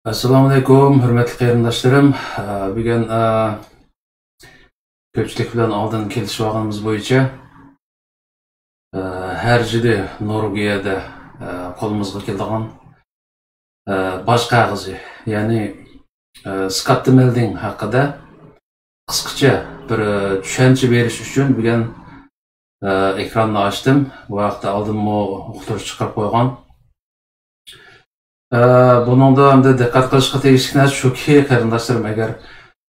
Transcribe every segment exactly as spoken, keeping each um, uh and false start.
ئەسسالامۇئەلەيكۇم، ھۆرمەتلىك قېرىنداشلىرىم. ئە، بۈگۈن، ئە، كۆپچىلىك بىلەن ئالدىن كېلىشىۋالغىنىمىز بويىچە، ئە، ھەر يىلى نورۋېگىيەدە، ئە، قولىمىزغا كېلىدىغان، ئە، باج قەغىزى، يەنى، ئە، سكاتتېمېلدىڭ ھەققىدە قىسقىچە بىر، ئە، چۈشەنچە بېرىش ئۈچۈن بۈگۈن، ئە، ئېكراننى ئاچتىم. بۇ ھەقتە ئالدىنمۇ ئۇقتۇرۇش چىقىرىپ قويغان. ئە، بۇنىڭدا ئەمدى دىققەت قىلىشقا تېگىشلىك نەرسە شۇكى، قېرىنداشلىرىم، ئەگەر،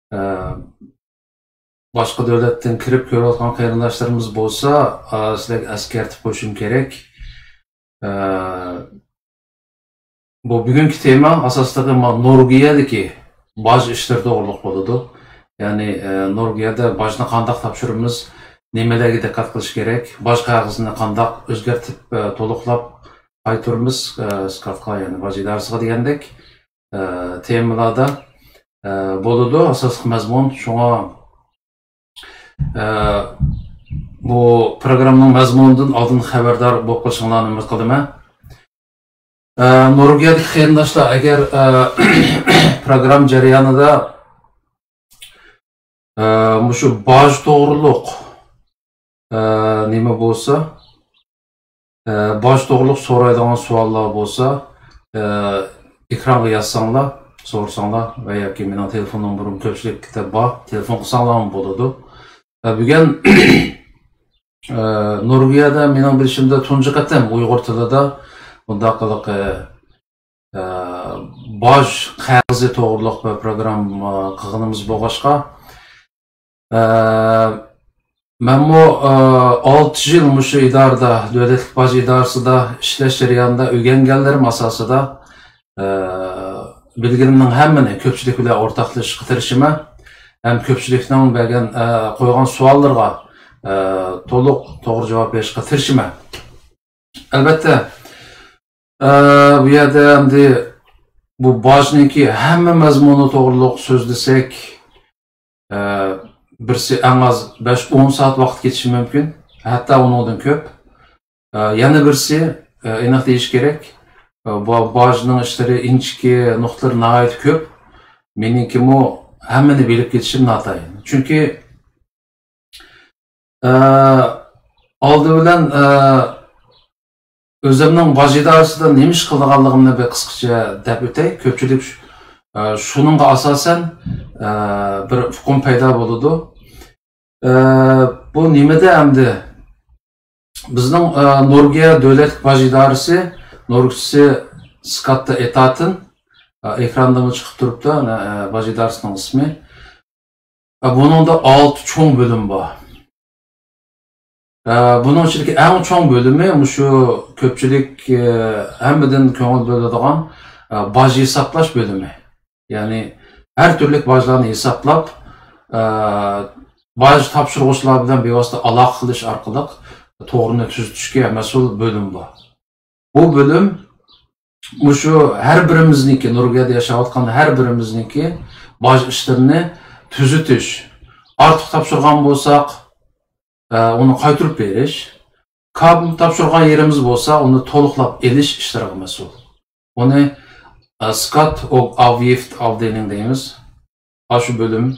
ئە، باشقا دۆلەتتىن كىرىپ كۆرۈۋاتقان قېرىنداشلىرىمىز بولسا، ئە، سىلەرگە ئەسكەرتىپ قويۇشۇم كېرەك. ئە، بۇ بۈگۈنكى تېما ئاساسلىقى ما-، نورۋېگىيەدىكى باج ئىشلىرى توغرۇلۇق بولىدۇ. يەنى، ئە، نورۋېگىيەدە باجنى قانداق تاپشۇرىمىز، نېمىلەرگە دىققەت قىلىش كېرەك، باج قەغىزىنى قانداق ئۆزگەرتىپ، ئە، تولۇقلاپ قايتۇرىمىز، ئە، سكاتقا، يەنى باج ئىدارىسىغا دېگەندەك، ئە، تېمىلاردا، ئە، بولىدۇ ئاساسلىق مەزمۇن. شۇڭا، ئە، بۇ پروگراممىنىڭ مەزمۇنىدىن ئالدىن خەۋەردار بولۇپ قېلىشىڭلارنى ئۈمىد قىلىمەن. ئە، نورۋېگىيەدىكى قېرىنداشلار، ئەگەر، ئە، پروگرامما جەريانىدا، ئە، مۇشۇ باج توغرۇلۇق، ئە، نېمە بولسا، ئە، باج توغرۇلۇق سورايدىغان سوئاللار بولسا، ئە، ئېكرانغا يازساڭلار، سورىساڭلار ۋە ياكى مېنىڭ تېلېفون نومۇرۇم كۆپچىلىكتە بار، تېلېفون قىلساڭلارمۇ بولىدۇ. ئە، بۈگۈن، ئە، نورۋېگىيەدە مېنىڭ بىلىشىمدە تۇنجى قېتىم ئۇيغۇر تىلىدا بۇنداق قىلىق، ئە، ئە، باج قەغىزى توغرۇلۇق بىر پروگرامما قىلغىنىمىز بولغاچقا، ئە، مەنمۇ، ئە، ئالتە يىل مۇشۇ ئىدارىدە، دۆلەتلىك باج ئىدارىسىدا ئىشلەش جەريانىدا ئۆگەنگەنلىرىم ئاساسىدا، ئە، بىلگىنىمنىڭ ھەممىنى كۆپچىلىك بىلەن ئورتاقلىشىشقا تىرىشىمەن. ھەم كۆپچىلىكنىڭ بەرگەن، ئە، قويغان سوئاللىرىغا، ئە، تولۇق توغرا جاۋاب بېرىشقا تىرىشىمەن. ئەلۋەتتە، ئە، بۇ يەردە ئەمدى بۇ باجنىڭكى ھەممە مەزمۇنى توغرۇلۇق سۆزلىسەك، ئە، بىرسى ئەڭ ئاز بەش ئون سائەت ۋاقىت كېتىشى مۇمكىن، ھەتتا ئۇنىڭدىن كۆپ. ئە، يەنە بىرسى، ئە، ئېنىق دېيىش كېرەك، ئە، بۇ باجنىڭ ئىشلىرى ئىنچىكە، نۇقتىلىرى ناھايىتى كۆپ. مېنىڭكىمۇ ھەممىنى بىلىپ كېتىشىم ناتايىن. چۈنكى، ئە، ئالدى بىلەن، ئە، ئۆزۈمنىڭ باج ئىدارىسىدا نېمە ئىش قىلىدىغانلىقىمنى بىر قىسقىچە دەپ ئۆتەي. كۆپچىلىك شۇ-، ئە، شۇنىڭغا ئاساسەن، ئە، بىر ئۇقۇم پەيدا بولىدۇ. ئە، بۇ نېمىدە ئەمدى؟ بىزنىڭ، ئە، نورۋېگىيە دۆلەتلىك باج ئىدارىسى، نورۋېگچىسى سكاتتېئتاتېن، ئە، ئېكراندىمۇ چىقىپ تۇرۇپتۇ، ئەنە، ئە، باج ئىدارىسىنىڭ ئىسمى. ئە، بۇنىڭدا ئالتە چوڭ بۆلۈم بار. ئە، بۇنىڭ ئىچىدىكى ئەڭ چوڭ بۆلۈمى مۇشۇ كۆپچىلىك، ئە، ھەممىدىن كۆڭۈل بۆلىدىغان، ئە، باج ھېسابلاش بۆلۈمى. يەنى ھەر تۈرلۈك باجلارنى ھېسابلاپ، ئە، باج تاپشۇرغۇچىلار بىلەن بىۋاسىتە ئالاقە قىلىش ئارقىلىق توغرىنى تۈزىتىشكە مەسئۇل بۆلۈم بار. بۇ بۆلۈم مۇشۇ ھەر بىرىمىزنىڭكى، نورۋېگىيەدە ياشاۋاتقان ھەر بىرىمىزنىڭكى باج ئىشلىرىنى تۈزىتىش، ئارتۇق تاپشۇرغان بولساق، ئە، ئۇنى قايتۇرۇپ بېرىش، كام تاپشۇرغان يېرىمىز بولسا، ئۇنى تولۇقلاپ ئېلىش ئىشلىرىغا مەسئۇل. ئۇنى، ئە، سكات ئوگ ئاۋگىفت ئاۋدېلىڭ دەيمىز. ئاشۇ بۆلۈم،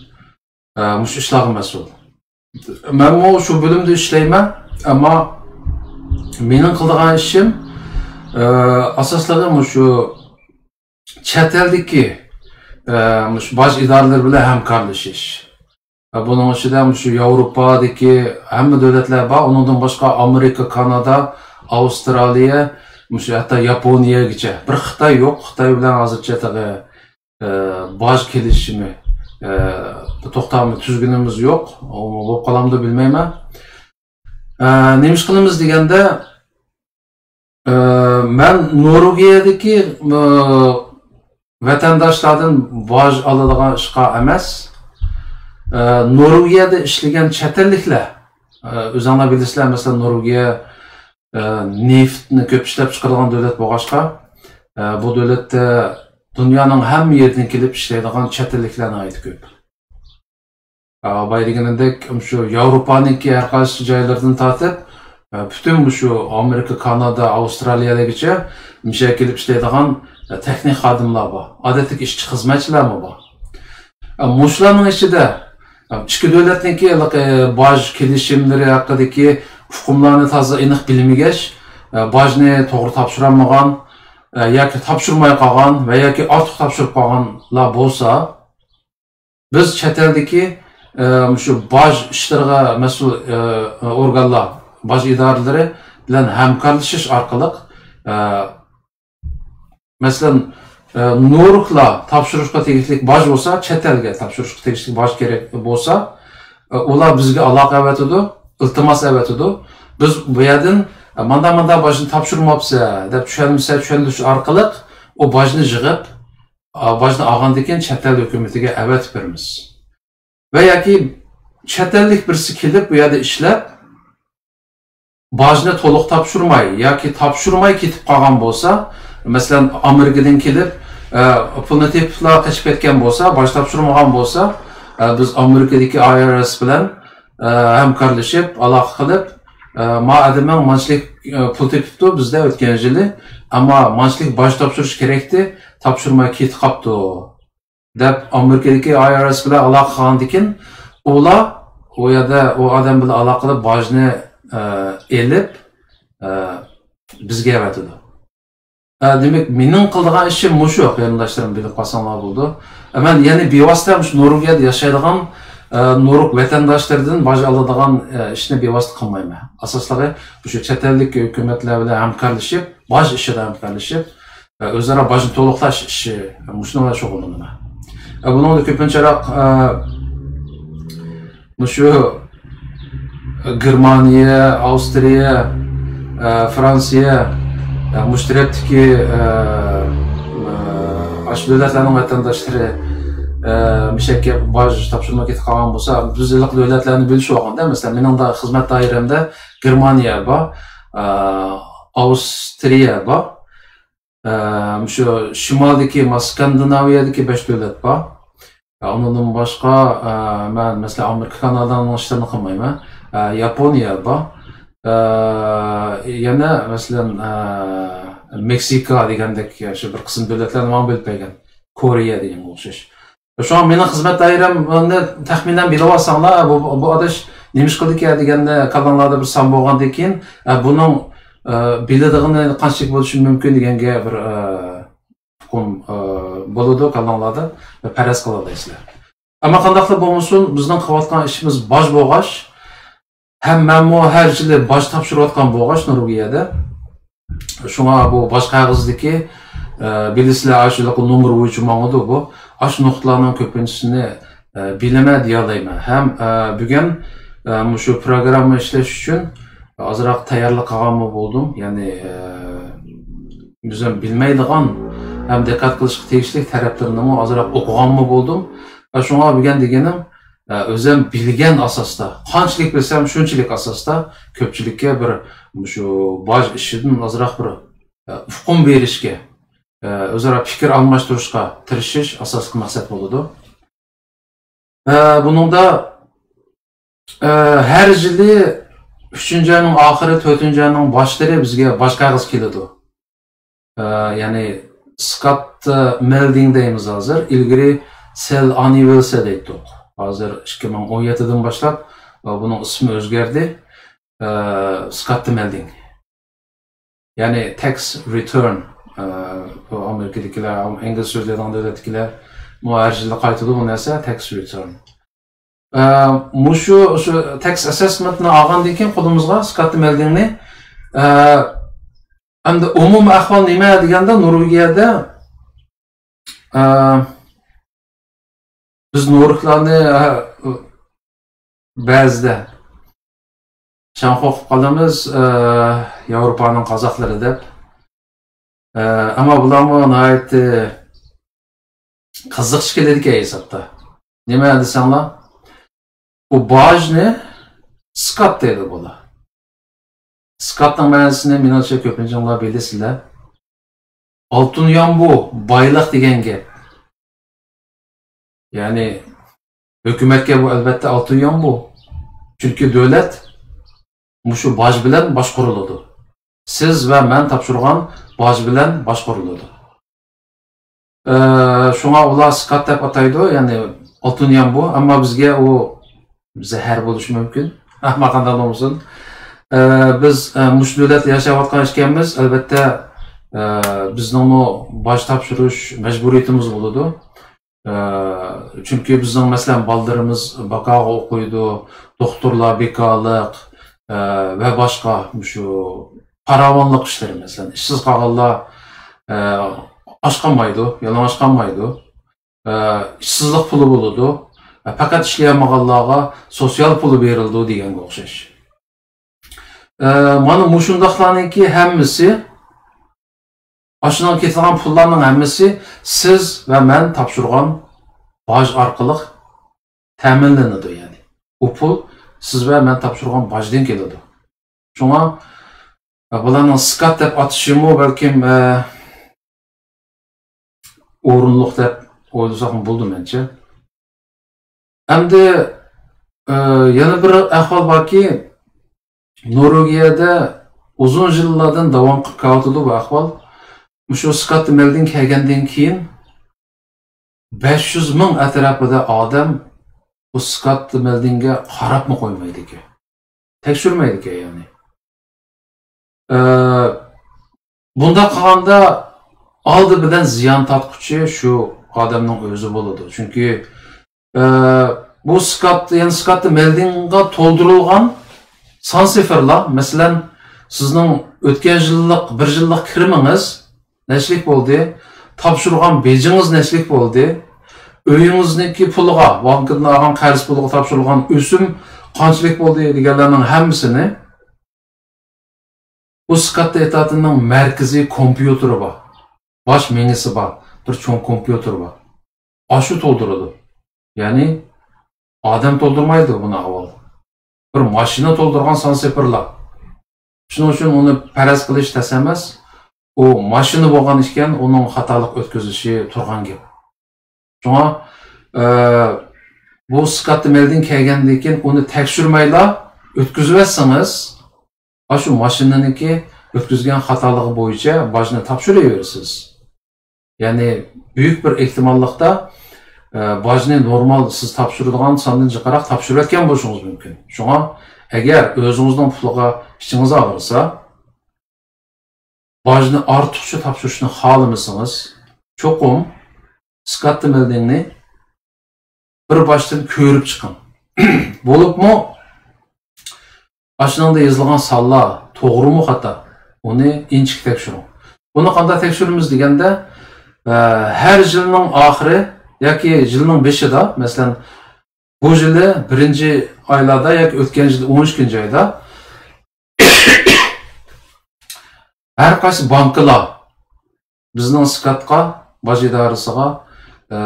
ئە، مۇشۇ ئىشلارغا مەسئۇل. مەنمۇ شۇ بۆلۈمدە ئىشلەيمەن، ئەمما مېنىڭ قىلىدىغان ئىشىم، ئە، ئاساسلىقى مۇشۇ چەت ئەلدىكى، ئە، مۇشۇ باج ئىدارىلىرى بىلەن ھەمكارلىشىش. ۋە بۇنىڭ ئىچىدە مۇشۇ ياۋروپادىكى ھەممە دۆلەتلەر بار. ئۇنىڭدىن باشقا ئامېرىكا، كانادا، ئاۋسترالىيە، مۇشۇ ھەتتا ياپونىيەگىچە. بىر خىتاي يوق. خىتاي بىلەن ھازىرچە تېخى، ئە، باج كېلىشىمى، ئە، بىر توختاملىق تۈزگىنىمىز يوق. ئۇ بولۇپ قالامدۇ بىلمەيمەن. ئە، نېمە ئىش قىلىمىز دېگەندە، ئە، مەن نورۋېگىيەدىكى، ئە، ۋەتەنداشلاردىن باج ئالىدىغان ئىشقا ئەمەس، ئە، نورۋېگىيەدە ئىشلىگەن چەت ئەللىكلەر، ئە، ئۆزۈڭلار بىلىسىلەر، مەسىلەن، نورۋېگىيە، ئە، نېفىتنى كۆپ ئىشلەپ چىقىرىدىغان دۆلەت بولغاچقا، ئە، بۇ دۆلەتتە دۇنيانىڭ ھەممە يېرىدىن كېلىپ ئىشلەيدىغان چەت ئەللىكلەر ناھايىتى كۆپ. ئە، بايا دېگىنىمدەك، مۇشۇ ياۋروپانىڭكى ھەر قايسى جايلىرىدىن تارتىپ، ئە، پۈتۈن مۇشۇ ئامېرىكا، كانادا، ئاۋسترالىيەلەرگىچە مۇشۇ يەرگە كېلىپ ئىشلەيدىغان، تېخنىك خادىملار بار، ئادەتتىكى ئىشچى خىزمەتچىلەرمۇ بار. مۇشۇلارنىڭ ئىچىدە ئىككى دۆلەتنىڭكى ھېلىقى باج كېلىشىملىرى ھەققىدىكى ئۇقۇملارنى تازا ئېنىق بىلمىگەچ، باجنى توغرا تاپشۇرالمىغان ياكى تاپشۇرماي قالغان ۋە ياكى ئارتۇق تاپشۇرۇپ قالغانلار بولسا، بىز چەت ئەلدىكى، ئە، مۇشۇ باج ئىشلىرىغا مەسئۇل، ئە، ئورگانلار، باج ئىدارىلىرى بىلەن ھەمكارلىشىش ئارقىلىق، ئە، مەسىلەن، ئە، نورۇكلار تاپشۇرۇشقا تېگىشلىك باج بولسا، چەت ئەلگە تاپشۇرۇشقا تېگىشلىك باج كېرەك بولسا، ئە، ئۇلار بىزگە ئالاقە ئەۋەتىدۇ، ئىلتىماس ئەۋەتىدۇ. بىز بۇ يەردىن، ئە، ماندا-ماندا باجنى تاپشۇرماپسە دەپ چۈشەنمىسە، چۈشەندۈرۈش ئارقىلىق ئۇ باجنى يىغىپ، ئا، باجنى ئالغاندىن كېيىن چەت ئەل ھۆكۈمىتىگە ئەۋەتىپ بېرىمىز. ۋە ياكى چەت ئەللىك بىرسى كېلىپ بۇ يەردە ئىشلەپ، باجنى تولۇق تاپشۇرماي ياكى تاپشۇرماي كېتىپ قالغان بولسا، مەسىلەن، ئامېرىكىدىن كېلىپ، ئە، پۇلنى تېپىپلا قېچىپ كەتكەن بولسا، باج تاپشۇرمىغان بولسا، ئە، بىز ئامېرىكىدىكى ئاي ئار ئېس بىلەن، ئە، ھەمكارلىشىپ، ئالاقە قىلىپ، ئە، ما ئادىمىڭ مانچىلىك، ئە، پۇل تېپىپتۇ بىزدە ئۆتكەن يىلى، ئەمما مانچىلىك باج تاپشۇرۇش كېرەكتى، تاپشۇرماي كېتىپ قاپتۇ، دەپ ئامېرىكىدىكى ئاي ئار ئېس بىلەن ئالاقە قىلغاندىكىن، ئۇلار ئۇ يەردە ئۇ ئادەم بىلەن ئالاقە قىلىپ باجنى، ئە، ئېلىپ، ئە، بىزگە ئەۋەتىدۇ. ئە، دېمەك، مېنىڭ قىلىدىغان ئىشىم مۇشۇ، قېرىنداشلىرىم، بىلىپ قالساڭلار بولىدۇ. ئە، مەن يەنە بىۋاسىتە مۇشۇ نورۋېگىيەدە ياشايدىغان، ئە، نورۋېگ ۋەتەنداشلىرىدىن باج ئالىدىغان، ئە، ئىشنى بىۋاسىتە قىلمايمەن. ئاساسلىقى مۇشۇ چەت ئەللىك ھۆكۈمەتلەر بىلەن ھەمكارلىشىپ، باج ئىشىدا ھەمكارلىشىپ، ئۆزئارا باجنى تولۇقلاش ئىشى، مۇشۇنىڭ بىلەن شۇغۇللىنىمەن. بۇنىڭدا كۆپىنچىراق، مۇشۇ گېرمانىيە، ئاۋسترىيە، فرانسىيە، مۇشۇ تەرەپتىكى، ئاشۇ دۆلەتلەرنىڭ ۋەتەنداشلىرى مۇشەككە باج تاپشۇرماي كېتىپ قالغان بولسا، بىز ھېلىقى دۆلەتلەرنى بىلىشىۋالغاندا، مەسىلەن، مېنىڭ خىزمەت دائىرەمدە گېرمانىيە بار، ئاۋسترىيە بار. ئە، مۇشۇ شىمالدىكى، ما، سكاندىناۋىيەدىكى بەش دۆلەت بار. ئە، ئۇنىڭدىن باشقا، ئە، مەن، مەسىلەن، ئامېرىكا، كانادانىڭ ئىشلىرىنى قىلمايمەن. ئە، ياپونىيە بار. ئە، يەنە، مەسىلەن، ئە، مېكسىكا دېگەندەك شۇ بىر قىسىم دۆلەتلەرنى ماڭا بۆلۈپ بەرگەن. كورېيە دېگەنگە ئوخشاش. شۇڭا مېنىڭ خىزمەت دائىرەمنى تەخمىنەن بىلىۋالساڭلار، بۇ، بۇ ئاداش نېمە ئىش قىلىدىكەن دېگەننى كاللاڭلاردا بىر سان بولغاندىن كېيىن، ئە، بۇنىڭ، ئە، بىلىدىغىنى قانچىلىك بولۇشى مۇمكىن دېگەنگە بىر، ئە، ئۇقۇم، ئە، بولىدۇ كاللاڭلاردا، بىر پەرەز قىلالايسىلەر. ئەمما قانداقلا بولمىسۇن، بىزنىڭ قىلىۋاتقان ئىشىمىز باج بولغاچ، ھەم مەنمۇ ھەر يىلى باج تاپشۇرۇۋاتقان بولغاچ نورۋېگىيەدە، شۇڭا بۇ باج قەغىزىدىكى، ئە، بىلىسىلەر، ئاشۇ نومۇر بويىچە ماڭىدۇ بۇ. ئاشۇ نۇقتىلارنىڭ كۆپىنچىسىنى، ئە، بىلىمەن دېيەلەيمەن. ھەم، ئە، بۈگۈن، ئە، مۇشۇ پروگرامما ئىشلەش ئۈچۈن ئازراق تەييارلىق قىلغانمۇ بولدۇم. يەنى، ئە، ئۆزۈم بىلمەيدىغان ھەم دىققەت قىلىشقا تېگىشلىك تەرەپلىرىنىمۇ ئازراق ئوقۇغانمۇ بولدۇم. ۋە شۇڭا بۈگۈن دېگىنىم، ئە، ئۆزۈم بىلگەن ئاساستا، قانچىلىك بىلسەم، شۇنچىلىك ئاساستا كۆپچىلىككە بىر مۇشۇ باج ئىشىدىن ئازراق بىر، ئە، ئۇقۇم بېرىشكە، ئە، ئۆزئارا پىكىر ئالماشتۇرۇشقا تىرىشىش ئاساسلىق مەقسەت بولىدۇ. ئە، بۇنىڭدا، ئە، ھەر يىلى ئۈچىنچى ئاينىڭ ئاخىرى، تۆتىنچى ئاينىڭ باشلىرى بىزگە باج قەغىزى كېلىدۇ. ئە، يەنى سكاتتا مېلدىڭ دەيمىز ھازىر. ئىلگىرى سېل ئاننۇئېلسى دەيتتۇق. ھازىر ئىككى مىڭ ئون يەتتىدىن باشلاپ، ئە، بۇنىڭ ئىسمى ئۆزگەردى. ئە، سكاتتا مېلدىڭ. يەنى تەكس رىتېرن، ئە، بۇ ئامېرىكىدىكىلەر، ئىنگلىز سۆزلەيدىغان دۆلەتتىكىلەر، بۇ ھەر يىلى قايتىدۇ بۇ نەرسە، تەكس رىتېرن. ئە، مۇشۇ، شۇ تەكس ئەسسمېنتنى ئالغاندىن كېيىن قولىمىزغا سكاتتا مېلدىڭنى، ئە، ئەمدى ئومۇمىي ئەھۋال نېمە دېگەندە، نورۋېگىيەدە، ئە، بىز نورۋېگلارنى، ئە، بەزىدە چاڭ قوقۇپ قالىمىز، ئە، ياۋروپانىڭ قازاقلىرى دەپ. ئە، ئەمما بۇلارمۇ ناھايىتى قىزىقچى كېلىدىكەن ھېسابتا. نېمە دېسەڭلار، ئۇ باجنى سكات دەيدۇ بۇلار. سكاتنىڭ مەنىسىنى مېنىڭچە كۆپىنچىڭلار بىلىسىلەر. ئالتۇن يامبۇ، بايلىق دېگەن گەپ. يەنى ھۆكۈمەتكە بۇ ئەلۋەتتە ئالتۇن يامبۇ. چۈنكى دۆلەت مۇشۇ باج بىلەن باشقۇرۇلىدۇ. سىز ۋە مەن تاپشۇرغان باج بىلەن باشقۇرۇلىدۇ. ئە، شۇڭا ئۇلار سكات دەپ ئاتايدۇ، يەنى ئالتۇن يامبۇ، ئەمما بىزگە ئۇ زەھەر بولۇشى مۇمكىن. ئەمما قانداق بولمىسۇن. ئە، بىز، ئە، مۇشۇ دۆلەتتە ياشاۋاتقان ئىكەنمىز، ئەلۋەتتە، ئە، بىزنىڭمۇ باج تاپشۇرۇش مەجبۇرىيىتىمىز بولىدۇ. ئە، چۈنكى بىزنىڭ، مەسىلەن، بالىلىرىمىز باكاغا ئوقۇيدۇ، دوختۇرلار بىكارلىق، ئە، ۋە باشقا مۇشۇ پاراۋانلىق ئىشلىرى، مەسىلەن، ئىشسىز قالغانلار، ئە، ئاچ قالمايدۇ، يالىڭاچ قالمايدۇ. ئە، ئىشسىزلىق پۇلى بولىدۇ. ئە، پەقەت ئىشلىيەلمىگەنلەرگە سوتسىيال پۇلى بېرىلىدۇ دېگەنگە ئوخشاش. ئە، مانا مۇشۇنداقلارنىڭكى ھەممىسى، ئاشۇنىڭ كېتىدىغان پۇللارنىڭ ھەممىسى سىز ۋە مەن تاپشۇرغان باج ئارقىلىق تەمىنلىنىدۇ، يەنى. ئۇ پۇل سىز ۋە مەن تاپشۇرغان باجدىن كېلىدۇ. شۇڭا، ئە، بۇلارنىڭ سكات دەپ ئاتىشىمۇ بەلكىم، ئە، ئورۇنلۇق دەپ ئويلىساقمۇ بولىدۇ مەنچە. ئەمدى، ئە، يەنە بىر ئەھۋال باركى، نورۋېگىيەدە ئۇزۇن يىللاردىن داۋام قىلىپ كېلىۋاتىدۇ بۇ ئەھۋال. مۇشۇ سكات مەلدىن كەلگەندىن كېيىن بەش يۈز مىڭ ئەتراپىدا ئادەم بۇ سكات مەلدىنگە قاراپمۇ قويمايدىكەن. تەكشۈرمەيدىكەن، يەنى. ئە، بۇنداق قىلغاندا ئالدى بىلەن زىيان تارتقۇچى شۇ ئادەمنىڭ ئۆزى بولىدۇ. چۈنكى، ئە، بۇ سكات، يەنى سكات مەلدىنغا تولدۇرۇلغان سان سىفىرلار، مەسىلەن، سىزنىڭ ئۆتكەن يىللىق، بىر يىللىق كىرىمىڭىز نەچلىك بولدى؟ تاپشۇرغان بېجىڭىز نەچلىك بولدى؟ ئۆيىڭىزنىڭكى پۇلىغا، بانكىدىن ئالغان قەرز پۇلىغا تاپشۇرۇلغان ئۆسۈم قانچىلىك بولدى دېگەنلەرنىڭ ھەممىسىنى بۇ سكات ئېتاتىنىڭ مەركىزىي كومپيۇتېرى بار. باش مېڭىسى بار. بىر چوڭ كومپيۇتېر بار. ئاشۇ تولدۇرىدۇ. يەنى ئادەم تولدۇرمايدۇ بۇنى ئاۋۋال. بىر ماشىنا تولدۇرغان سان سىفىرلار. شۇنىڭ ئۈچۈن ئۇنى پەرەز قىلىش تەس ئەمەس. ئۇ ماشىنا بولغان ئىكەن، ئۇنىڭ خاتالىق ئۆتكۈزۈشى تۇرغان گەپ. شۇڭا، ئە، بۇ سكات مەلدىن كەلگەندىن كېيىن ئۇنى تەكشۈرمەيلا ئۆتكۈزۈۋەتسىڭىز، ئاشۇ ماشىنىنىڭكى ئۆتكۈزگەن خاتالىقى بويىچە باجنى تاپشۇرۇۋېرىسىز. يەنى بۈيۈك بىر ئېھتىماللىقتا، ئە، باجنى نورمال سىز تاپشۇرىدىغان ساندىن جىقراق تاپشۇرۇۋەتكەن بولۇشىڭىز مۇمكىن. شۇڭا ئەگەر ئۆزىڭىزنىڭ پۇلىغا ئىچىڭىز ئاغرىسا، باجنى ئارتۇقچە تاپشۇرۇشنى خالىمىسىڭىز، چوقۇم سكات مەلدىننى بىر باشتىن كۆرۈپ چىقىڭ. بولۇپمۇ ئاشۇنىڭدا يېزىلغان سانلار توغرىمۇ خاتا، ئۇنى ئىنچىكە تەكشۈرۈڭ. بۇنى قانداق تەكشۈرىمىز دېگەندە، ئە، ھەر يىلنىڭ ئاخىرى ياكى يىلنىڭ بېشىدا، مەسىلەن، بۇ يىلى بىرىنچى ئايلاردا ياكى ئۆتكەن يىلى ئون ئىككىنچى ئايدا ھەر قايسى بانكىلار بىزنىڭ سكاتقا، باج ئىدارىسىغا، ئە،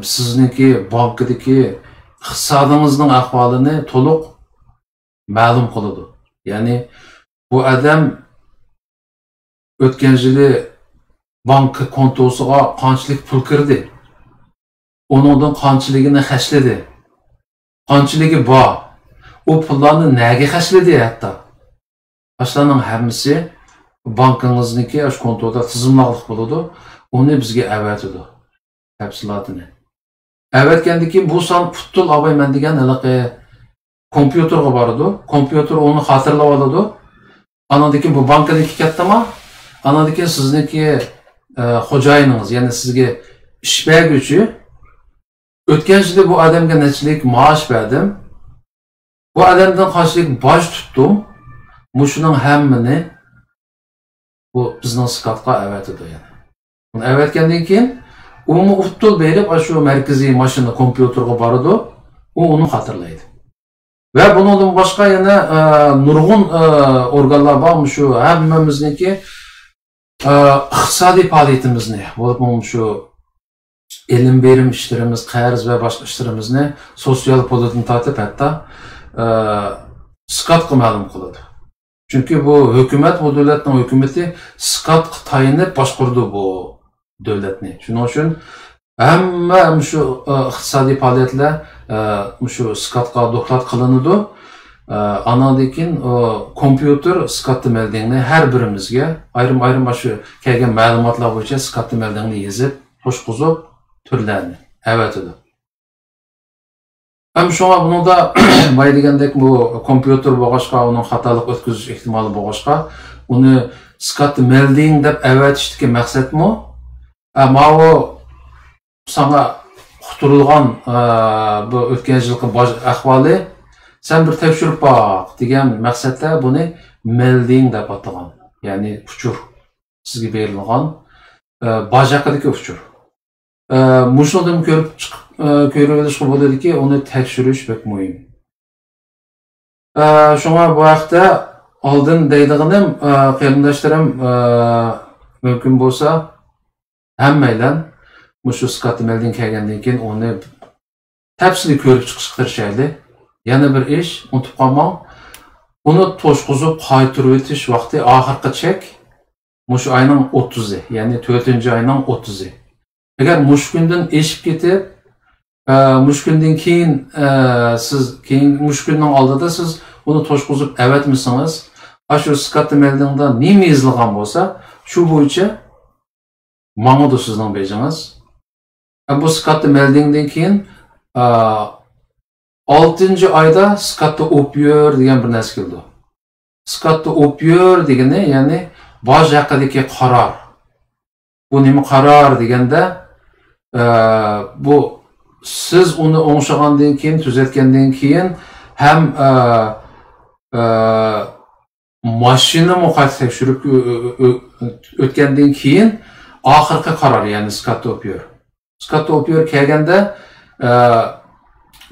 سىزنىڭكى بانكىدىكى ئىقتىسادىڭىزنىڭ ئەھۋالىنى تولۇق مەلۇم قىلىدۇ. يەنى بۇ ئادەم ئۆتكەن يىلى بانكا كونتوسىغا قانچىلىك پۇل كىردى، ئۇنىڭدىن قانچىلىكىنى خەجلىدى، قانچىلىكى بار، ئۇ پۇللارنى نەگە خەجلىدى ھەتتا. ئاشۇلارنىڭ ھەممىسى بانكىڭىزنىڭكى ئاشۇ كونتودا تىزىملىقلىق بولىدۇ. ئۇنى بىزگە ئەۋەتىدۇ. تەپسىلاتىنى. ئەۋەتكەندىن كېيىن بۇ سان پۇتتۇل ئاۋاي مەن دېگەن ھېلىقى كومپيۇتېرغا بارىدۇ. كومپيۇتېر ئۇنى خاتىرىلەپ ئالىدۇ. ئانىڭدىن كېيىن بۇ بانكىنىڭكى كەتتىما، ئانىڭدىن كېيىن سىزنىڭكى، ئە، خوجايىنىڭىز، يەنى سىزگە ئىش بەرگۈچى، ئۆتكەن يىلى بۇ ئادەمگە نەچچىلىك مائاش بەردىم، بۇ ئادەمدىن قانچىلىك باج تۇتتۇم، مۇشۇنىڭ ھەممىنى بۇ بىزنىڭ سكاتقا ئەۋەتىدۇ يەنە. ئۇنى ئەۋەتكەندىن كېيىن ئۇمۇ ئۇپتۇل بېرىپ ئاشۇ مەركىزىي ماشىنا كومپيۇتېرغا بارىدۇ، ئۇ ئۇنى خاتىرىلەيدۇ. ۋە بۇنىڭدىن باشقا يەنە، ئە، نۇرغۇن، ئە، ئورگانلار بار، مۇشۇ ھەممىمىزنىڭكى، ئە، ئىقتىسادىي پائالىيىتىمىزنى، بولۇپمۇ مۇشۇ ئېلىم بېرىم ئىشلىرىمىز، قەرز ۋە باشقا ئىشلىرىمىزنى سوتسىيال پۇلىدىن تارتىپ ھەتتا، ئە، سكاتقا مەلۇم قىلىدۇ. چۈنكى بۇ ھۆكۈمەت، بۇ دۆلەتنىڭ ھۆكۈمىتى سكاتقا تايىنىپ باشقۇرىدۇ بۇ دۆلەتنى. شۇنىڭ ئۈچۈن ھەممە مۇشۇ، ئە، ئىقتىسادىي پائالىيەتلەر، ئە، مۇشۇ سكاتقا دوكلات قىلىنىدۇ. ئە، ئاناندىن كېيىن، ئۇ، كومپيۇتېر سكاتتا مەلدىڭنى ھەر بىرىمىزگە ئايرىم-ئايرىم مۇشۇ كەلگەن مەلۇماتلار بويىچە سكاتتا مەلدىڭنى يېزىپ، توشقۇزۇپ، تۈرلەرنى ئەۋەتىدۇ. ھەم شۇڭا بۇنىڭدا بايا دېگەندەك، بۇ كومپيۇتېر بولغاچقا، ئۇنىڭ خاتالىق ئۆتكۈزۈش ئېھتىمالى بولغاچقا، ئۇنى سكاتتا مېلدىڭ دەپ ئەۋەتىشتىكى مەقسەتمۇ، ئە، ماۋۇ ساڭا ئۇقتۇرۇلغان، ئە، بۇ ئۆتكەن يىلقى باج ئەھۋالى، سەن بىر تەكشۈرۈپ باق دېگەن مەقسەتتە بۇنى مېلدىڭ دەپ ئاتىغان. يەنى ئۇچۇر، سىزگە بېرىلغان، ئە، باج ھەققىدىكى ئۇچۇر. ئە، مۇشۇنىڭدىن كۆرۈپ چىقىپ، ئە، كۆرۈۋېلىشقا بولىدۇكى، ئۇنى تەكشۈرۈش بەك مۇھىم. ئە، شۇڭا بۇ ھەقتە ئالدىن دەيدىغىنىم، ئە، قېرىنداشلىرىم، ئە، مۇمكىن بولسا، ھەممەيلەن مۇشۇ سكاتتا مېلدىڭ كەلگەندىن كېيىن ئۇنى تەپسىلىي كۆرۈپ چىقىشقا تىرىشايلى. يەنە بىر ئىش، ئۇنتۇپ قالماڭ. ئۇنى توشقۇزۇپ قايتۇرۇۋېتىش ۋاقتى، ئاخىرقى چەك مۇشۇ ئاينىڭ ئوتتۇزى، يەنى تۆتىنچى ئاينىڭ ئوتتۇزى. ئەگەر مۇشۇ كۈندىن ئېشىپ كېتىپ، ئە، مۇشۇ كۈندىن كېيىن، ئە، سىز كېيىن، مۇشۇ كۈننىڭ ئالدىدا سىز ئۇنى توشقۇزۇپ ئەۋەتمىسىڭىز، ئاشۇ سكاتتا مېلدىڭدا نېمە يېزىلغان بولسا، شۇ بويىچە ماڭىدۇ سىزنىڭ بېجىڭىز. ھەم بۇ سكاتتا مېلدىڭدىن كېيىن، ئە، ئالتىنچى ئايدا سكاتتا ئوپيور دېگەن بىر نەرسە كېلىدۇ. سكاتتا ئوپيور دېگىنى، يەنى باج ھەققىدىكى قارار. بۇ نېمە قارار دېگەندە، ئە، بۇ سىز ئۇنى ئوڭشىغاندىن كېيىن، تۈزەتكەندىن كېيىن ھەم، ئە، ئە، ماشىنىمۇ قايتا تەكشۈرۈپ ئۆ-، ئۆ-، ئۆ-، ئۆتكەندىن كېيىن ئاخىرقى قارار، يەنى سكاتتا ئوپيور. سكاتتا ئوپيور كەلگەندە، ئە،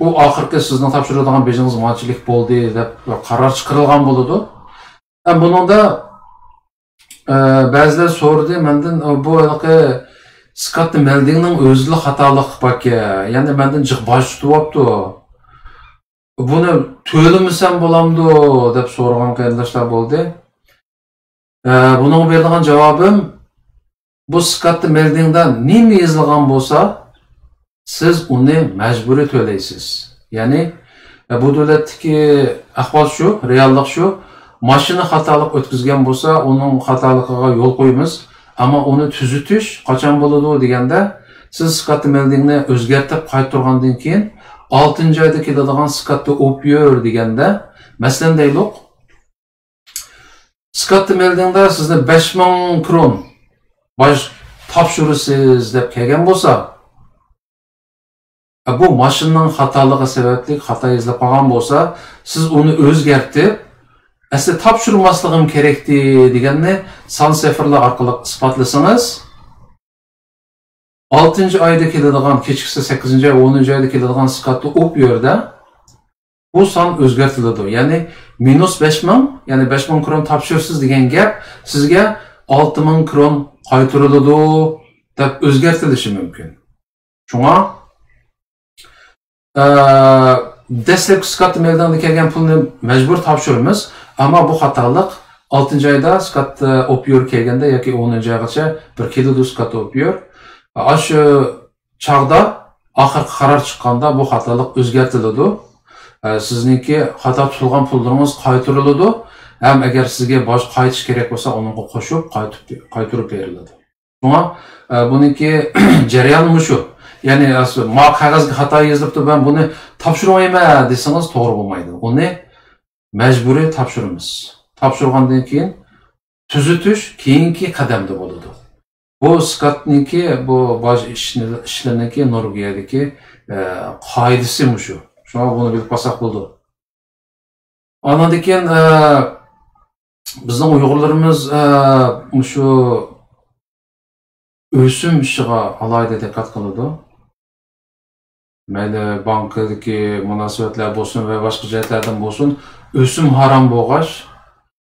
ئۇ ئاخىرقى سىزنىڭ تاپشۇرىدىغان بېجىڭىز مانچىلىك بولدى دەپ بىر قارار چىقىرىلغان بولىدۇ. ھەم بۇنىڭدا، ئە، بەزىلەر سورىدى مەندىن، بۇ ھېلىقى سكاتتا مېلدىڭنىڭ ئۆزىلا خاتالىق باركەن، يەنى مەندىن جىق باج تۇتۇۋاپتۇ. بۇنى تۆلىمىسەم بولامدۇ دەپ سورىغان قېرىنداشلار بولدى. ئە، بۇنىڭغا بېرىدىغان جاۋابىم، بۇ سكاتتا مېلدىڭدا نېمە يېزىلغان بولسا، سىز ئۇنى مەجبۇرىي تۆلەيسىز. يەنى، ئە، بۇ دۆلەتتىكى ئەھۋال شۇ، رېئاللىق شۇ. ماشىنا خاتالىق ئۆتكۈزگەن بولسا، ئۇنىڭ خاتالىقىغا يول قويىمىز. ئەمما ئۇنى تۈزىتىش قاچان بولىدۇ دېگەندە، سىز سكاتتا مېلدىڭنى ئۆزگەرتىپ قايتۇرغاندىن كېيىن، ئالتىنچى ئايدا كېلىدىغان سكاتتا ئوپيور دېگەندە، مەسىلەن دەيلۇق، سكاتتا مېلدىڭدا سىزنى بەش مىڭ كرون باج تاپشۇرىسىز دەپ كەلگەن بولسا، بۇ ماشىنىنىڭ خاتالىقى سەۋەبلىك خاتا يېزىلىپ قالغان بولسا، سىز ئۇنى ئۆزگەرتىپ، ئەسلى تاپشۇرماسلىقىم كېرەكتى دېگەننى سان سىفىرلار ئارقىلىق ئىسپاتلىسىڭىز، ئالتىنچى ئايدا كېلىدىغان، كېچىكسە سەككىزىنچى ئاي، ئونىنچى ئايدا كېلىدىغان سكاتتا ئوپيوردا بۇ سان ئۆزگەرتىلىدۇ. يەنى مىنۇس بەش مىڭ، يەنى بەش مىڭ كرون تاپشۇرىسىز دېگەن گەپ سىزگە ئالتە مىڭ كرون قايتۇرۇلىدۇ دەپ ئۆزگەرتىلىشى مۇمكىن. شۇڭا، ئە، دەسلەپكى سكاتتا مېلدىڭدا كەلگەن پۇلنى مەجبۇر تاپشۇرىمىز. ئەمما بۇ خاتالىق ئالتىنچى ئايدا سكاتتا ئوپيور كەلگەندە ياكى ئونىنچى ئايغىچە بىر كېلىدۇ سكاتتا ئوپيور. ئاشۇ چاغدا ئاخىرقى قارار چىققاندا بۇ خاتالىق ئۆزگەرتىلىدۇ. ئە، سىزنىڭكى خاتا تۇتۇلغان پۇللىرىڭىز قايتۇرۇلىدۇ. ھەم ئەگەر سىزگە باج قايتىش كېرەك بولسا، ئۇنىڭغا قوشۇپ قايتىپ، قايتۇرۇپ بېرىلىدۇ. شۇڭا، ئە، بۇنىڭكى جەريانى مۇشۇ. يەنى، ئەس-، ما قەغەزگە خاتا يېزىلىپتۇ، مەن بۇنى تاپشۇرمايمەن دېسىڭىز توغرا بولمايدۇ. ئۇنى مەجبۇرىي تاپشۇرىمىز. تاپشۇرغاندىن كېيىن تۈزىتىش كېيىنكى قەدەمدە بولىدۇ. بۇ سكاتنىڭكى، بۇ باج ئىشنى-، ئىشلىرىنىڭكى نورۋېگىيەدىكى، ئە، قائىدىسى مۇشۇ. شۇڭا بۇنى بىلىپ قالساق بولىدۇ. ئاندىن كېيىن، ئە، بىزنىڭ ئۇيغۇرلىرىمىز، ئە، مۇشۇ ئۆسۈم ئىشىغا ئالاھىدە دىققەت قىلىدۇ. مەيلى بانكىدىكى مۇناسىۋەتلەر بولسۇن ۋە باشقا جەھەتلەردىن بولسۇن، ئۆسۈم ھارام بولغاچ،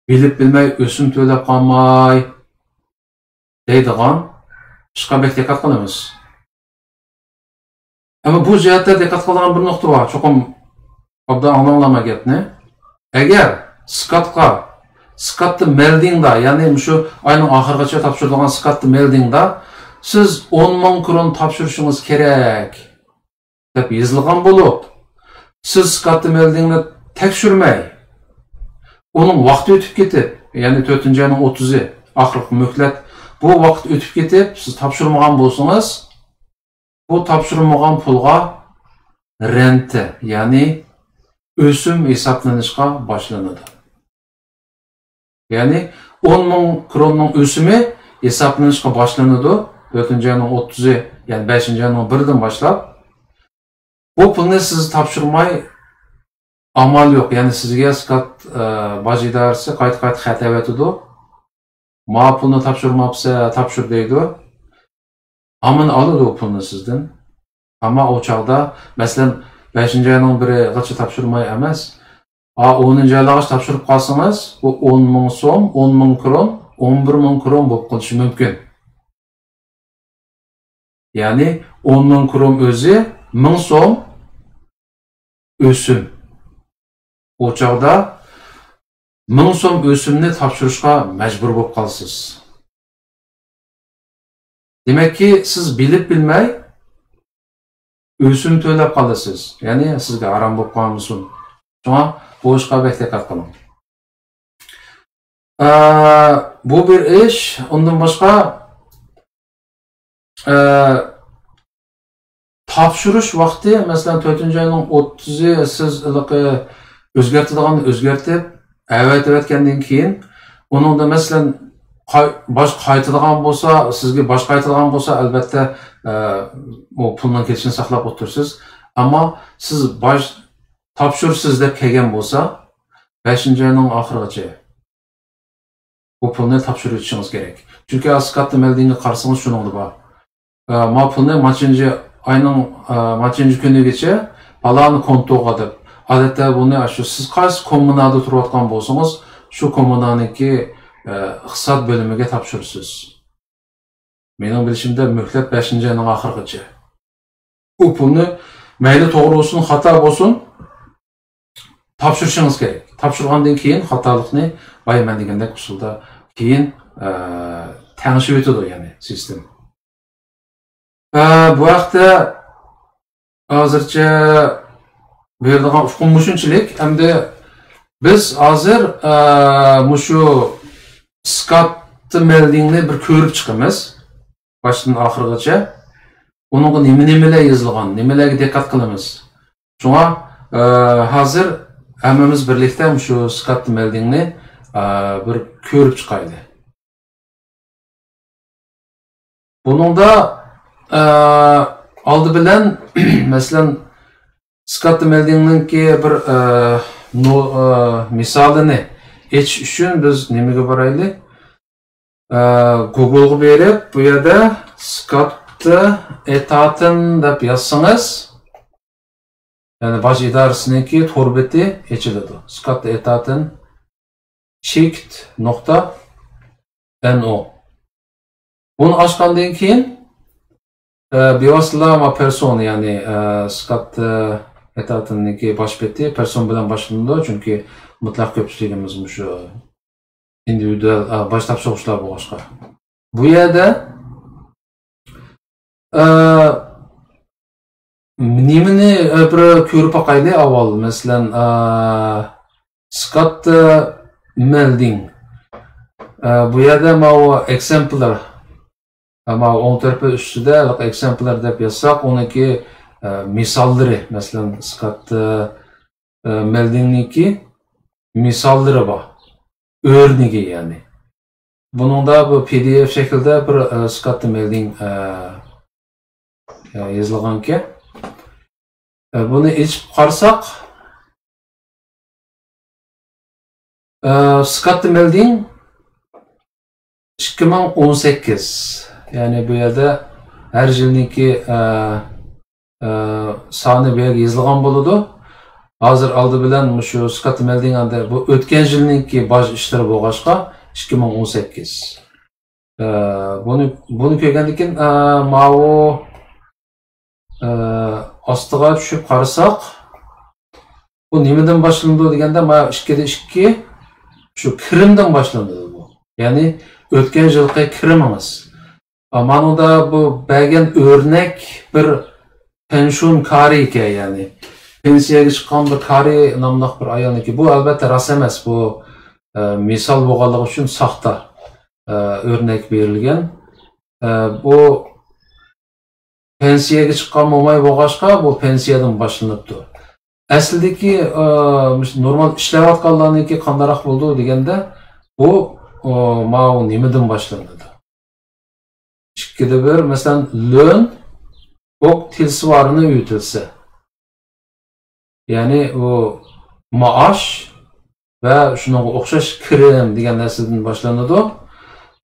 بىلىپ بىلمەي ئۆسۈم تۆلەپ قالماي دەيدىغان ئىشقا بەك دىققەت قىلىمىز. ئەمما بۇ جەھەتتە دىققەت قىلىدىغان بىر نۇقتا بار. چوقۇم ئوبدان ئاڭلاڭلار مانا گەپنى. ئەگەر سكاتقا، سكاتتا مېلدىڭدا، يەنى مۇشۇ ئاينىڭ ئاخىرىغىچە تاپشۇرىدىغان سكاتتا مېلدىڭدا سىز ئون مىڭ كرون تاپشۇرۇشىڭىز كېرەك دەپ يېزىلغان بولۇپ، سىز سكاتتا مېلدىڭنى تەكشۈرمەي، ئۇنىڭ ۋاقتى ئۆتۈپ كېتىپ، يەنى تۆتىنچى ئاينىڭ ئوتتۇزى ئاخىرقى مۆھلەت، بۇ ۋاقىت ئۆتۈپ كېتىپ، سىز تاپشۇرمىغان بولسىڭىز، بۇ تاپشۇرۇلمىغان پۇلغا رەنتە، يەنى ئۆسۈم ھېسابلىنىشقا باشلىنىدۇ. يەنى ئون مىڭ كروننىڭ ئۆسۈمى ھېسابلىنىشقا باشلىنىدۇ. تۆتىنچى ئاينىڭ ئوتتۇزى، يەنى بەشىنچى ئاينىڭ بىرىدىن باشلاپ. بۇ پۇلنى سىز تاپشۇرماي ئامال يوق. يەنى سىزگە سكات، ئە، باج ئىدارىسى قايتا-قايتا خەت ئەۋەتىدۇ. ما پۇلنى تاپشۇرماپسە، تاپشۇر دەيدۇ. ھامان ئالىدۇ ئۇ پۇلنى سىزدىن. ئەمما ئۇ چاغدا، مەسىلەن، بەشىنچى ئاينىڭ بىرىغىچە تاپشۇرماي ئەمەس، ئا، ئونىنچى ئايلارغىچە تاپشۇرۇپ قالسىڭىز، بۇ ئون مىڭ سوم، ئون مىڭ كرون، ئون بىر مىڭ كرون بولۇپ قېلىشى مۇمكىن. يەنى ئون مىڭ كرون ئۆزى مىڭ سوم ئۆسۈم. ئۇ چاغدا مىڭ سوم ئۆسۈمنى تاپشۇرۇشقا مەجبۇر بولۇپ قالىسىز. دېمەككى، سىز بىلىپ بىلمەي ئۆسۈم تۆلەپ قالىسىز. يەنى سىزگە ھارام بولۇپ قالمىسۇن. شۇڭا بۇ ئىشقا بەك دىققەت قىلىڭ. ئە، بۇ بىر ئىش. ئۇندىن باشقا، ئە، تاپشۇرۇش ۋاقتى، مەسىلەن، تۆتىنچى ئاينىڭ ئوتتۇزى سىز ھېلىقى ئۆزگەرتىدىغاننى ئۆزگەرتىپ، ئەۋەتىۋەتكەندىن كېيىن، ئۇنىڭدا، مەسىلەن، قاي-، باج قايتىدىغان بولسا، سىزگە باج قايتىدىغان بولسا، ئەلۋەتتە، ئە، ئۇ پۇلنىڭ كېلىشىنى ساقلاپ ئولتۇرىسىز. ئەمما سىز باج تاپشۇرىسىز دەپ كەلگەن بولسا، بەشىنچى ئاينىڭ ئاخىرىغىچە بۇ پۇلنى تاپشۇرۇۋېتىشىڭىز كېرەك. چۈنكى ئاسكاتتا مەلدىڭگە قارىسىڭىز شۇنىڭدا بار. ئە، ما پۇلنى مانچىنچى ئاينىڭ، ئە، مانچىنچى كۈنىگىچە پالان كونتوغا دەپ. ئادەتتە بۇنى ئاشۇ سىز قايسى كوممۇنادا تۇرۇۋاتقان بولسىڭىز، شۇ كوممۇنانىڭكى، ئە، ئىقتىساد بۆلۈمىگە تاپشۇرىسىز. مېنىڭ بىلىشىمدە مۆھلەت بەشىنچى ئاينىڭ ئاخىرىغىچە. ئۇ پۇلنى مەيلى توغرا بولسۇن، خاتا بولسۇن، تاپشۇرۇشىڭىز كېرەك. تاپشۇرغاندىن كېيىن خاتالىقنى بايا مەن دېگەندەك ئۇسۇلدا كېيىن، ئە، تەڭشىۋېتىدۇ، يەنى سىستېما. ئە، بۇ ھەقتە ھازىرچە بېرىدىغان ئۇقۇم مۇشۇنچىلىك. ئەمدى بىز ھازىر، ئە، مۇشۇ سكاتتا مەلدىڭنى بىر كۆرۈپ چىقىمىز. باشتىن ئاخىرغىچە. ئۇنىڭغا نېمە-نېمىلەر يېزىلغان، نېمىلەرگە دىققەت قىلىمىز؟ شۇڭا، ئە، ھازىر ھەممىمىز بىرلىكتە مۇشۇ سكاتتا مەلدىڭنى، ئە، بىر كۆرۈپ چىقايلى. بۇنىڭدا، ئە، ئالدى بىلەن، مەسىلەن، سكاتتا مەلدىڭنىڭكى بىر، ئە، نو-، ئە، مىسالىنى ئېچىش ئۈچۈن بىز نېمىگە بارايلى؟ ئە، گۇگلغا بېرىپ، بۇ يەردە سكاتتا ئېتاتېن دەپ يازسىڭىز، يەنى باج ئىدارىسىنىڭكى تور بېتى ئېچىلىدۇ. سكاتتا ئېتاتېن چېكت نۇقتا ئېن ئو. بۇنى ئاچقاندىن كېيىن، ئە، بىۋاسىتىلا ما پېرسون، يەنى، ئە، سكاتتا ئېتاتېننىڭكى باش بېتى پېرسون بىلەن باشلىنىدۇ، چۈنكى مۇتلەق كۆپچىلىكىمىز مۇشۇ ئىندىۋىدۇئال، ئا، باج تاپشۇرغۇچىلار بولغاچقا. بۇ يەردە، ئا، نېمىنى، ئا، بىر كۆرۈپ باقايلى ئاۋۋال. مەسىلەن، ئا، سكاتتا مەلدىڭ. ئا، بۇ يەردە ماۋۇ ئېكزەمپلار. ئا، ماۋۇ ئوڭ تەرىپى ئۈستىدە ئېكزەمپلار دەپ يازساق، ئۇنىڭكى، ئا، مىساللىرى، مەسىلەن، سكاتتا، ئا، مەلدىڭنىڭكى مىساللىرى بار. ئۆرنىكى، يەنى. بۇنىڭدا بۇ پى دى ئېف شەكلىدە بىر، ئە، سكاتتا مەلدىڭ، ئە، ئە، يېزىلغانكەن. ئە، بۇنى ئېچىپ قارىساق، ئە، سكاتتا مەلدىڭ ئىككى مىڭ ئون سەككىز. يەنى بۇ يەردە ھەر يىلنىڭكى، ئە، ئە، سانى بۇ يەرگە يېزىلغان بولىدۇ. ھازىر ئالدى بىلەن مۇشۇ سكاتتا مەلدىڭ ئەمدى بۇ ئۆتكەن يىلنىڭكى باج ئىشلىرى بولغاچقا، ئىككى مىڭ ئون سەككىز. ئە، بۇنى، بۇنى كۆرگەندىن كېيىن، ئە، ماۋۇ، ئە، ئاستىغا چۈشۈپ قارىساق، بۇ نېمىدىن باشلىنىدۇ دېگەندە، مانا ئىككىدە ئىككى، شۇ كىرىمدىن باشلىنىدۇ بۇ. يەنى ئۆتكەن يىلقى كىرىمىڭىز. مانىڭدا بۇ بەرگەن ئۆرنەك بىر پېنشۇن كارى ئىكەن، يەنى پېنسىيەگە چىققان بىر كارى ناملىق بىر ئايالنىڭكى. بۇ ئەلۋەتتە راست ئەمەس، بۇ، ئە، مىسال بولغانلىقى ئۈچۈن ساختا، ئە، ئۆرنەك بېرىلگەن. ئە، بۇ پېنسىيەگە چىققان موماي بولغاچقا، بۇ پېنسىيەدىن باشلىنىپتۇ. ئەسلىدىكى، ئە، مۇشۇ نورمال ئىشلەۋاتقانلارنىڭكى قانداقراق بولىدۇ دېگەندە، بۇ، ئە، ماۋۇ نېمىدىن باشلىنىدۇ؟ ئىككىدە بىر، مەسىلەن، لۆن ئوك تىلسىۋارىنى ئۆتىلسە. يەنى ئۇ مائاش ۋە شۇنىڭغا ئوخشاش كىرىم دېگەن نەرسىدىن باشلىنىدۇ.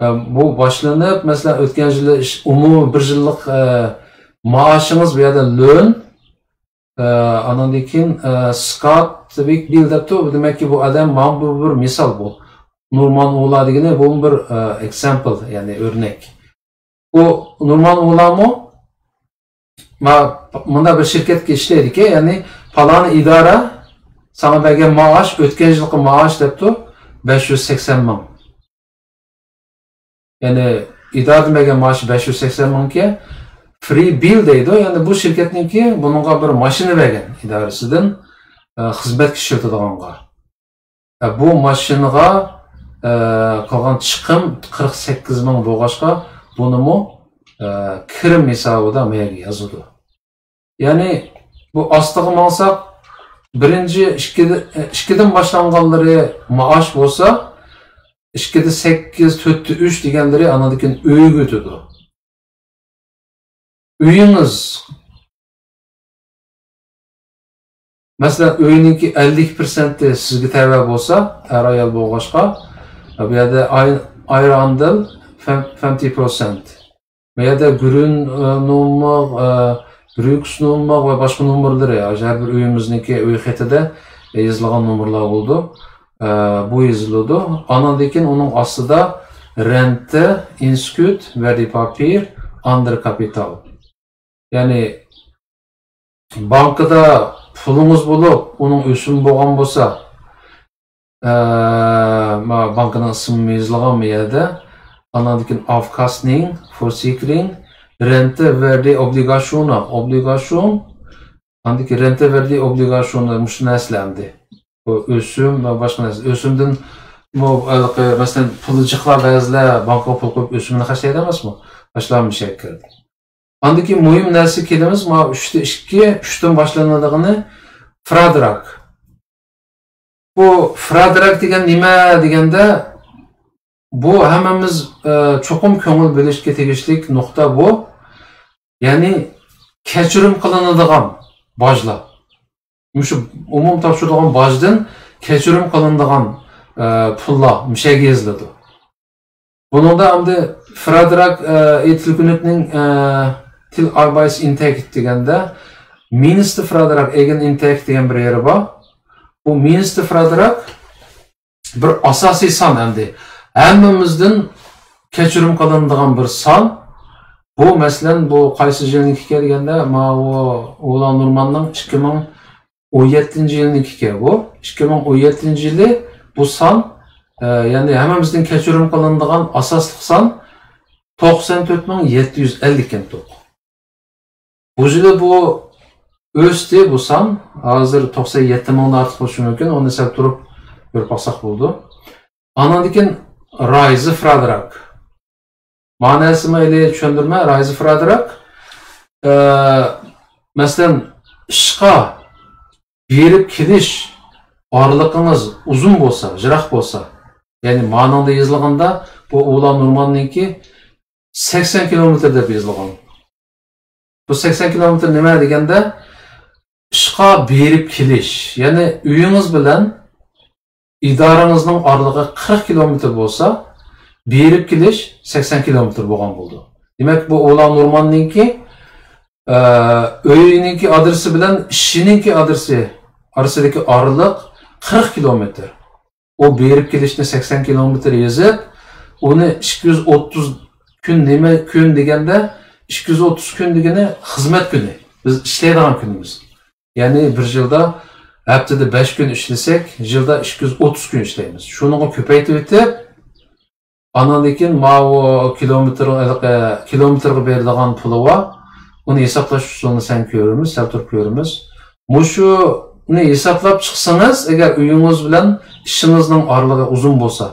ئە، بۇ باشلىنىپ، مەسىلەن، ئۆتكەن يىلى ئىش-، ئومۇمىي بىر يىللىق، ئە، مائاشىڭىز بۇ يەردە لۆن، ئە، ئاناندىن كېيىن، ئە، سكات ۋىك بىل دەپتۇ. دېمەككى، بۇ ئادەم مانا بۇ بىر مىسال بۇ. نورمان ئۇلا دېگىنى بۇ بىر، ئە، ئېكزامپل، يەنى ئۆرنەك. ئۇ نورمان ئۇلامۇ ما-، مۇنداق بىر شىركەتكە ئىشلەيدىكەن، يەنى پالانى ئىدارە ساڭا بەرگەن مائاش، ئۆتكەن يىلقى مائاش دەپتۇ، بەش يۈز سەكسەن مىڭ. يەنى ئىدارىدىن بەرگەن مائاش بەش يۈز سەكسەن مىڭكەن، فرى بىل دەيدۇ، يەنى بۇ شىركەتنىڭكى بۇنىڭغا بىر ماشىنا بەرگەن ئىدارىسىدىن، ئە، خىزمەتكە ئىشلىتىدىغانغا. ئە، بۇ ماشىنىغا، ئە، قىلغان چىقىم قىرىق سەككىز مىڭ بولغاچقا، بۇنىمۇ، ئە، كىرىم ھېسابىدا مەيەرگە يازىدۇ. يەنى بۇ ئاستىغا ماڭساق، بىرىنچى ئىككىدە-، ئىككىدىن باشلانغانلىرى مائاش بولسا، ئىككىدە سەككىز، تۆتتە ئۈچ دېگەنلىرى ئانىدىن كېيىن ئۆيگە ئۆتىدۇ. ئۆيىڭىز، مەسىلەن، ئۆينىڭكى ئەللىك پىرسەنتى سىزگە تەۋە بولسا، ئەر-ئايال بولغاچقا، بۇ يەردە ئاي-، ئايراندىل فەم-، فەمتى پىرسەنت. بۇ يەردە گۈرۈن، ئە، نومىغ، ئە، رۈكس نومىغ ۋە باشقا نومۇرلىرى، ھەر بىر ئۆيىمىزنىڭكى ئۆي خېتىدە، ئە، يېزىلغان نومۇرلار بولىدۇ. ئە، بۇ يېزىلىدۇ. ئاناندىن كېيىن ئۇنىڭ ئاستىدا رەنتە، ئىنسكۈت، ۋەردىپاپىر، ئاندېر كاپىتال. يەنى بانكىدا پۇلىڭىز بولۇپ، ئۇنىڭ ئۆسۈمى بولغان بولسا، ئە، ما بانكىنىڭ ئىسمى يېزىلغان بۇ يەردە. ئاندىن كېيىن ئاۋكاستنىڭ، فورسىكرىڭ، رەنتە ۋەردى ئوبلىگاشونا، ئوبلىگاشون، ئاندىن كېيىن رەنتە ۋەردى ئوبلىگاشونا، مۇشۇ نەرسىلەر ئەمدى. بۇ ئۆسۈم ۋە باشقا نەرسە. ئۆسۈمدىن بۇ ھېلىقى، مەسىلەن، پۇلى جىقلار بەزىلەر بانكىغا پۇل قويۇپ ئۆسۈمىنى خەجلەيدۇ ئەمەسمۇ؟ ئاشۇلار مۇشۇ يەرگە كىردى. ئاندىن كېيىن مۇھىم نەرسىگە كېلىمىز، مانا ئۈچتە ئىككى، ئۈچتىن باشلىنىدىغىنى فرادراك. بۇ فرادراك دېگەن نېمە دېگەندە، بۇ ھەممىمىز، ئە، چوقۇم كۆڭۈل بۆلۈشكە تېگىشلىك نۇقتا بۇ. يەنى كەچۈرۈم قىلىنىدىغان باجلار. مۇشۇ ئومۇمىي تاپشۇرۇلغان باجدىن كەچۈرۈم قىلىنىدىغان، ئە، پۇللار مۇشۇ يەرگە يېزىلىدۇ. بۇنىڭدا ئەمدى فرادراك، ئە، ئېيتىلگۈنۈكنىڭ، ئە، تىل ئاربايس ئىنتەكت دېگەندە، مىنىستىر فرادراك ئېگېن ئىنتەكت دېگەن بىر يېرى بار. بۇ مىنىستىر فرادراك بىر ئاساسىي سان ئەمدى. ھەممىمىزدىن كەچۈرۈم قىلىنىدىغان بىر سان. بۇ، مەسىلەن، بۇ قايسى يىلنىڭكى دېگەندە، ماۋۇ ئۇلا نۇرماننىڭ ئىككى مىڭ ئون يەتتىنچى يىلنىڭكى بۇ. ئىككى مىڭ ئون يەتتىنچى يىلى بۇ سان، ئە، يەنى ھەممىمىزدىن كەچۈرۈم قىلىنىدىغان ئاساسلىق سان توقسان تۆت مىڭ يەتتە يۈز ئەللىك ئىكەن. بۇ يىلى بۇ ئۆستى، بۇ سان. ھازىر توقسان يەتتە مىڭدىن ئارتۇق بولۇشى مۇمكىن. ئۇنى سەل تۇرۇپ كۆرۈپ باقساق بولىدۇ. ئانىڭدىن كېيىن رايزى فرادراك. مەنىسىمۇ ئېلى چۈشەندۈرمە، رايزى فرادراك. ئە، مەسىلەن، ئىشقا بېرىپ كېلىش ئارىلىقىڭىز ئۇزۇن بولسا، يىراق بولسا، يەنى مانىڭدا يېزىلغاندا، بۇ ئۇلا نۇرماننىڭكى سەكسەن كىلومېتىر دەپ يېزىلغان. بۇ سەكسەن كىلومېتىر نېمە دېگەندە، ئىشقا بېرىپ كېلىش، يەنى ئۆيىڭىز بىلەن ئىدارىڭىزنىڭ ئارىلىقى قىرىق كىلومېتىر بولسا، بېرىپ كېلىش سەكسەن كىلومېتىر بولغان بولىدۇ. دېمەك، بۇ ئۇلا نۇرماننىڭكى، ئە، ئۆيىنىڭكى ئادرېسى بىلەن ئىشىنىڭكى ئادرېسى ئارىسىدىكى ئارىلىق قىرىق كىلومېتىر. ئۇ بېرىپ كېلىشنى سەكسەن كىلومېتىر يېزىپ، ئۇنى ئىككى يۈز ئوتتۇز كۈن، نېمە كۈن دېگەندە، ئىككى يۈز ئوتتۇز كۈن دېگىنى خىزمەت كۈنى. بىز ئىشلەيدىغان كۈنىمىز. يەنى بىر يىلدا ھەپتىدە بەش كۈن ئىشلىسەك، يىلدا ئىككى يۈز ئوتتۇز كۈن ئىشلەيمىز. شۇنىڭغا كۆپەيتىۋېتىپ، ئانىڭدىن كېيىن ماۋۇ كىلومېتىر، ھېلىقى كىلومېتىرغا بېرىدىغان پۇلى بار. ئۇنى ھېسابلاش ئۇسۇلىنى سەن كۆرىمىز، سەل تۇرۇپ كۆرىمىز. مۇشۇنى ھېسابلاپ چىقسىڭىز، ئەگەر ئۆيىڭىز بىلەن ئىشىڭىزنىڭ ئارىلىقى ئۇزۇن بولسا،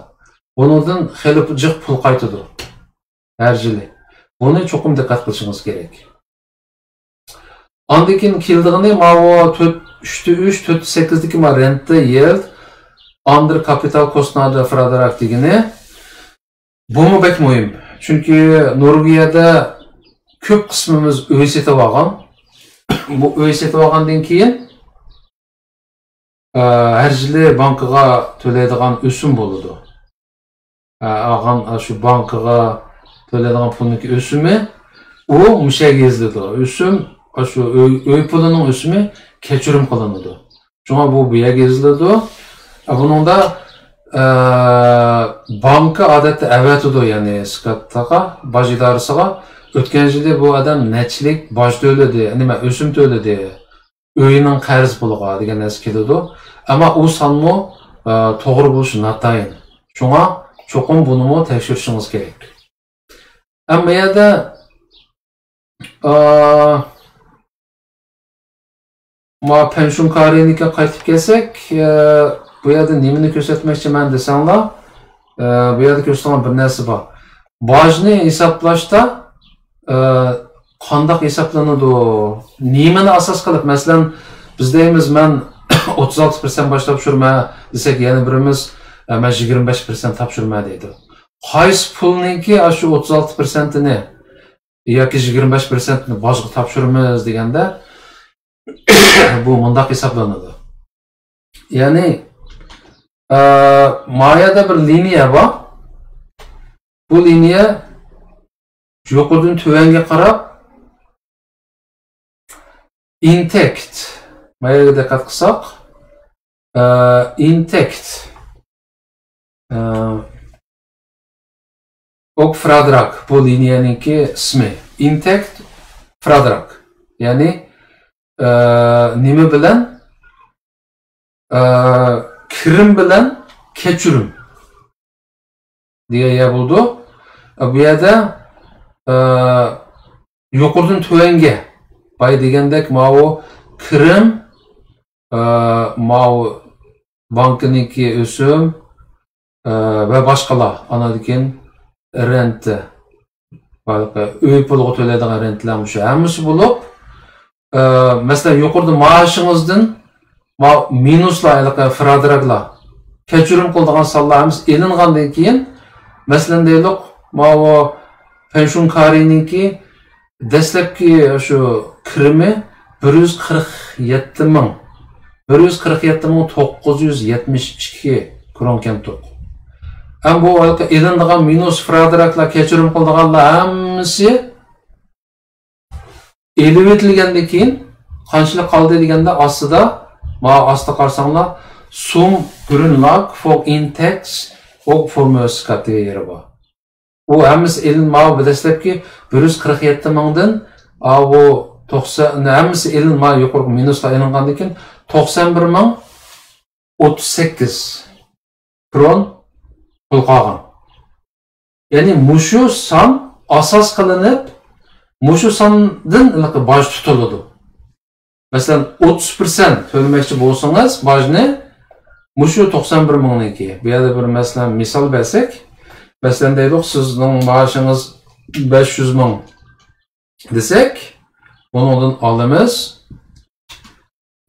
بۇنىڭدىن خېلى جىق پۇل قايتىدۇ ھەر يىلى. بۇنى چوقۇم دىققەت قىلىشىڭىز كېرەك. ئاندىن كېيىن كېلىدىغىنى ماۋۇ تۆت، ئۈچتە ئۈچ، تۆتتە سەككىزدىكى ما رېنتە يىلد، ئاندىر كاپىتال كوستنادە فىرادراك دېگىنى. بۇمۇ بەك مۇھىم. چۈنكى نورۋېگىيەدە كۆپ قىسمىمىز ئۆي سېتىۋالغان. بۇ ئۆي سېتىۋالغاندىن كېيىن، ئە، ھەر يىلى بانكىغا تۆلەيدىغان ئۆسۈم بولىدۇ. ئە، ئالغان، ئە، شۇ بانكىغا تۆلەيدىغان پۇلنىڭكى ئۆسۈمى، ئۇ مۇشۇ يەرگە يېزىلىدۇ. ئۆسۈم، ئە، شۇ ئۆي، ئۆي پۇلىنىڭ ئۆسۈمى كەچۈرۈم قىلىنىدۇ. شۇڭا بۇ، بۇ يەرگە يېزىلىدۇ. ئە، بۇنىڭدا، ئە، بانكا ئادەتتە ئەۋەتىدۇ، يەنى سكاتتاغا، باج ئىدارىسىغا. ئۆتكەن يىلى بۇ ئادەم نەچچىلىك باج تۆلىدى، نېمە، ئۆسۈم تۆلىدى. ئۆيىنىڭ قەرز پۇلىغا دېگەن نەرسە كېلىدۇ. ئەمما ئۇ سانمۇ، ئە، توغرا بولۇشى ناتايىن. شۇڭا چوقۇم بۇنىمۇ تەكشۈرۈشىڭىز كېرەك. ئەمما بۇ يەردە، ئە، ما پەنشۇنكارىنىڭكىگە قايتىپ كەلسەك، ئە، بۇ يەردە نېمىنى كۆرسەتمەكچىمەن دېسەڭلار، ئە، بۇ يەردە كۆرسىتىدىغان بىر نەرسە بار. باجنى ھېسابلاشتا، ئە، قانداق ھېسابلىنىدۇ؟ نېمىنى ئاساس قىلىپ؟ مەسىلەن، بىز دەيمىز، مەن ئوتتۇز ئالتە پىرسەنت باج تاپشۇرىمەن دېسەك، يەنە بىرىمىز، ئە، مەن يىگىرمە بەش پىرسەنت تاپشۇرىمەن دەيدۇ. قايسى پۇلنىڭكى ئاشۇ ئوتتۇز ئالتە پىرسەنتىنى ياكى يىگىرمە بەش پىرسەنتنى باجغا تاپشۇرىمىز دېگەندە، بۇ مۇنداق ھېسابلىنىدۇ. يەنى، ئە، ما يەردە بىر لىنىيە بار. بۇ لىنىيە يۇقىرىدىن تۆۋەنگە قاراپ، ئىنتەكت. ما يەرگە دىققەت قىلساق، ئە، ئىنتەكت. ئە، ئوك فرادراك، بۇ لىنىيەنىڭكى ئىسمى. ئىنتەكت فرادراك. يەنى، ئە، نېمە بىلەن؟ ئە، كىرىم بىلەن كەچۈرۈم دېگەن يەر بولىدۇ. ئە، بۇ يەردە، ئە، يۇقىرىدىن تۆۋەنگە، بايا دېگەندەك، ماۋۇ كىرىم، ئە، ماۋۇ بانكىنىڭكى ئۆسۈم، ئە، ۋە باشقىلار. ئاندىن كېيىن رېنتە، ھېلىقى ئۆي پۇلىغا تۆلەيدىغان رېنتىلەر، مۇشۇ ھەممىسى بولۇپ، ئە، مەسىلەن، يۇقىرىدا مائاشىڭىزدىن ما-، مىنۇسلار، ھېلىقى فرادراكلار، كەچۈرۈم قىلىدىغان سانلار ھەممىسى ئېلىنغاندىن كېيىن، مەسىلەن، دەيلۇق، ماۋۇ پەنشۇنكارىنىڭكى دەسلەپكى شۇ كىرىمى بىر يۈز قىرىق يەتتە مىڭ، بىر يۈز قىرىق يەتتە مىڭ توققۇز يۈز يەتمىش ئىككى كرونكەنتۇق. ھەم بۇ ھېلىقى ئېلىنىدىغان مىنۇس فرادراكلار، كەچۈرۈم قىلىدىغانلار ھەممىسى ئېلىۋېتىلگەندىن كېيىن قانچىلىك قالدى دېگەندە، ئاستىدا، مانا ئاستىدا قارىساڭلار، سۇم گرۇنلاگ فور ئىنتەكت ئوك فورمۇئىسكات دېگەن يېرى بار. ئۇ ھەممىسى ئېلىن-، ماۋۇ دەسلەپكى بىر يۈز قىرىق يەتتە مىڭدىن، ئاۋۇ توقسان، ھەممىسى ئېلىن-، ما يۇقىرىقى مىنۇسلار ئېلىنغاندىن كېيىن توقسان بىر مىڭ ئوتتۇز سەككىز كرون پۇل قالغان. يەنى مۇشۇ سان ئاساس قىلىنىپ، مۇشۇ ساندىن ھېلىقى باج تۇتۇلىدۇ. مەسىلەن، ئوتتۇز پىرسەنت تۆلىمەكچى بولسىڭىز باجنى، مۇشۇ توقسان بىر مىڭنىڭكى. بۇ يەردە بىر، مەسىلەن، مىسال بەرسەك، مەسىلەن، دەيدۇق، سىزنىڭ مائاشىڭىز بەش يۈز مىڭ دېسەك، بۇنىڭدىن ئالىمىز،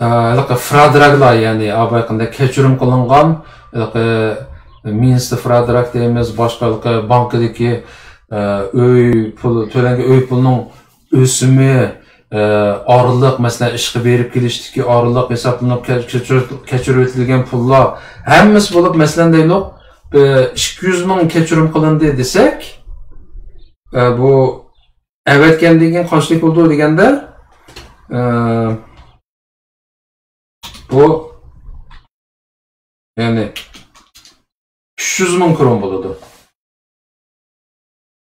ئە، ھېلىقى فرادراگلار، يەنى ئاۋۋالقىدەك كەچۈرۈم قىلىنغان، ھېلىقى مىنىستىر فرادراگ دەيمىز، باشقا ھېلىقى بانكىدىكى، ئە، ئۆي پۇل، تۆلەنگەن ئۆي پۇلىنىڭ ئۆسۈمى، ئە، ئارىلىق، مەسىلەن، ئىشقا بېرىپ كېلىشتىكى ئارىلىق ھېسابلىنىپ كەچۈر-، كەچۈرۈۋېتىلگەن پۇللار ھەممىسى بولۇپ، مەسىلەن، دەيلۇق، ئە، ئىككى يۈز مىڭ كەچۈرۈم قىلىندى دېسەك، ئە، بۇ ئەۋەتكەندىن كېيىن قانچىلىك بولىدۇ دېگەندە، ئە، بۇ، يەنى، ئۈچ يۈز مىڭ كرون بولىدۇ.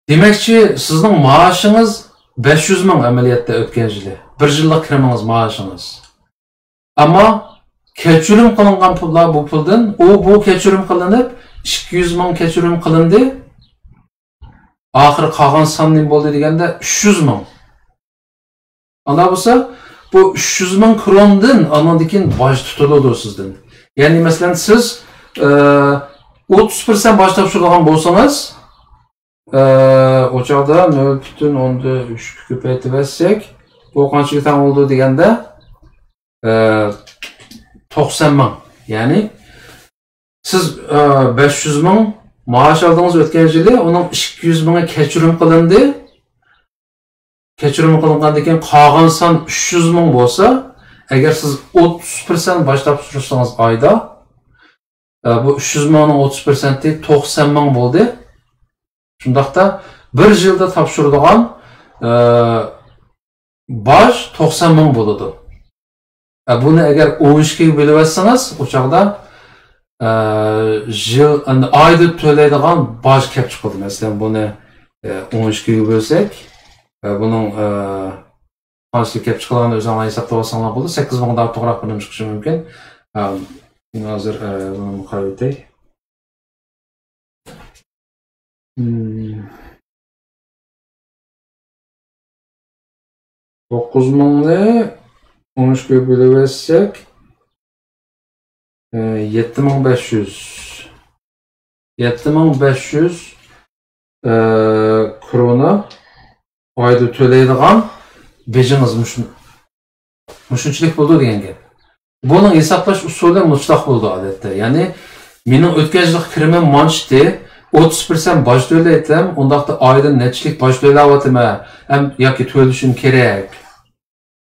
دېمەكچى، سىزنىڭ مائاشىڭىز بەش يۈز مىڭ ئەمەلىيەتتە ئۆتكەن يىلى. بىر يىللىق كىرىمىڭىز، مائاشىڭىز. ئەمما كەچۈرۈم قىلىنغان پۇللار بۇ پۇلدىن، ئۇ، بۇ كەچۈرۈم قىلىنىپ، ئىككى يۈز مىڭ كەچۈرۈم قىلىندى. ئاخىرى قالغان سان نېمە بولدى دېگەندە، ئۈچ يۈز مىڭ. ئانداق بولسا، بۇ ئۈچ يۈز مىڭ كروندىن ئانىڭدىن كېيىن باج تۇتۇلىدۇ سىزدىن. يەنى، مەسىلەن، سىز، ئە، ئوتتۇز پىرسەنت باج تاپشۇرىدىغان بولسىڭىز، ئە، ئۇ چاغدا نۆل پۈتۈن ئوندىن ئۈچكە كۆپەيتىۋەتسەك، بۇ قانچىگە تەڭ بولىدۇ دېگەندە، ئە، توقسان مىڭ. يەنى سىز، ئە، بەش يۈز مىڭ مائاش ئالدىڭىز ئۆتكەن يىلى، ئۇنىڭ ئىككى يۈز مىڭى كەچۈرۈم قىلىندى. كەچۈرۈم قىلىنغاندىن كېيىن قالغان سان ئۈچ يۈز مىڭ بولسا، ئەگەر سىز ئوتتۇز پىرسەنت باج تاپشۇرسىڭىز ئايدا، ئە، بۇ ئۈچ يۈز مىڭنىڭ ئوتتۇز پىرسەنتى توقسان مىڭ بولدى. شۇنداقتا بىر يىلدا تاپشۇرىدىغان، ئە، باج توقسان مىڭ بولىدۇ. ئە، بۇنى ئەگەر ئون ئىككىگە بۆلۈۋەتسىڭىز، ئۇ چاغدا، ئە، يىل، ئايدا تۆلەيدىغان باج كەپ چىقىدۇ. مەسىلەن، بۇنى، ئە، ئون ئىككىگە بۆلسەك، ئە، بۇنىڭ، ئە، قانچىلىك كەپ چىقىدىغانلىقىنى ئۆزۈڭلار ھېسابلاپ ئالساڭلار بولىدۇ. سەككىز مىڭدىن ئارتۇقراق بىر نېمە چىقىشى مۇمكىن. ئە، مەن ھازىر، ئە، بۇنى قاراپ ئۆتەي. مم. توققۇز مىڭنى ئون ئۈچكە بۆلۈۋەتسەك، ئە، يەتتە مىڭ بەش يۈز. يەتتە مىڭ بەش يۈز، ئە، كرونا ئايدا تۆلەيدىغان بېجىڭىز مۇشۇ-، مۇشۇنچىلىك بولىدۇ دېگەن گەپ. بۇنىڭ ھېسابلاش ئۇسۇلى مۇشۇنداق بولىدۇ ئادەتتە. يەنى مېنىڭ ئۆتكەن يىلقى كىرىمىم مانچە ئىدى، ئوتتۇز پىرسەنت باج تۆلەيتتىم، ئۇنداقتا ئايدىن نەچچىلىك باج تۆلەۋاتىمەن، ھەم ياكى تۆلىشىم كېرەك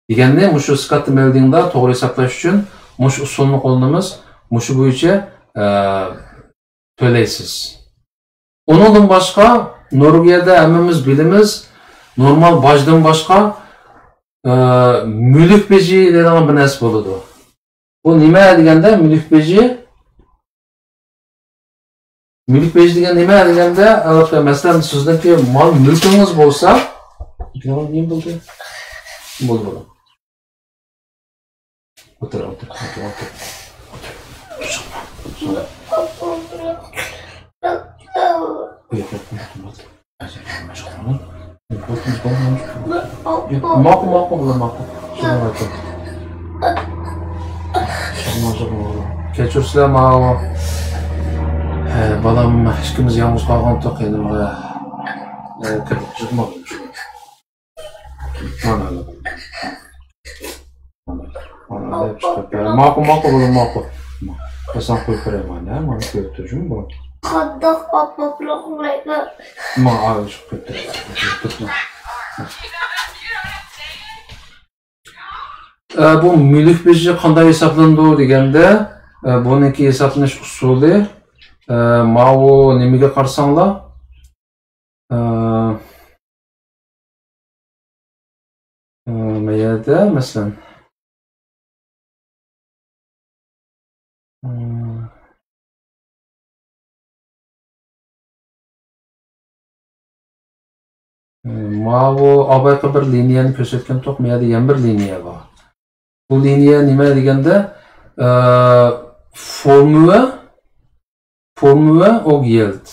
دېگەننى مۇشۇ سكاتتا مېلدىڭدا توغرا ھېسابلاش ئۈچۈن مۇشۇ ئۇسۇلنى قوللىنىمىز. مۇشۇ بويىچە، ئە، تۆلەيسىز. ئۇنىڭدىن باشقا، نورۋېگىيەدە ھەممىمىز بىلىمىز، نورمال باجدىن باشقا، ئە، مۈلۈك بېجى دەيدىغان بىر نەرسە بولىدۇ. بۇ نېمە دېگەندە، مۈلۈك بېجى؟ مۈلۈك بېجى دېگەن نېمە دېگەندە، ئەلۋەتتە، مەسىلەن، سىزنىڭكى مال مۈلكىڭىز بولسا، نېمە بولدى؟ بولدى، بولدى. ئولتۇر، ئولتۇر، ئولتۇر، ئولتۇر. ئولتۇر. ماقۇل، ماقۇل، بۇلار ماقۇل. كەچۈرسىلەر ماۋۇ. ھە، بالام، ئىككىمىز يالغۇز قالغانتۇق، يېنىمغا، ئە، كىرىپ چىقمىغىن. مانا، مانا، مانا، دەپ چىقىپ بەر. ماقۇل، ماقۇل، بۇلار ماقۇل. مەن ساڭا قويۇپ بېرەي، مانا، مانا كۆرۈپ تۇر، جۇمۇ بۇ. قانداق ئاپاپلا قويۇپ بەر. مانا، ئاۋۇ چىقىپ كەتتى. ئە، بۇ مۈلۈك بېجى قانداق ھېسابلىنىدۇ دېگەندە، ئە، بۇنىڭكى ھېسابلىنىش ئۇسۇلى، ئە، ماۋۇ نېمىگە قارىساڭلار، ئە، ئە، ما يەردە، مەسىلەن، ئە، ماۋۇ ئاۋۋالقى بىر لىنىيەنى كۆرسەتكەنتۇق، ما يەردە يەنە بىر لىنىيە بار. بۇ لىنىيە نېمە دېگەندە، ئە، فورمۇلە، فورمۇلە ئوگ يىلد.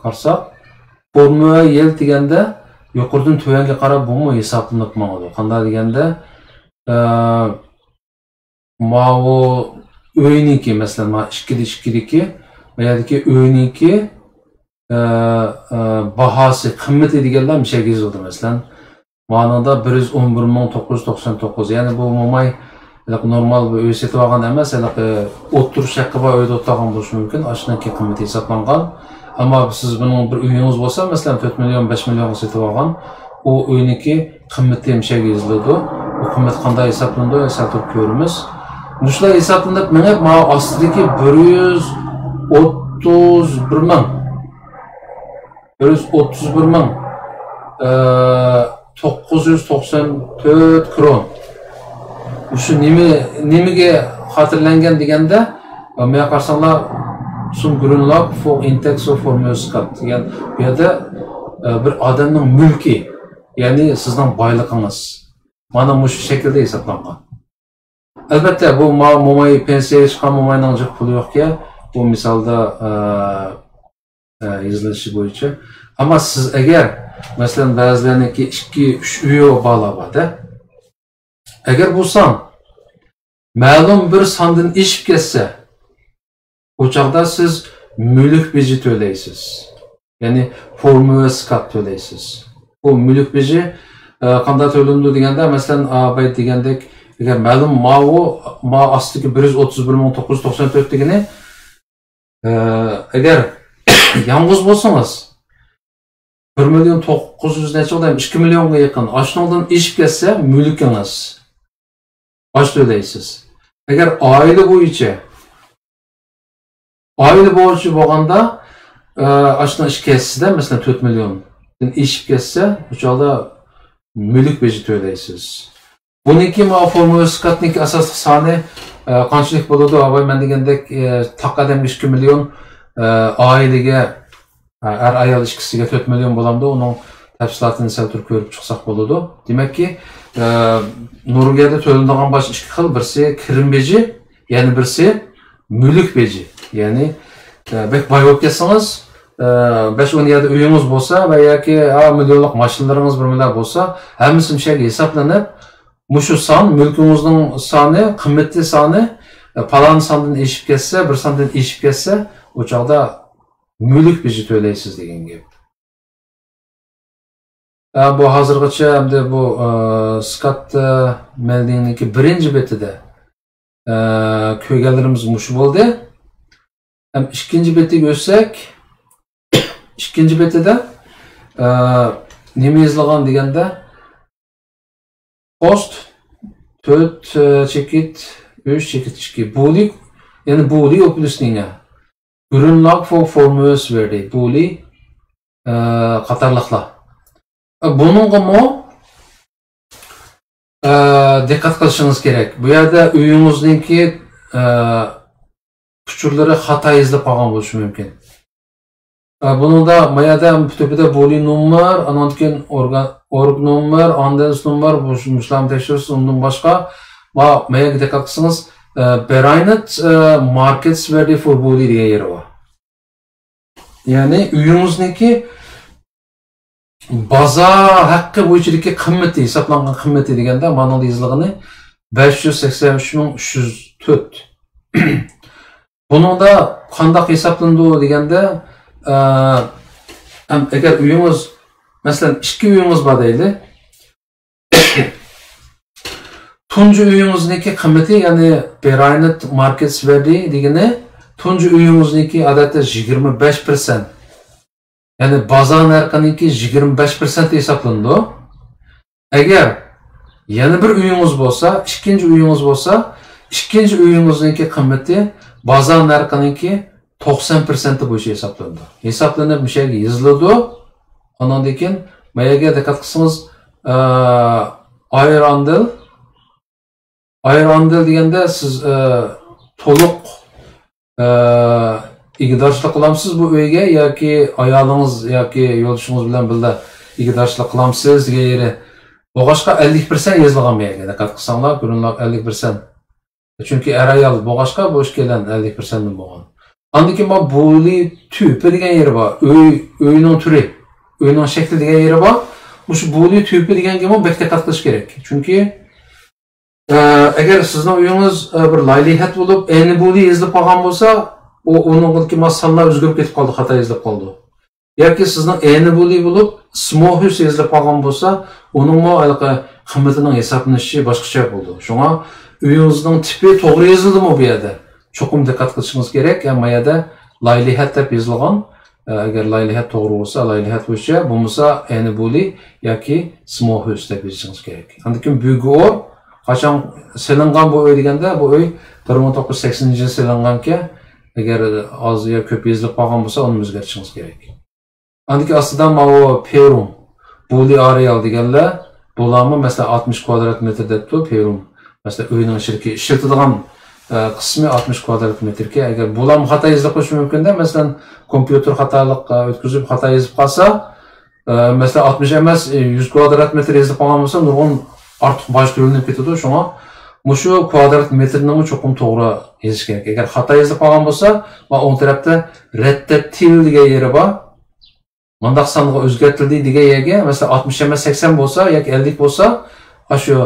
قارىساق، فورمۇلە يىلد دېگەندە يۇقىرىدىن تۆۋەنگە قاراپ بۇمۇ ھېسابلىنىپ ماڭىدۇ. قانداق دېگەندە، ئە، ماۋۇ ئۆينىڭكى، مەسىلەن، مانا ئىككىدە ئىككىدىكى، ما يەردىكى ئۆينىڭكى، ئە، ئە، باھاسى، قىممىتى دېگەنلەر مۇشۇ يەرگە يېزىلىدۇ. مەسىلەن، مانىڭدا بىر يۈز ئون بىر مىڭ توققۇز يۈز توقسان توققۇز، يەنى بۇ موماي ھېلىقى نورمال بىر ئۆي سېتىۋالغان ئەمەس، ھېلىقى ئولتۇرۇش ھەققى بار ئۆيدە ئولتۇرغان بولۇشى مۇمكىن، ئاشۇنىڭكى قىممىتى ھېسابلانغان. ئەمما سىز بۇنىڭ بىر ئۆيىڭىز بولسا، مەسىلەن، تۆت مىليون، بەش مىليونغا سېتىۋالغان، ئۇ ئۆينىڭكى قىممىتى مۇشۇ يەرگە يېزىلىدۇ. بۇ قىممەت قانداق ھېسابلىنىدۇ، سەل تۇرۇپ كۆرىمىز. مۇشۇلار ھېسابلىنىپ مېڭىپ، ماۋۇ ئاستىدىكى بىر يۈز ئوتتۇز بىر مىڭ، بىر يۈز ئوتتۇز بىر مىڭ، ئە، توققۇز يۈز توقسان تۆت كرون. مۇشۇ نېمە، نېمىگە خاتىرىلەنگەن دېگەندە، ماڭا قارىساڭلار، سۇم گرۇنلاگ فور ئىنتەكس ۋە فورمۇسكات دېگەن بۇ يەردە، ئە، بىر ئادەمنىڭ مۈلكى، يەنى سىزنىڭ بايلىقىڭىز. مانا مۇشۇ شەكىلدە ھېسابلانغان. ئەلۋەتتە، بۇ ما-، موماي پېنسىيەگە چىققان موماينىڭ جىق پۇلى يوقكەن، بۇ مىسالدا، ئە، ئە، يېزىلىشى بويىچە. ئەمما سىز ئەگەر، مەسىلەن، بەزىلەرنىڭكى ئىككى، ئۈچ ئۆيى بارلار بار-دە. ئەگەر بۇ سان مەلۇم بىر ساندىن ئېشىپ كەتسە، ئۇ چاغدا سىز مۈلۈك بېجى تۆلەيسىز. يەنى فورمۇسكات تۆلەيسىز. بۇ مۈلۈك بېجى، ئە، قانداق تۆلىنىدۇ دېگەندە، مەسىلەن، ئا، بايا دېگەندەك، ئەگەر مەلۇم ماۋۇ، ما ئاستىدىكى بىر يۈز ئوتتۇز بىر مىڭ توققۇز يۈز توقسان تۆت دېگىنى، ئە، ئەگەر يالغۇز بولسىڭىز، بىر مىليون توققۇز يۈز نەچچە دەيمەن، ئىككى مىليونغا يېقىن، ئاشۇنىڭدىن ئېشىپ كەتسە، مۈلكىڭىز باج تۆلەيسىز. ئەگەر ئائىلە بويىچە، ئائىلە بويىچە بولغاندا، ئە، ئاشۇنىڭ ئىچى كەتسىدە، مەسىلەن، تۆت مىليوندىن ئېشىپ كەتسە، ئۇ چاغدا مۈلۈك بېجى تۆلەيسىز. بۇنىڭكى ما فورمۇلا سكاتنىڭكى ئاساسلىق سانى، ئە، قانچىلىك بولىدۇ؟ ئاۋاي، مەن دېگەندەك، ئە، تاق ئادەمگە ئىككى مىليون، ئە، ئائىلىگە، ئە، ئەر-ئايال ئىككىسىگە تۆت مىليون بولامدۇ؟ ئۇنىڭ تەپسىلاتىنى سەل تۈر كۆرۈپ چىقساق بولىدۇ. دېمەككى، ئە، نورۋېگىيەدە تۆلىنىدىغان باج ئىككى خىل، بىرسى كىرىم بېجى، يەنە بىرسى مۈلۈك بېجى. يەنى، ئە، بەك باي بولۇپ كەتسىڭىز، ئە، بەش-ئون يەردە ئۆيىڭىز بولسا ۋە ياكى، ئا، مىليونلۇق ماشىنىلىرىڭىز بىر مىليار بولسا، ھەممىسى مۇشۇ يەرگە ھېسابلىنىپ، مۇشۇ سان، مۈلكىڭىزنىڭ سانى، قىممىتى سانى، ئە، پالان ساندىن ئېشىپ كەتسە، بىر ساندىن ئېشىپ كەتسە، ئۇ چاغدا مۈلۈك بېجى تۆلەيسىز دېگەن گەپ. ئە، بۇ ھازىرغىچە ئەمدى بۇ، ئە، سكات، ئە، مەلدىنىڭكى بىرىنچى بېتىدە، ئە، كۆرگەنلىرىمىز مۇشۇ بولدى. ھەم ئىككىنچى بېتىگە ئۆتسەك، ئىككىنچى بېتىدە، ئە، نېمە يېزىلغان دېگەندە، پوست تۆت، ئە، چېكىت ئۈچ، چېكىت ئىككى. بۇلى، يەنى بۇلى ئوپلىسنىڭە. Grundlag for Formuesverdi. بۇلى، ئە، قاتارلىقلار. ئە، بۇنىڭغىمۇ، ئە، دىققەت قىلىشىڭىز كېرەك. بۇ يەردە ئۆيىڭىزنىڭكى، ئە، ئۇچۇرلىرى خاتا يېزىلىپ قالغان بولۇشى مۇمكىن. ئە، بۇنىڭدا ما يەردە تۆپىدە بۇلى نومېر، ئانان كېيىن ئورگا-، ئورگ نومېر، ئاندېلس نومېر، مۇش-، مۇشۇلارنى تەكشۈرىسىز. ئۇندىن باشقا، ما-، ما يەرگە دىققەت قىلسىڭىز، ئە، بېراينىت، ئە، ماركېتسۋېردى فور بۇلى دېگەن يېرى بار. يەنى ئۆيىڭىزنىڭكى بازار ھەققى بويىچىدىكى قىممىتى، ھېسابلانغان قىممىتى دېگەندە، مانىڭدا يېزىلغىنى بەش يۈز سەكسەن ئۈچ مىڭ ئۈچ يۈز تۆت. بۇنىڭدا قانداق ھېسابلىنىدۇ دېگەندە، ئە، ئەم، ئەگەر ئۆيىڭىز، مەسىلەن، ئىككى ئۆيىڭىز بار دەيلى. تۇنجى ئۆيىڭىزنىڭكى قىممىتى، يەنى بېراينىت ماركېتسۋېردى دېگىنى، تۇنجى ئۆيىڭىزنىڭكى ئادەتتە يىگىرمە بەش پىرسەنت، يەنى بازار نەرخىنىڭكى يىگىرمە بەش پىرسەنت ھېسابلىنىدۇ. ئەگەر يەنە بىر ئۆيىڭىز بولسا، ئىككىنچى ئۆيىڭىز بولسا، ئىككىنچى ئۆيىڭىزنىڭكى قىممىتى بازار نەرخىنىڭكى توقسان پىرسەنتى بويىچە ھېسابلىنىدۇ. ھېسابلىنىپ مۇشۇ يەرگە يېزىلىدۇ. ئانىڭدىن كېيىن ما يەرگە دىققەت قىلسىڭىز، ئە، ئاير ئاندىل، ئاير ئاندىل دېگەندە سىز، ئە، تولۇق، ئە، ئىگىدارچىلىق قىلامسىز بۇ ئۆيگە ياكى ئايالىڭىز ياكى يولدىشىڭىز بىلەن بىللە ئىگىدارچىلىق قىلامسىز دېگەن يېرى. بولغاچقا ئەللىك پىرسەنت يېزىلغان بۇ يەرگە. دىققەت قىلساڭلار، گرۇنلاگ ئەللىك پىرسەنت. چۈنكى ئەر-ئايال بولغاچقا، بۇ ئىككىيلەن ئەللىك پىرسەنتتىن بولغان. ئاندىن كېيىن بۇ بۇلى تۈپى دېگەن يېرى بار. ئۆي، ئۆينىڭ تۈرى، ئۆينىڭ شەكلى دېگەن يېرى بار. مۇشۇ بۇلى تۈپى دېگەنگىمۇ بەك دىققەت قىلىش كېرەك. چۈنكى، ئە، ئەگەر سىزنىڭ ئۆيىڭىز، ئە، بىر لايىھەت بولۇپ، ئەينى بۇلى يېزىلىپ قالغان بولسا، ئۇ، ئۇنىڭدىكى ما سانلار ئۆزگىرىپ كېتىپ قالىدۇ، خاتا يېزىلىپ قالىدۇ. ياكى سىزنىڭ ئەينى بۇلى بولۇپ، سموھۈس يېزىلىپ قالغان بولسا، ئۇنىڭمۇ ھېلىقى قىممىتىنىڭ ھېسابلىنىشى باشقىچە بولىدۇ. شۇڭا ئۆيىڭىزنىڭ تىپى توغرا يېزىلدىمۇ بۇ يەردە؟ چوقۇم دىققەت قىلىشىڭىز كېرەك. ھەم ما يەردە لايىھەت دەپ يېزىلغان. ئە، ئەگەر لايىھەت توغرا بولسا، لايىھەت بويىچە، بولمىسا ئەينى بۇلى ياكى سموھۈس دەپ يېزىشىڭىز كېرەك. ئاندىن كېيىن بۈگور، قاچان سېلىنغان بۇ ئۆي دېگەندە، بۇ ئۆي بىر مىڭ توققۇز يۈز سەكسىنىنچى يىلى سېلىنغانكەن، ئەگەر ئاز يا كۆپ يېزىلىپ قالغان بولسا، ئۇنى ئۆزگەرتىشىڭىز كېرەك. ئاندىكى ئاستىدا ماۋۇ پېرۇم، بۇلى ئارېئال دېگەنلەر، بۇلارمۇ مەسىلەن ئاتمىش كۋادرات مېتىر دەپتۇ پېرۇم. مەسىلەن ئۆينىڭ ئىچىدىكى ئىشلىتىدىغان، ئە، قىسمى ئاتمىش كۋادرات مېتىركەن. ئەگەر بۇلارمۇ خاتا يېزىلىپ قېلىشى مۇمكىندە، مەسىلەن كومپيۇتېر خاتالىق، ئە، ئۆتكۈزۈپ خاتا يېزىپ قالسا، ئە، مەسىلەن ئاتمىش ئەمەس، ئە، يۈز كۋادرات مېتىر يېزىلىپ قالغان بولسا، نۇرغۇن ئارتۇق باج تۆلىنىپ كېتىدۇ. شۇڭا مۇشۇ كۋادرات مېتىرنىمۇ چوقۇم توغرا يېزىش كېرەك. ئەگەر خاتا يېزىلىپ قالغان بولسا، مانا ئوڭ تەرەپتە رەتتەتىل دېگەن يېرى بار. مانداق سانغا ئۆزگەرتىلدى دېگەن يەرگە، مەسىلەن، ئاتمىش ئەمەس، سەكسەن بولسا ياكى ئەللىك بولسا، ئاشۇ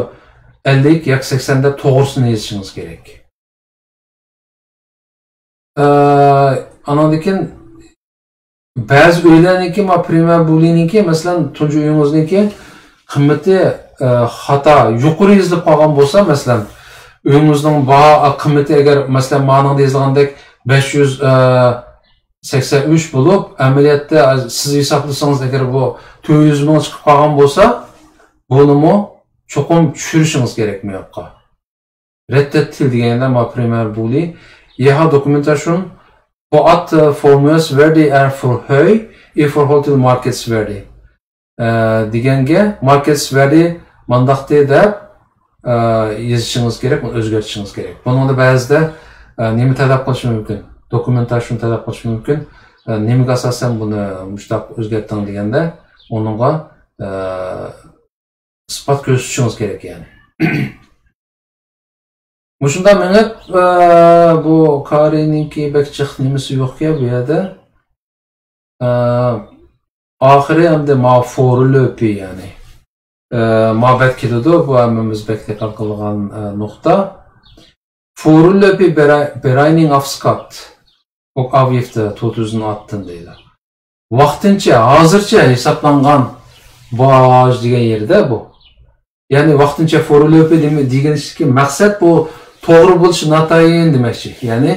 ئەللىك ياكى سەكسەن دەپ توغرىسىنى يېزىشىڭىز كېرەك. ئە، ئانىڭدىن كېيىن بەزى ئۆيلەرنىڭكى، ما، پرىمە بۇلىنىڭكى، مەسىلەن، تۇنجى ئۆيىڭىزنىڭكى، قىممىتى، ئە، خاتا، يۇقىرى يېزىلىپ قالغان بولسا، مەسىلەن، ئۆيىڭىزنىڭ باھا قىممىتى ئەگەر، مەسىلەن، مانىڭدا يېزىلغاندەك بەش يۈز، ئە، سەكسەن ئۈچ بولۇپ، ئەمەلىيەتتە سىز ھېسابلىسىڭىز، ئەگەر بۇ تۆت يۈز مىڭ چىقىپ قالغان بولسا، بۇنىمۇ چوقۇم چۈشۈرۈشىڭىز كېرەك مۇ ياققا. رەددەت تىل دېگەندە، ما پرىمېر بۇلى، يەھا دوكۇمېنتاسيون، بۇ ئات فورمۇس ۋەردى ئەر فور ھۆي، ئى فور ھول تىل ماركېتس ۋەردى. ئە، دېگەنگە ماركېتس ۋەردى مانداقتى دەپ، ئە، يېزىشىڭىز كېرەك، ئۇنى ئۆزگەرتىشىڭىز كېرەك. بۇنىڭدا بەزىدە، ئە، نېمە تەلەپ قىلىشى مۇمكىن؟ دوكۇمېنتاسيون تەلەپ قىلىشى مۇمكىن. ئە، نېمىگە ئاساسەن بۇنى مۇشۇنداق ئۆزگەرتتىڭ دېگەندە، ئۇنىڭغا، ئە، ئىسپات كۆرسىتىشىڭىز كېرەك، يەنى. مۇشۇنداق مېڭىپ، ئە، بۇ كارىنىڭكى بەك جىق نېمىسى يوقكەن بۇ يەردە. ئە، ئاخىرى ئەمدى ما فورلۆپى، يەنى، ئە، ما بەك كېلىدۇ، بۇ ھەممىمىز بەك دىققەت قىلغان، ئە، نۇقتا. فورلۆپى بېرەينىڭ ئاف سكات ئوك ئاۋيېفتا تۆت يۈز ئاتتىن دەيدۇ. ۋاقتىنچە، ھازىرچە ھېسابلانغان باج دېگەن يېرىدە بۇ. يەنى ۋاقتىنچە فورلۆپى دېمە-، دېگىنىدىكى مەقسەت بۇ توغرا بولۇشى ناتايىن دېمەكچى. يەنى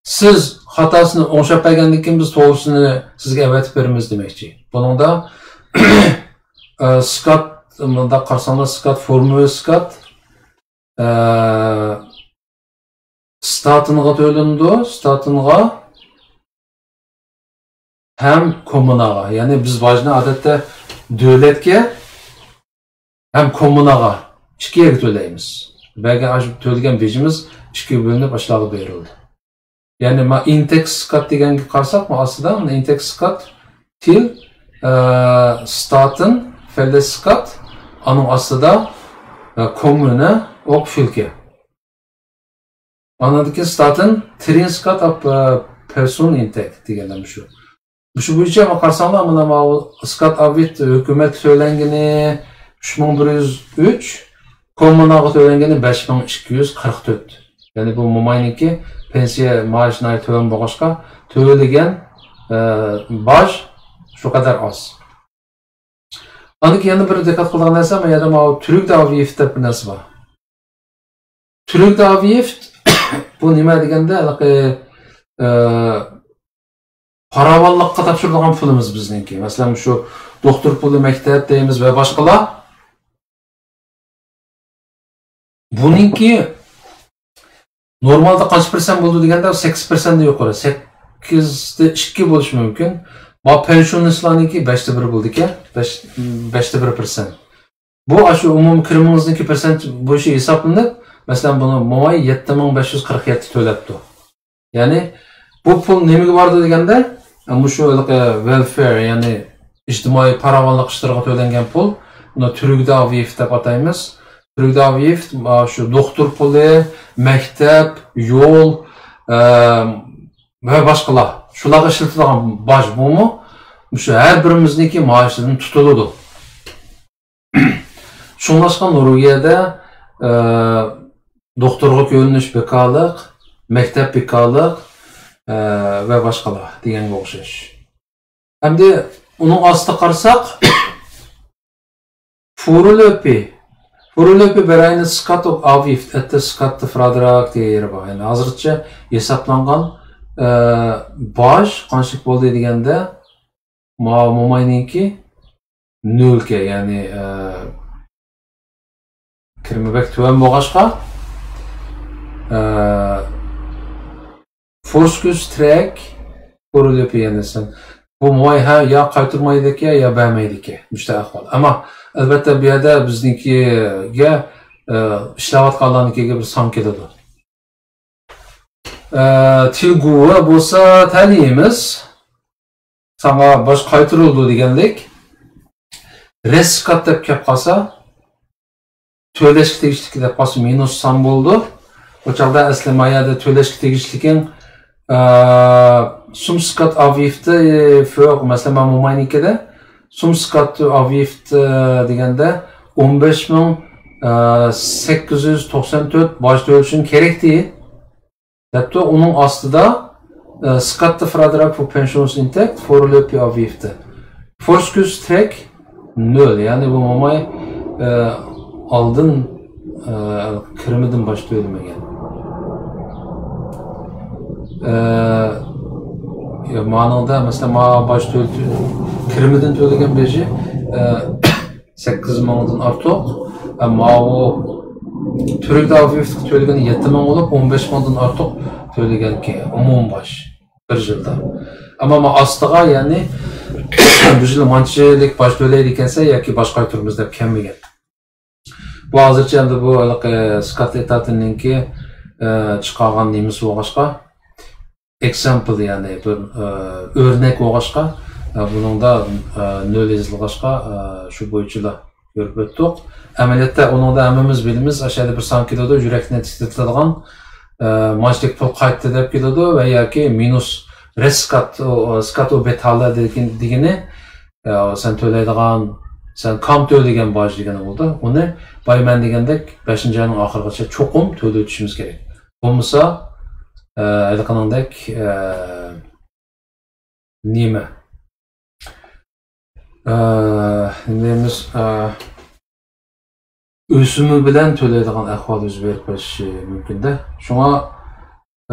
سىز خاتاسىنى ئوڭشاپ بەرگەندىن كېيىن بىز توغرىسىنى سىزگە ئەۋەتىپ بېرىمىز دېمەكچى. بۇنىڭدا، ئە، سكات، مۇنداق قارىساڭلار، سكات، فورمۇلە سكات، ئە، ستاتىنغا تۆلىنىدۇ، ستاتىنغا ھەم كوممۇناغا. يەنى بىز باجنى ئادەتتە دۆلەتكە ھەم كوممۇناغا ئىككى يەرگە تۆلەيمىز. بەرگەن ئاشۇ تۆلىگەن بېجىمىز ئىككىگە بۆلۈنۈپ ئاشۇلارغا بېرىلىدۇ. يەنى ما ئىنتېكس سكات دېگەنگە قارىساق، ما ئاستىدا ئىنتېكس سكات تىل، ئە، ستاتىن، فەللەس سكات، ئانىڭ ئاستىدا، ئە، كوممۇنە ئوك فىلكە. ئاندىن كېيىن ستاتىن ترىن سكات ئاپ، ئە، پېرسون ئىنتېك دېگەنلەر مۇشۇ. مۇشۇ بويىچە قارىساڭلار، مانا ماۋۇ سكات ئاۋىت ھۆكۈمەتكە تۆلەنگىنى ئۈچ مىڭ بىر يۈز ئۈچ، كوممۇناغا تۆلەنگىنى بەش مىڭ ئىككى يۈز قىرىق تۆت. يەنى بۇ موماينىڭكى پېنسىيە مائاشى ناھايىتى تۆۋەن بولغاچقا، تۆلىگەن، ئە، باج شۇ قەدەر ئاز. ئاندىن كېيىن يەنە بىر دىققەت قىلىدىغان نەرسە، مانا يەردە ماۋۇ تۈرك داۋىيېف دەپ بىر نەرسە بار. تۈرك داۋىيېف بۇ نېمە دېگەندە، ھېلىقى، ئە، پاراۋانلىققا تاپشۇرىدىغان پۇلىمىز بىزنىڭكى. مەسىلەن، شۇ دوختۇر پۇلى، مەكتەپ دەيمىز ۋە باشقىلار. بۇنىڭكى نورمالدا قانچە پىرسەنت بولىدۇ دېگەندە، سەككىز پىرسەنتتىن يۇقىرى، سەككىزدە ئىككى بولۇشى مۇمكىن. ما پېنسىيونېستلارنىڭكى بەشتە بىر بولىدىكەن، بەش، بەشتە بىر پىرسەنت. بۇ ئاشۇ ئومۇمىي كىرىمىڭىزنىڭكى پىرسەنت بويىچە ھېسابلىنىپ، مەسىلەن، بۇنى موماي يەتتە مىڭ بەش يۈز قىرىق يەتتە تۆلەپتۇ. يەنى بۇ پۇل نېمىگە بارىدۇ دېگەندە، مۇشۇ ھېلىقى ۋېلفېر، يەنى ئىجتىمائىي پاراۋانلىق ئىشلىرىغا تۆلەنگەن پۇل، بۇنى تۈرگداۋىيېف دەپ ئاتايمىز. تۈرگداۋىيېف، شۇ دوختۇر پۇلى، مەكتەپ، يول، ئە، ۋە باشقىلار. شۇلارغا ئىشلىتىدىغان باج بۇمۇ، مۇشۇ ھەر بىرىمىزنىڭكى مائاشىدىن تۇتۇلىدۇ. شۇڭلاشقا نورۋېگىيەدە، ئە، دوختۇرغا كۆرۈنۈش بىكارلىق، مەكتەپ بىكارلىق، ئە، ۋە باشقىلار دېگەنگە ئوخشاش. ئەمدى ئۇنىڭ ئاستىدا قارىساق، فورلۆپى، فورلۆپى بېرەينى سكات ئوك ئاۋىفت ئەتتە سكات فراگراك دېگەن يېرى بار. يەنى ھازىرچە ھېسابلانغان، ئە، باج قانچىلىك بولدى دېگەندە، ما-، موماينىڭكى نۆلكە، يەنى، ئە، كىرىمى بەك تۆۋەن بولغاچقا، ئە، فورسكۈس ترەك قۇرۇلۇپ يەنىسەن. بۇ موماي ھە يا قايتۇرمايدىكەن، يا بەرمەيدىكەن. مۇشۇنداق ئەھۋال. ئەمما ئەلۋەتتە بۇ يەردە بىزنىڭكىگە، ئە، ئىشلەۋاتقانلارنىڭكىگە بىر سان كېلىدۇ. ئە، تىلگۇۋا بولسا تەلىيىمىز. ساڭا باج قايتۇرۇلىدۇ دېگەنلىك. رەسكات دەپ كەپ قالسا، تۆلەشكە تېگىشلىك دەپ قالسا، مىنۇس سان بولىدۇ. ئۇ چاغدا ئەسلى ما يەردە تۆلەشكە تېگىشلىكىڭ، ئە، سۇم سكات ئاۋىفت، ئە، فۆق، مەسىلەن، مەن موماينىڭكىدە سۇم سكات ئاۋىفت، ئە، دېگەندە ئون بەش مىڭ، ئە، سەككىز يۈز توقسان تۆت باج تۆلىشىڭ كېرەكتى. دەپتۇ، ئۇنىڭ ئاستىدا، ئە، سكاتتە فراگراك فور پېنسىيونس ئىنتەكت فورلۆپى ئاۋىفت. فورسكۈس ترەك، نۆل. يەنى بۇ موماي، ئە، ئالدىن، ئە، كىرىمىدىن باج تۆلىمىگەن. ئە، يا، مانىڭدا، مەسىلەن، ما باج تۆل-، كىرىمىدىن تۆلىگەن بېجى، ئە، سەككىز مىڭدىن ئارتۇق. ئە، ماۋۇ تۈرك داۋا تۆلىگەن يەتتە مىڭ بولۇپ، ئون بەش مىڭدىن ئارتۇق تۆلىگەنكى ئومۇمىي باج. بىر يىلدا. ئەمما ما ئاستىغا، يەنى، بىر يىلدا مانچىلىك باج تۆلەيدىكەنسەن ياكى باج قايتۇرىمىز دەپ كەلمىگەن. بۇ ھازىرچە ئەمدى بۇ ھېلىقى سكات ئېتاتىنىڭكى، ئە، چىقارغان نېمىسى بولغاچقا، ئېكزامپل، يەنى بىر، ئە، ئۆرنەك بولغاچقا، ئە، بۇنىڭدا، ئە، نۆل يېزىلغاچقا، ئە، شۇ بويىچىلا كۆرۈپ ئۆتتۇق. ئەمەلىيەتتە ئۇنىڭدا ھەممىمىز بىلىمىز، ئاشۇ يەردە بىر سان كېلىدۇ، يۈرەكنى تىترىتىدىغان، ئە، مانچىلىك پۇل قايتتى دەپ كېلىدۇ ۋە ياكى مىنۇس رەت سكات، ئۇ، ئۇ، سكات ئۇ بىتالە دېگىن-، دېگىنى، ئە، سەن تۆلەيدىغان، سەن كام تۆلىگەن باج دېگىنى بولىدۇ. ئۇنى بايمەن دېگەندەك بەشىنچى ئاينىڭ ئاخىرىغىچە چوقۇم تۆلىۋېتىشىمىز كېرەك. بولمىسا، ئە، ھېلىقىنىڭدەك، ئە، نېمە؟ ئە، نېمە دەيمىز؟ ئە، ئۆسۈمى بىلەن تۆلەيدىغان ئەھۋال يۈز بېرىپ قېلىشى مۇمكىن-دە. شۇڭا،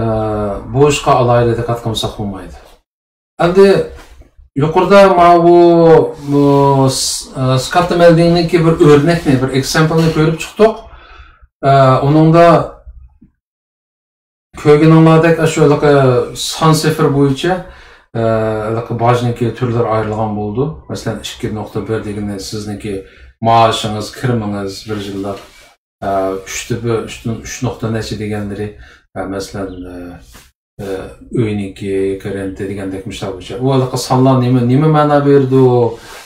ئە، بۇ ئىشقا ئالاھىدە دىققەت قىلمىساق بولمايدۇ. ئەمدى يۇقىرىدا ماۋۇ، بۇ، س-، ئە، سكاتتا مەلدىڭنىڭكى بىر ئۆرنەكنى، بىر ئېكزامپلنى كۆرۈپ چىقتۇق. ئە، ئۇنىڭدا كۆرگىنىڭلاردەك، ئاشۇ ھېلىقى سان سىفىر بويىچە، ئە، ھېلىقى باجنىڭكى تۈرلىرى ئايرىلغان بولىدۇ. مەسىلەن، ئىككى نۇقتا بىر دېگىنى سىزنىڭكى مائاشىڭىز، كىرىمىڭىز بىر يىللىق، ئە، ئۈچتە بىر، ئۈچتىن، ئۈچ نۇقتا نەچچە دېگەنلىرى، ئە، مەسىلەن، ئە، ئە، ئۆينىڭكى، ياكى رېنتا دېگەندەك مىسال بويىچە. ئۇ ھېلىقى سانلار نېمە، نېمە مەنا بېرىدۇ؟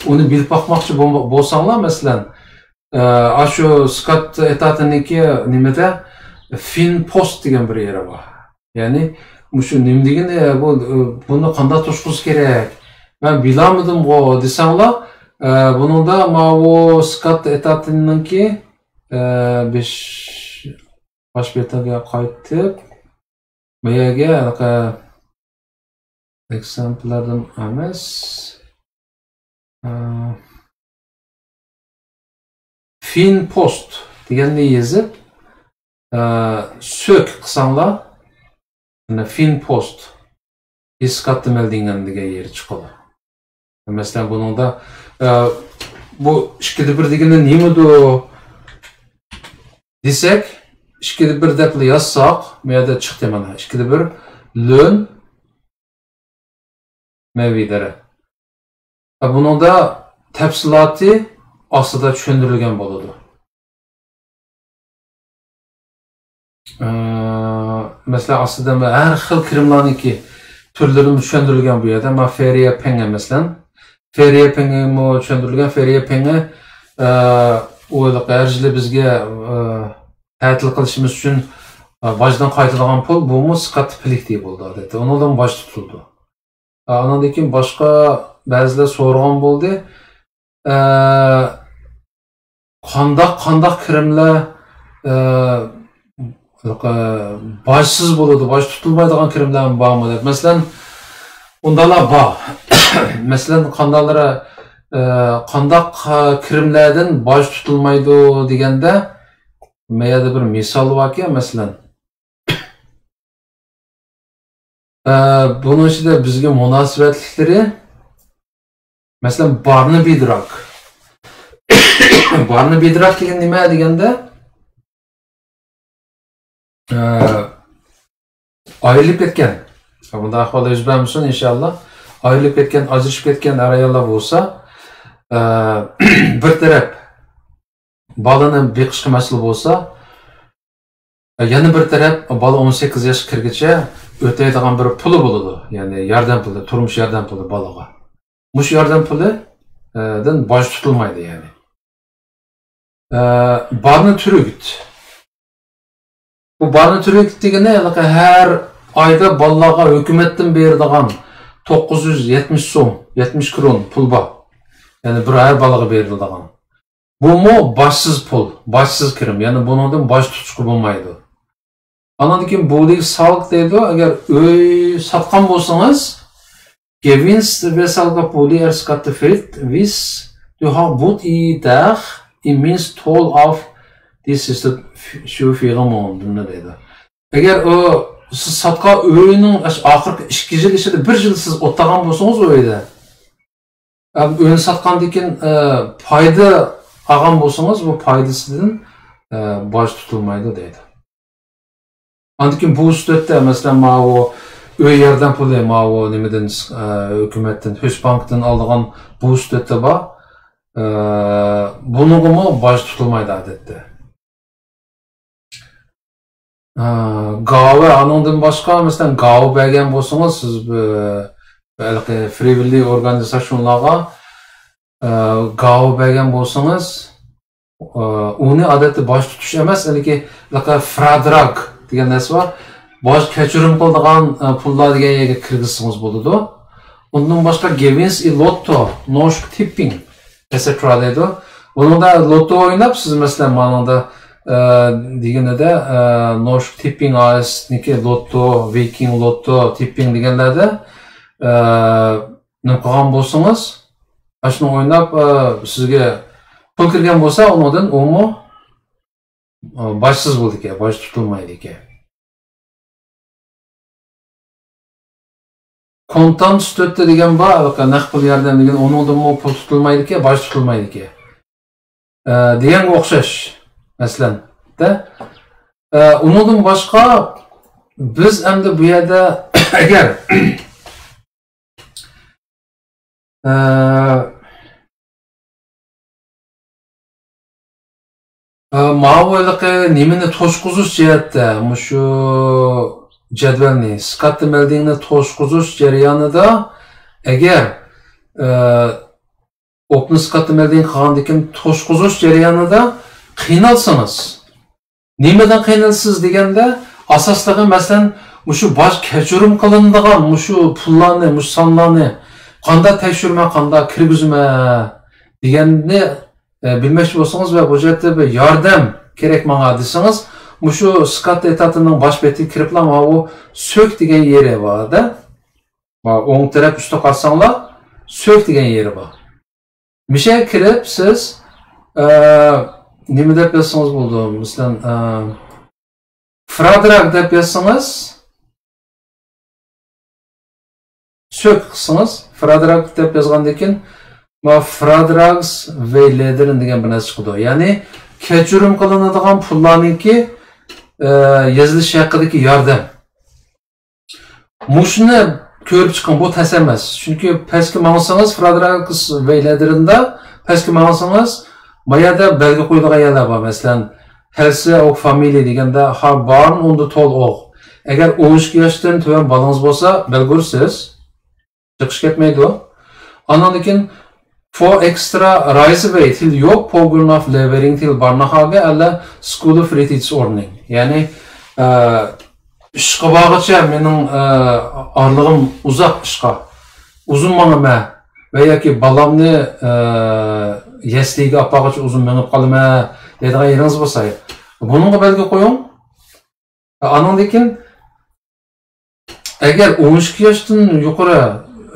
ئۇنى بىلىپ باقماقچى بولما-، بولساڭلار، مەسىلەن، ئە، ئاشۇ سكات ئېتاتىنىڭكى نېمىدە، فىن پوست دېگەن بىر يېرى بار. يەنى، مۇشۇ نېمە دېگىنى، بۇ، بۇنى قانداق توشقۇزۇش كېرەك؟ مەن بىلالمىدىمغۇ دېسەڭلار، ئە، بۇنىڭدا ماۋۇ سكات ئېتاتىنىڭكى، ئە، بېش، باش بېتىگە قايتىپ، بۇ يەرگە ھېلىقى ئېكزامپللاردىن ئەمەس، ئە، فىن پوست دېگەننى يېزىپ، ئە، سۆك قىلساڭلار، مانا فىن پوست، ئىسكاتتىمەل دېگەن، دېگەن يېرى چىقىدۇ. مەسىلەن، بۇنىڭدا، ئە، بۇ ئىككىدە بىر دېگىنى نېمىدۇ دېسەك، ئىككىدە بىر دەپلا يازساق، بۇ يەردە چىقتى مانا، ئىككىدە بىر لۆن مەۋىدەرە. ئە، بۇنىڭدا تەپسىلاتى ئاستىدا چۈشەندۈرۈلگەن بولىدۇ. ئە، مەسىلەن، ئاستىدا ھەر خىل كىرىملارنىڭكى تۈرلىرىمۇ چۈشەندۈرۈلگەن بۇ يەردە. مانا فېرىيە پېڭە، مەسىلەن. فېرىيە پېڭىمۇ چۈشەندۈرۈلگەن. فېرىيە پېڭى، ئە، ئۇ ھېلىقى ھەر يىلى بىزگە، ئە، تەتىل قىلىشىمىز ئۈچۈن، ئە، باجدىن قايتىدىغان پۇل، بۇمۇ سكاتتىپلىكتى بولىدۇ، ئادەتتە. ئۇنىڭدىن باج تۇتۇلىدۇ. ئە، ئانىڭدىن كېيىن باشقا بەزىلەر سورىغان بولدى. ئە، قانداق، قانداق كىرىملەر، ئە، باجسىز بولىدۇ، باج تۇتۇلمايدىغان كىرىملەرمۇ بارمۇ دەپ. مەسىلەن، ئۇنداقلار بار. مەسىلەن، قانداقلىرى، ئە، قانداق، ئە، كىرىملەردىن باج تۇتۇلمايدۇ دېگەندە، مەيەردە بىر مىسال باركەن، مەسىلەن. ئە، بۇنىڭ ئىچىدە بىزگە مۇناسىۋەتلىكلىرى، مەسىلەن، بارنى بىدراك. بارنى بىدراك دېگەن نېمە دېگەندە، ئە، ئايرىلىپ كەتكەن. بۇنداق ئەھۋال يۈز بەرمىسۇن، ئىنشاللا. ئايرىلىپ كەتكەن، ئاجرىشىپ كەتكەن ئەر-ئاياللار بولسا، ئە، بىر تەرەپ بالىنى بېقىشقا مەسئۇل بولسا، يەنە بىر تەرەپ بالا ئون سەككىز ياشقا كىرگىچە ئۆتەيدىغان بىر پۇلى بولىدۇ. يەنى ياردەم پۇلى، تۇرمۇش ياردەم پۇلى بالىغا. مۇشۇ ياردەم پۇلى، ئە، دىن باج تۇتۇلمايدۇ، يەنى. ئە، بارنى تۈرگۈت. بۇ بارنى تۈرگۈت دېگىنى، ھېلىقى ھەر ئايدا بالىلارغا ھۆكۈمەتتىن بېرىدىغان توققۇز يۈز يەتمىش سوم، يەتمىش كرون پۇل بار. يەنى بىر ھەر بالىغا بېرىلىدىغان. بۇمۇ باجسىز پۇل، باجسىز كىرىم. يەنى بۇنىڭدىن باج تۇتۇشقا بولمايدۇ. ئانىڭدىن كېيىن بولىگ سالگ دەيدۇ. ئەگەر ئۆي ساتقان بولسىڭىز، گېۋىنس ۋە سالگا بولىگ ئەر سكاتتىفرىت ۋىس Du har bodd i deg i minst tolv år, de sidste syvogfyrre månedene, deydi. ئەگەر ئۇ سىز ساتقان ئۆينىڭ ئاشۇ ئاخىرقى ئىككى يىل ئىچىدە بىر يىل سىز ئولتۇرغان بولسىڭىز ئۇ ئۆيدە، ئۆينى ساتقاندىن كېيىن، ئە، پايدا ئالغان بولسىڭىز، بۇ پايدىسىدىن، ئە، باج تۇتۇلمايدۇ دەيدۇ. ئاندىن كېيىن بۇ سۈپەتتە، مەسىلەن، ماۋۇ ئۆي ياردەم پۇلى، ماۋۇ نېمىدىن، ئە، ھۆكۈمەتتىن، ھۆسبانكتىن ئالىدىغان بۇ سۈپەتتە بار. ئە، بۇنىڭغىمۇ باج تۇتۇلمايدۇ ئادەتتە. ئە، گاۋە، ئانىڭدىن باشقا، مەسىلەن، گاۋە بەرگەن بولسىڭىز، سىز بىر، بىر ھېلىقى فرىۋىللىي ئورگانىزاتسىيونلارغا، ئە، گاۋە بەرگەن بولسىڭىز، ئۇنى ئادەتتە باج تۇتۇش ئەمەس، ئەنىكى فراdrag دېگەن نەرسە بار. باج كەچۈرۈم قىلىدىغان، ئە، پۇللار دېگەن يەرگە كىرگۈزسىڭىز بولىدۇ. ئۇندىن باشقا gevinst i lotto، norsk tipping، et cetera دەيدۇ. بۇنىڭدا لوتتو ئويناپ، سىز مەسىلەن، مانىڭدا، ئە، دېگىنىدە، ئە، norsk tipping A S نىڭكى لوتتو، viking lotto، tipping دېگەنلەردە، ئە، نېمە قىلغان بولسىڭىز، ئاشۇنى ئويناپ، ئە، سىزگە پۇل كىرگەن بولسا، ئۇنىڭدىن ئۇمۇ، ئە، باجسىز بولىدىكەن، باج تۇتۇلمايدىكەن. كونتانت ستۆتتە دېگەن بار، نەق پۇل ياردەم دېگەن، ئۇنىڭدىنمۇ پۇل تۇتۇلمايدىكەن، باج تۇتۇلمايدىكەن. ئە، دېگەنگە ئوخشاش، مەسىلەن. دە، ئە، ئۇنىڭدىن باشقا، بىز ئەمدى بۇ يەردە ئەگەر، ئە، ئە، ماۋۇ ھېلىقى نېمىنى توشقۇزۇش جەھەتتە، مۇشۇ جەدۋەلنى، سكاتتېمېلدىڭنى توشقۇزۇش جەريانىدا، ئەگەر، ئە، ئوپنى سكاتتېمېلدىڭ قىلغاندىن كېيىن توشقۇزۇش جەريانىدا قىينالسىڭىز، نېمىدىن قىينىلىسىز دېگەندە، ئاساسلىقى، مەسىلەن، مۇشۇ باج كەچۈرۈم قىلىنىدىغان مۇشۇ پۇللارنى، مۇشۇ سانلارنى قانداق تەكشۈرىمەن، قانداق كىرگۈزىمەن دېگەننى، ئە، بىلمەكچى بولسىڭىز ۋە بۇ جەھەتتە بىر ياردەم كېرەك ماڭا دېسىڭىز، مۇشۇ سكاتتا ئېتاتىنىڭ باش بېتىگە كىرىپلا ماۋۇ سۆك دېگەن يېرى بار-دە. ماۋۇ ئوڭ تەرەپ ئۈستىگە قارىساڭلار، سۆك دېگەن يېرى بار. مىشەگە كىرىپ سىز، ئە، نېمە دەپ يازسىڭىز بولىدۇ. مەسىلەن، ئە، فراdrag دەپ يازسىڭىز، سۆك قىلسىڭىز، فراdrag دەپ يازغاندىن كېيىن، مانا فراdragsveilederen دېگەن بىر نەرسە چىقىدۇ. يەنى كەچۈرۈم قىلىنىدىغان پۇللارنىڭكى، ئە، يېزىلىشى ھەققىدىكى ياردەم. مۇشۇنى كۆرۈپ چىقىڭ، بۇ تەس ئەمەس. چۈنكى پەسكە ماڭسىڭىز، فراdragsveilederen دا پەسكە ماڭسىڭىز، ما يەردە بەلگە قويىدىغان يەرلەر بار. مەسىلەن، helse og familie دېگەندە، har barn under tolv år. ئەگەر ئون ئىككى ياشتىن تۆۋەن بالىڭىز بولسا، بەلگە ئۇرىسىز. جىقىش كەتمەيدۇ. ئاندىن كېيىن، få ekstra reisevei til jobb på grunn av levering til barnehage eller skolefritidsordning. يەنى، ئە، ئىشقا بارغۇچە مېنىڭ، ئە، ئارىلىقىم ئۇزاق ئىشقا، ئۇزۇن ماڭىمەن ۋە ياكى بالامنى، ئە، يەسلىگە ئاپارغۇچە ئۇزۇن مېڭىپ قالىمەن دەيدىغان يېرىڭىز بولسا، بۇنىڭغا بەلگە قويۇڭ. ئانىڭدىن كېيىن، ئەگەر ئون ئىككى ياشتىن يۇقىرى،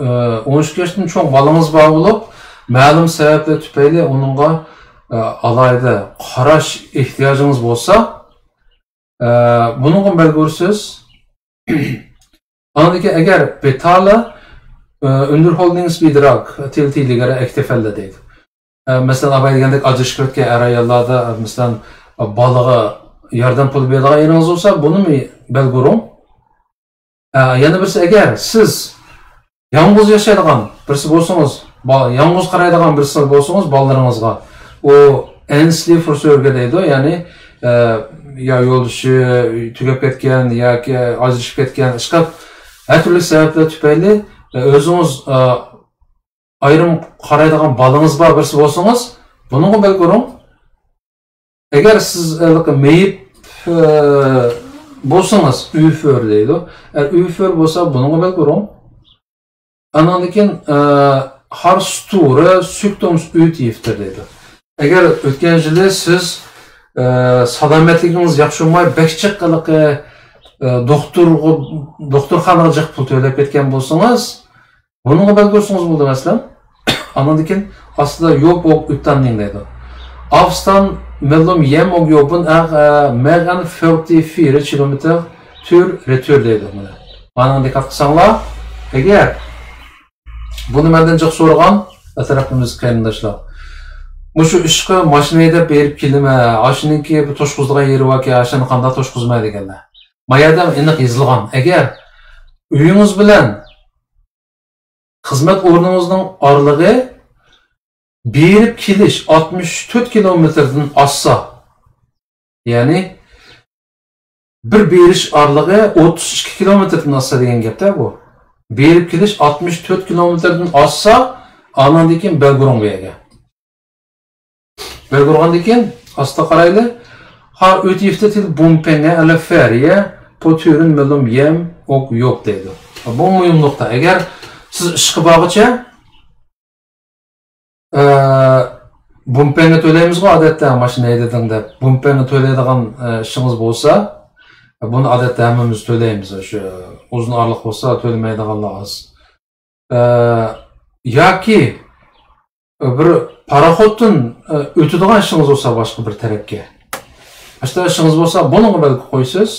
ئە، ئون ئىككى ياشتىن چوڭ بالىڭىز بار بولۇپ، مەلۇم سەۋەبلەر تۈپەيلى ئۇنىڭغا، ئە، ئالاھىدە قاراش ئېھتىياجىڭىز بولسا، ئە، بۇنىڭغا بەلگە ئۇرىسىز. ئاندىن كېيىن ئەگەر betale، ئە، underholdingsbidrag til tidligere ektefelle دەيدۇ. ئە، مەسىلەن، ئاۋاي دېگەندەك ئاجرىشىپ كەتكەن ئەر-ئاياللاردا، ئە، مەسىلەن، بالىغا ياردەم پۇلى بېرىدىغان يېرىڭىز بولسا، بۇنىمۇ بەلگە ئۇرۇڭ. ئە، يەنە بىرسى، ئەگەر سىز يالغۇز ياشايدىغان بىرسى بولسىڭىز، با-، يالغۇز قارايدىغان بىرسى بولسىڭىز بالىلىرىڭىزغا، ئۇ enslig forsørger دەيدۇ، يەنى، ئە، يا يولدىشى تۈگەپ كەتكەن ياكى ئاجرىشىپ كەتكەن، ئىشقىلىپ ھەر تۈرلۈك سەۋەبلەر تۈپەيلى، ئە، ئۆزىڭىز، ئە، ئايرىم قارايدىغان بالىڭىز بار بىرسى بولسىڭىز، بۇنىڭغا بەلگە ئۇرۇڭ. ئەگەر سىز ھېلىقى مېيىپ، ئە، بولسىڭىز، ufør دەيدۇ. ئە، ufør بولسا، بۇنىڭغا بەلگە ئۇرۇڭ. ئانىڭدىن كېيىن، ئە، har store sykdomsutgifter دەيدۇ. ئەگەر ئۆتكەن يىلى سىز، ئە، سالامەتلىكىڭىز ياخشى بولماي، بەك جىق ھېلىقى، ئە، دوختۇرغا، دوختۇرخانىغا جىق پۇل تۆلەپ كەتكەن بولسىڭىز، بۇنىڭغا بەلگە ئۇرسىڭىز بولىدۇ، مەسىلەن. ئانىڭدىن كېيىن ئاستىدا يوپ ئوك ئۈتتەننىڭ دەيدۇ. ئافستان مەلۇم يەم ئوك يوپۇن ئەغ مەغەن فۆقتى فىرى كىلومېتىر تۈر رېتۈر دەيدۇ. مانا. مانا دىققەت قىلساڭلار، ئەگەر بۇنى مەندىن جىق سورىغان ئەتراپىمىز قېرىنداشلار، مۇشۇ ئىشقا ماشىنا ھەيدەپ بېرىپ كېلىمە، ئاشۇنىڭكى بىر توشقۇزىدىغان يېرى باركەن، ئاشۇنى قانداق توشقۇزماي دېگەندە. ما يەردە ئېنىق يېزىلغان. ئەگەر ئۆيىڭىز بىلەن خىزمەت ئورنىڭىزنىڭ ئارىلىقى بېرىپ كېلىش ئاتمىش تۆت كىلومېتىردىن ئاشسا، يەنى بىر بېرىش ئارىلىقى ئوتتۇز ئىككى كىلومېتىردىن ئاشسا دېگەن گەپتە بۇ. بېرىپ كېلىش ئاتمىش تۆت كىلومېتىردىن ئاشسا، ئاناندىن كېيىن بەلگۈرۈڭ بۇ يەرگە. بەلگۈرغاندىن كېيىن ئاستا قارايلى. ھا ئۆتىفتە تىل بۇمپەڭە ئەلە فەرىيە پوتۈرۈن مەلۇم يەم ئوك يوق دەيدۇ. بۇ مۇھىم نۇقتا. ئەگەر سىز ئىشقا بارغۇچە ئە، بۇمپەڭگە تۆلەيمىزغۇ ئادەتتە، ماشىنا ھەيدىدىڭ دەپ. بۇمپەڭگە تۆلەيدىغان، ئە، ئىشىڭىز بولسا، بۇنى ئادەتتە ھەممىمىز تۆلەيمىز، شۇ ئۇزۇن ئارىلىق بولسا تۆلىمەيدىغانلار ئاز. ئە، ياكى بىر پاراخوتتىن، ئە، ئۆتىدىغان ئىشىڭىز بولسا باشقا بىر تەرەپكە. ئاشۇنداق ئىشىڭىز بولسا، بۇنىڭغا بەلگە قويىسىز.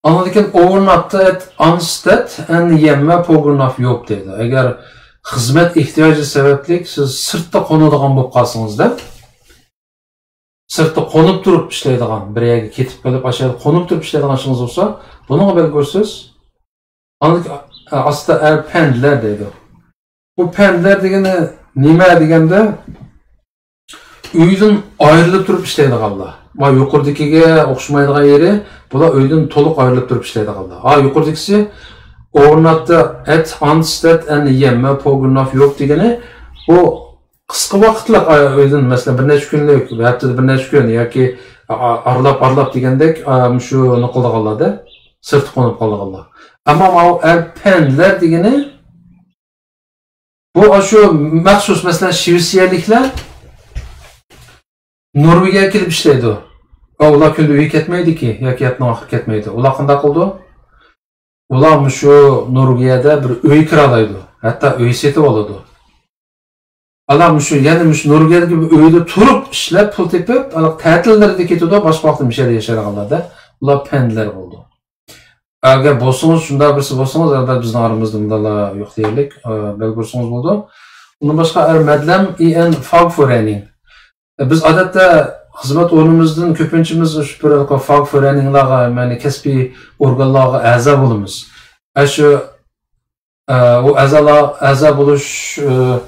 ئاندىن كېيىن ئوۋېرناتتا ئەت ئانستەت ئەن يەممە پوگرناف يوپ دەيدۇ. ئەگەر خىزمەت ئېھتىياجى سەۋەبلىك سىز سىرتتا قونىدىغان بولۇپ قالسىڭىزدا، سىرتتا قونۇپ تۇرۇپ ئىشلەيدىغان، بىر يەرگە كېتىپ قېلىپ، ئاشۇ يەردە قونۇپ تۇرۇپ ئىشلەيدىغان ئىشىڭىز بولسا، بۇنىڭغا بەلگە قويىسىز. ئاندىن كېيىن ئاستا ئەر پەندلەر دەيدۇ. بۇ پەندلەر دېگىنى نېمە دېگەندە، ئۆيدىن ئايرىلىپ تۇرۇپ ئىشلەيدىغانلار. ما يۇقىرىدىكىگە ئوخشىمايدىغان يېرى، بۇلار ئۆيدىن تولۇق ئايرىلىپ تۇرۇپ ئىشلەيدىغانلار. ھا، يۇقىرىدىكىسى ئورناتتا ئەت ئانستەت ئەن يەممە پوگرناف يوپ دېگىنى، بۇ قىسقا ۋاقىتلىق، ئا، ئۆيدىن، مەسىلەن، بىر نەچچە كۈنلۈك، ھەپتىدە بىر نەچچە كۈن ياكى، ئا، ئارىلاپ، ئارىلاپ دېگەندەك، ئا، مۇشۇ نېمە قىلىدىغانلاردا، سىرتتا قونۇپ قالىدىغانلار. ئەمما ماۋۇ ئەر پەندلەر دېگىنى، بۇ ئاشۇ مەخسۇس، مەسىلەن، شىۋېتسىيەلىكلەر نورۋېگىيەگە كېلىپ ئىشلەيدۇ. ۋە ئۇلار كۈندە ئۆيگە كەتمەيدىكى، ياكى ھەپتىنىڭ ئاخىرى كەتمەيدۇ. ئۇلار قانداق قىلىدۇ؟ ئۇلار مۇشۇ نورۋېگىيەدە بىر ئۆي كىرالايدۇ، ھەتتا ئۆي سېتىۋالىدۇ. ئالا مۇشۇ، يەنە مۇشۇ نورۋېگىيەدىكى بىر ئۆيدە تۇرۇپ ئىشلەپ، پۇل تېپىپ، ئالا تەتىللىرىدە كېتىدۇ، باشقا ۋاقىتتا مۇشۇ يەردە ياشايدىغانلاردا، ئۇلار پەندلەر بولىدۇ. ئەگەر بولسىڭىز، شۇنداق بىرسى بولسىڭىز، ئەلبەتتە بىزنىڭ ئارىمىزدا مۇنداقلار يوق دېيەرلىك، ئە، بەلگە بولسىڭىز بولىدۇ. ئۇندىن باشقا ئەر مەدلەم ئى ئەن فاگفورېنىڭ. بىز ئادەتتە خىزمەت ئورنىمىزدىن كۆپىنچىمىز شۇ بىر فاگفورېنىڭلارغا، يەنى كەسپىي ئورگانلارغا ئەزا بولىمىز. ئە، شۇ، ئە، ئۇ ئەزالار، ئەزا بولۇش، ئە،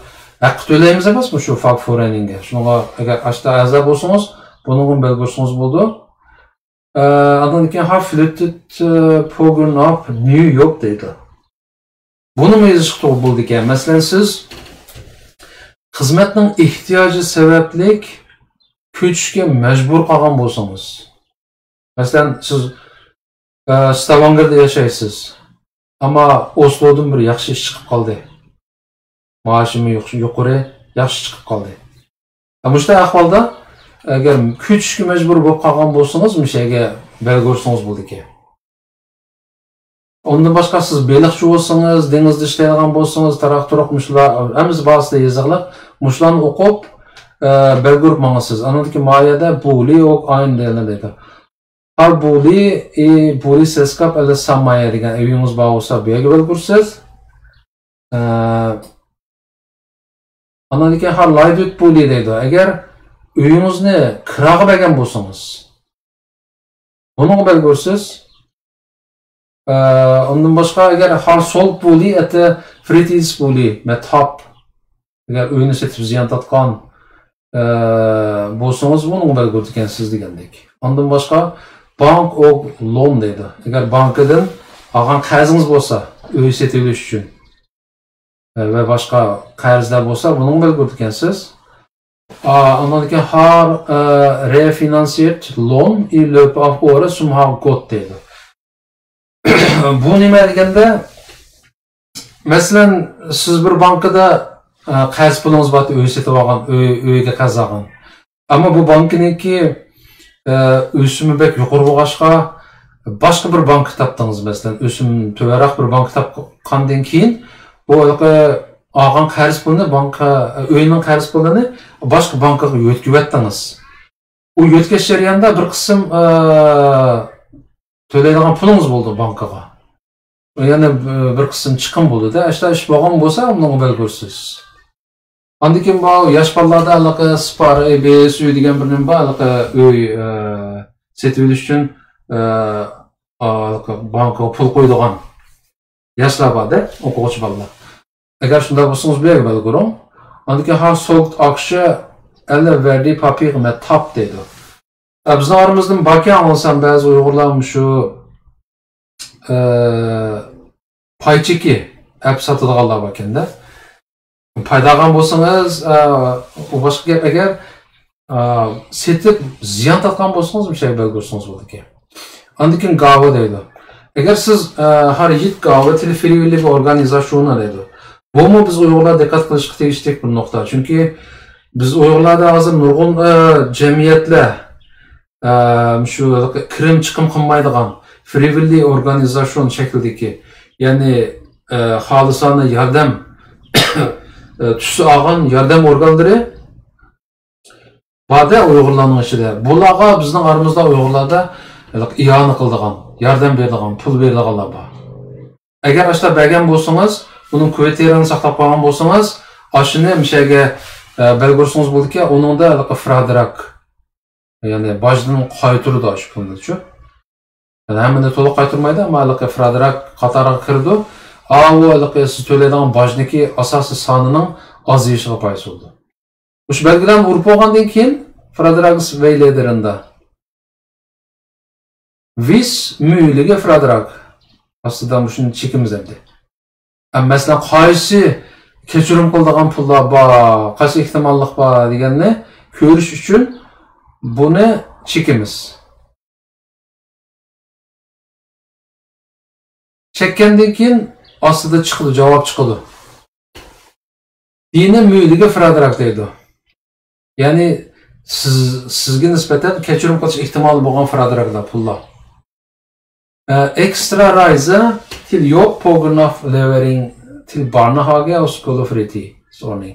ھەققى تۆلەيمىز ئەمەسمۇ شۇ فاگفورېنىڭگە؟ شۇنىڭغا ئەگەر ئاشتا ئەزا بولسىڭىز، بۇنىڭغا بەلگە بولسىڭىز بولىدۇ. ئە، ئاندىن كېيىن ھا فلېتتېد، ئە، پوگرناپ نيۇ يوك دەيدۇ. بۇنىمۇ يېزىشقا توغرا بولىدىكەن. مەسىلەن، سىز خىزمەتنىڭ ئېھتىياجى سەۋەبلىك كۆچۈشكە مەجبۇر قالغان بولسىڭىز. مەسىلەن، سىز، ئە، ستاۋانگېردا ياشايسىز. ئەمما ئوسلودىن بىر ياخشى ئىش چىقىپ قالدى. مائاشىمۇ يۇق-، يۇقىرى، ياخشى چىقىپ قالدى. ھە، مۇشۇنداق ئەھۋالدا، ئەگەر كۆچۈشكە مەجبۇر بولۇپ قالغان بولسىڭىز، مۇشۇ يەرگە بەلگە ئۇرسىڭىز بولىدىكەن. ئۇندىن باشقا سىز بېلىقچى بولسىڭىز، دېڭىزدا ئىشلەيدىغان بولسىڭىز، تاراق-تۇرۇق مۇشۇلار، ھەممىسى بارىسىدا يېزىقلىق. مۇشۇلارنى ئوقۇپ، ئە، بەلگە ئۇرۇپ ماڭىسىز. ئاندىن كېيىن ما يەردە بۇلى ئوك ئاين دەيدۇ. ھا بۇلى، ئى، بۇلى سېلسكاپ ئەلە سامايە دېگەن ئۆيىڭىز بار بولسا، بۇ يەرگە بەلگە ئۇرىسىز. ئە، ئاندىن كېيىن ھا لايدۇت بۇلى دەيدۇ. ئەگەر ئۆيىڭىزنى كىراغا بەرگەن بولسىڭىز، بۇنىڭغا بەلگە ئۇرىسىز. ئە، ئۇندىن باشقا، ئەگەر ھا سولت بۇلى ئەتە فرىتىز بۇلى، مەتھاپ. ئەگەر ئۆينى سېتىپ زىيان تارتقان، ئە، بولسىڭىز، بۇنىڭغا بەلگە ئۇرىدىكەنسىز دېگەندەك. ئاندىن باشقا، بانك ئوك لون دەيدۇ. ئەگەر بانكىدىن ئالغان قەرزىڭىز بولسا، ئۆي سېتىۋېلىش ئۈچۈن، ئە، ۋە باشقا قەرزلەر بولسا، بۇنىڭغا بەلگە ئۇرىدىكەنسىز. ئا، ئاندىن كېيىن ھا، ئە، رېفىنانسىيېت لون ئى لۆپ ئاف ئورە سۇم ھا گوت دەيدۇ. بۇ نېمە دېگەندە، مەسىلەن، سىز بىر بانكىدا، ئە، قەرز پۇلىڭىز بار، ئۆي سېتىۋالغان، ئۆي، ئۆيگە قەرز ئالغان. ئەمما بۇ بانكىنىڭكى، ئە، ئۆسۈمى بەك يۇقىرى بولغاچقا، باشقا بىر بانكا تاپتىڭىز، مەسىلەن، ئۆسۈم تۆۋەنرەك بىر بانكا تاپقاندىن كېيىن، بۇ ھېلىقى ئالغان قەرز پۇلنى بانكا، ئۆينىڭ قەرز پۇلىنى باشقا بانكىغا يۆتكىۋەتتىڭىز. ئۇ يۆتكەش جەريانىدا بىر قىسىم، ئە، تۆلەيدىغان پۇلىڭىز بولىدۇ بانكىغا. يەنە بىر قىسىم چىقىم بولىدۇ. ئاشۇنداق ئىش بولغان بولسا، ئۇنىڭغا بەلگىلەيسىز. ئاندىن كېيىن بۇ ياش بالىلاردا ھېلىقى سپار، ئەي بى ئېس ئۆي دېگەن بىر نېمە بار، ھېلىقى ئۆي، ئە، سېتىۋېلىش ئۈچۈن، ئە، ھېلىقى بانكىغا پۇل قويىدىغان ياشلار بار-دە، ئوقۇغۇچى بالىلار. ئەگەر شۇنداق بولسىڭىز، بۇ يەرگە بەلگىلەڭ. ئاندىن كېيىن ھا سوگت ئاكشە ئەلە ۋەردى پاپىغ مەتاپ دەيدۇ. ئە، بىزنىڭ ئارىمىزدىن باركەن ئاڭلىسام، بەزى ئۇيغۇرلار مۇشۇ، ئە، پاي چېكى ئەپ ساتىدىغانلار باركەن-دە. پايدا ئالغان بولسىڭىز، ئە، ئۇ باشقا گەپ. ئەگەر، ئە، سېتىپ زىيان تارتقان بولسىڭىز، مۇشۇ يەرگە بەلگىلىسىڭىز بولىدىكەن. ئاندىن كېيىن گاۋا دەيدۇ. ئەگەر سىز، ئە، ھەر يىت گاۋا تىل فرىۋىللىك ئورگانىزاتسىيونى دەيدۇ. بۇمۇ بىز ئۇيغۇرلار دىققەت قىلىشقا تېگىشلىك بىر نۇقتا. چۈنكى بىز ئۇيغۇرلاردا ھازىر نۇرغۇن، ئە، جەمئىيەتلەر، ئە، شۇ كىرىم چىقىم قىلمايدىغان فرىۋىللىك ئورگانىزاتسىيون شەكلىدىكى، يەنى، ئە، خالىسانە ياردەم، ئە، تۈسى ئالغان ياردەم ئورگانلىرى بار-دە ئۇيغۇرلارنىڭ ئىچىدە. بۇلارغا بىزنىڭ ئارىمىزدا ئۇيغۇرلاردا ئىئانە قىلىدىغان، ياردەم بېرىدىغان، پۇل بېرىدىغانلار بار. ئەگەر ئاشۇنداق بەرگەن بولسىڭىز، بۇنىڭ كۋارتىرىنى ساقلاپ قالغان بولسىڭىز، ئاشۇنى مۇشۇ يەرگە، ئە، بەلگىلىسىڭىز بولىدىكەن، ئۇنىڭدا ھېلىقى فرادراك، يەنى باجدىن قايتۇرىدۇ ئاشۇ پۇلنىچۇ. يەنى ھەممىنى تولۇق قايتۇرمايدۇ، ئەمما ھېلىقى فرادراك قاتارىغا كىرىدۇ. ئاۋۇ ھېلىقى سىز تۆلەيدىغان باجنىكى ئاساسىي سانىنىڭ ئازىيىشىغا بايىس بولىدۇ. مۇشۇ بەلگىلەرنى ئۇرۇپ بولغاندىن كېيىن، فرادراگس ۋەيلېدېرىندا ۋىس مۈيلىگە فرادراگ ئاستىدا مۇشۇنى چېكىمىز ئەمدى. ئە، مەسىلەن، قايسى كەچۈرۈم قىلىدىغان پۇللار بار، قايسى ئېھتىماللىق بار دېگەننى كۆرۈش ئۈچۈن بۇنى چېكىمىز. چەككەندىن كېيىن ئاستىدا چىقىدۇ، جاۋاب چىقىدۇ. دىنە مۈيلىگە فرادراك دەيدۇ. يەنى سىز، سىزگە نىسبەتەن كەچۈرۈم قىلىش ئېھتىمالى بولغان فرادراكلار، پۇللار. ئە، ئېكسترا رايزا تىل يوق پوگناف لېۋېرىڭ تىل بارناھاگە ئۇسكۇلۇ فرىتى سورنى.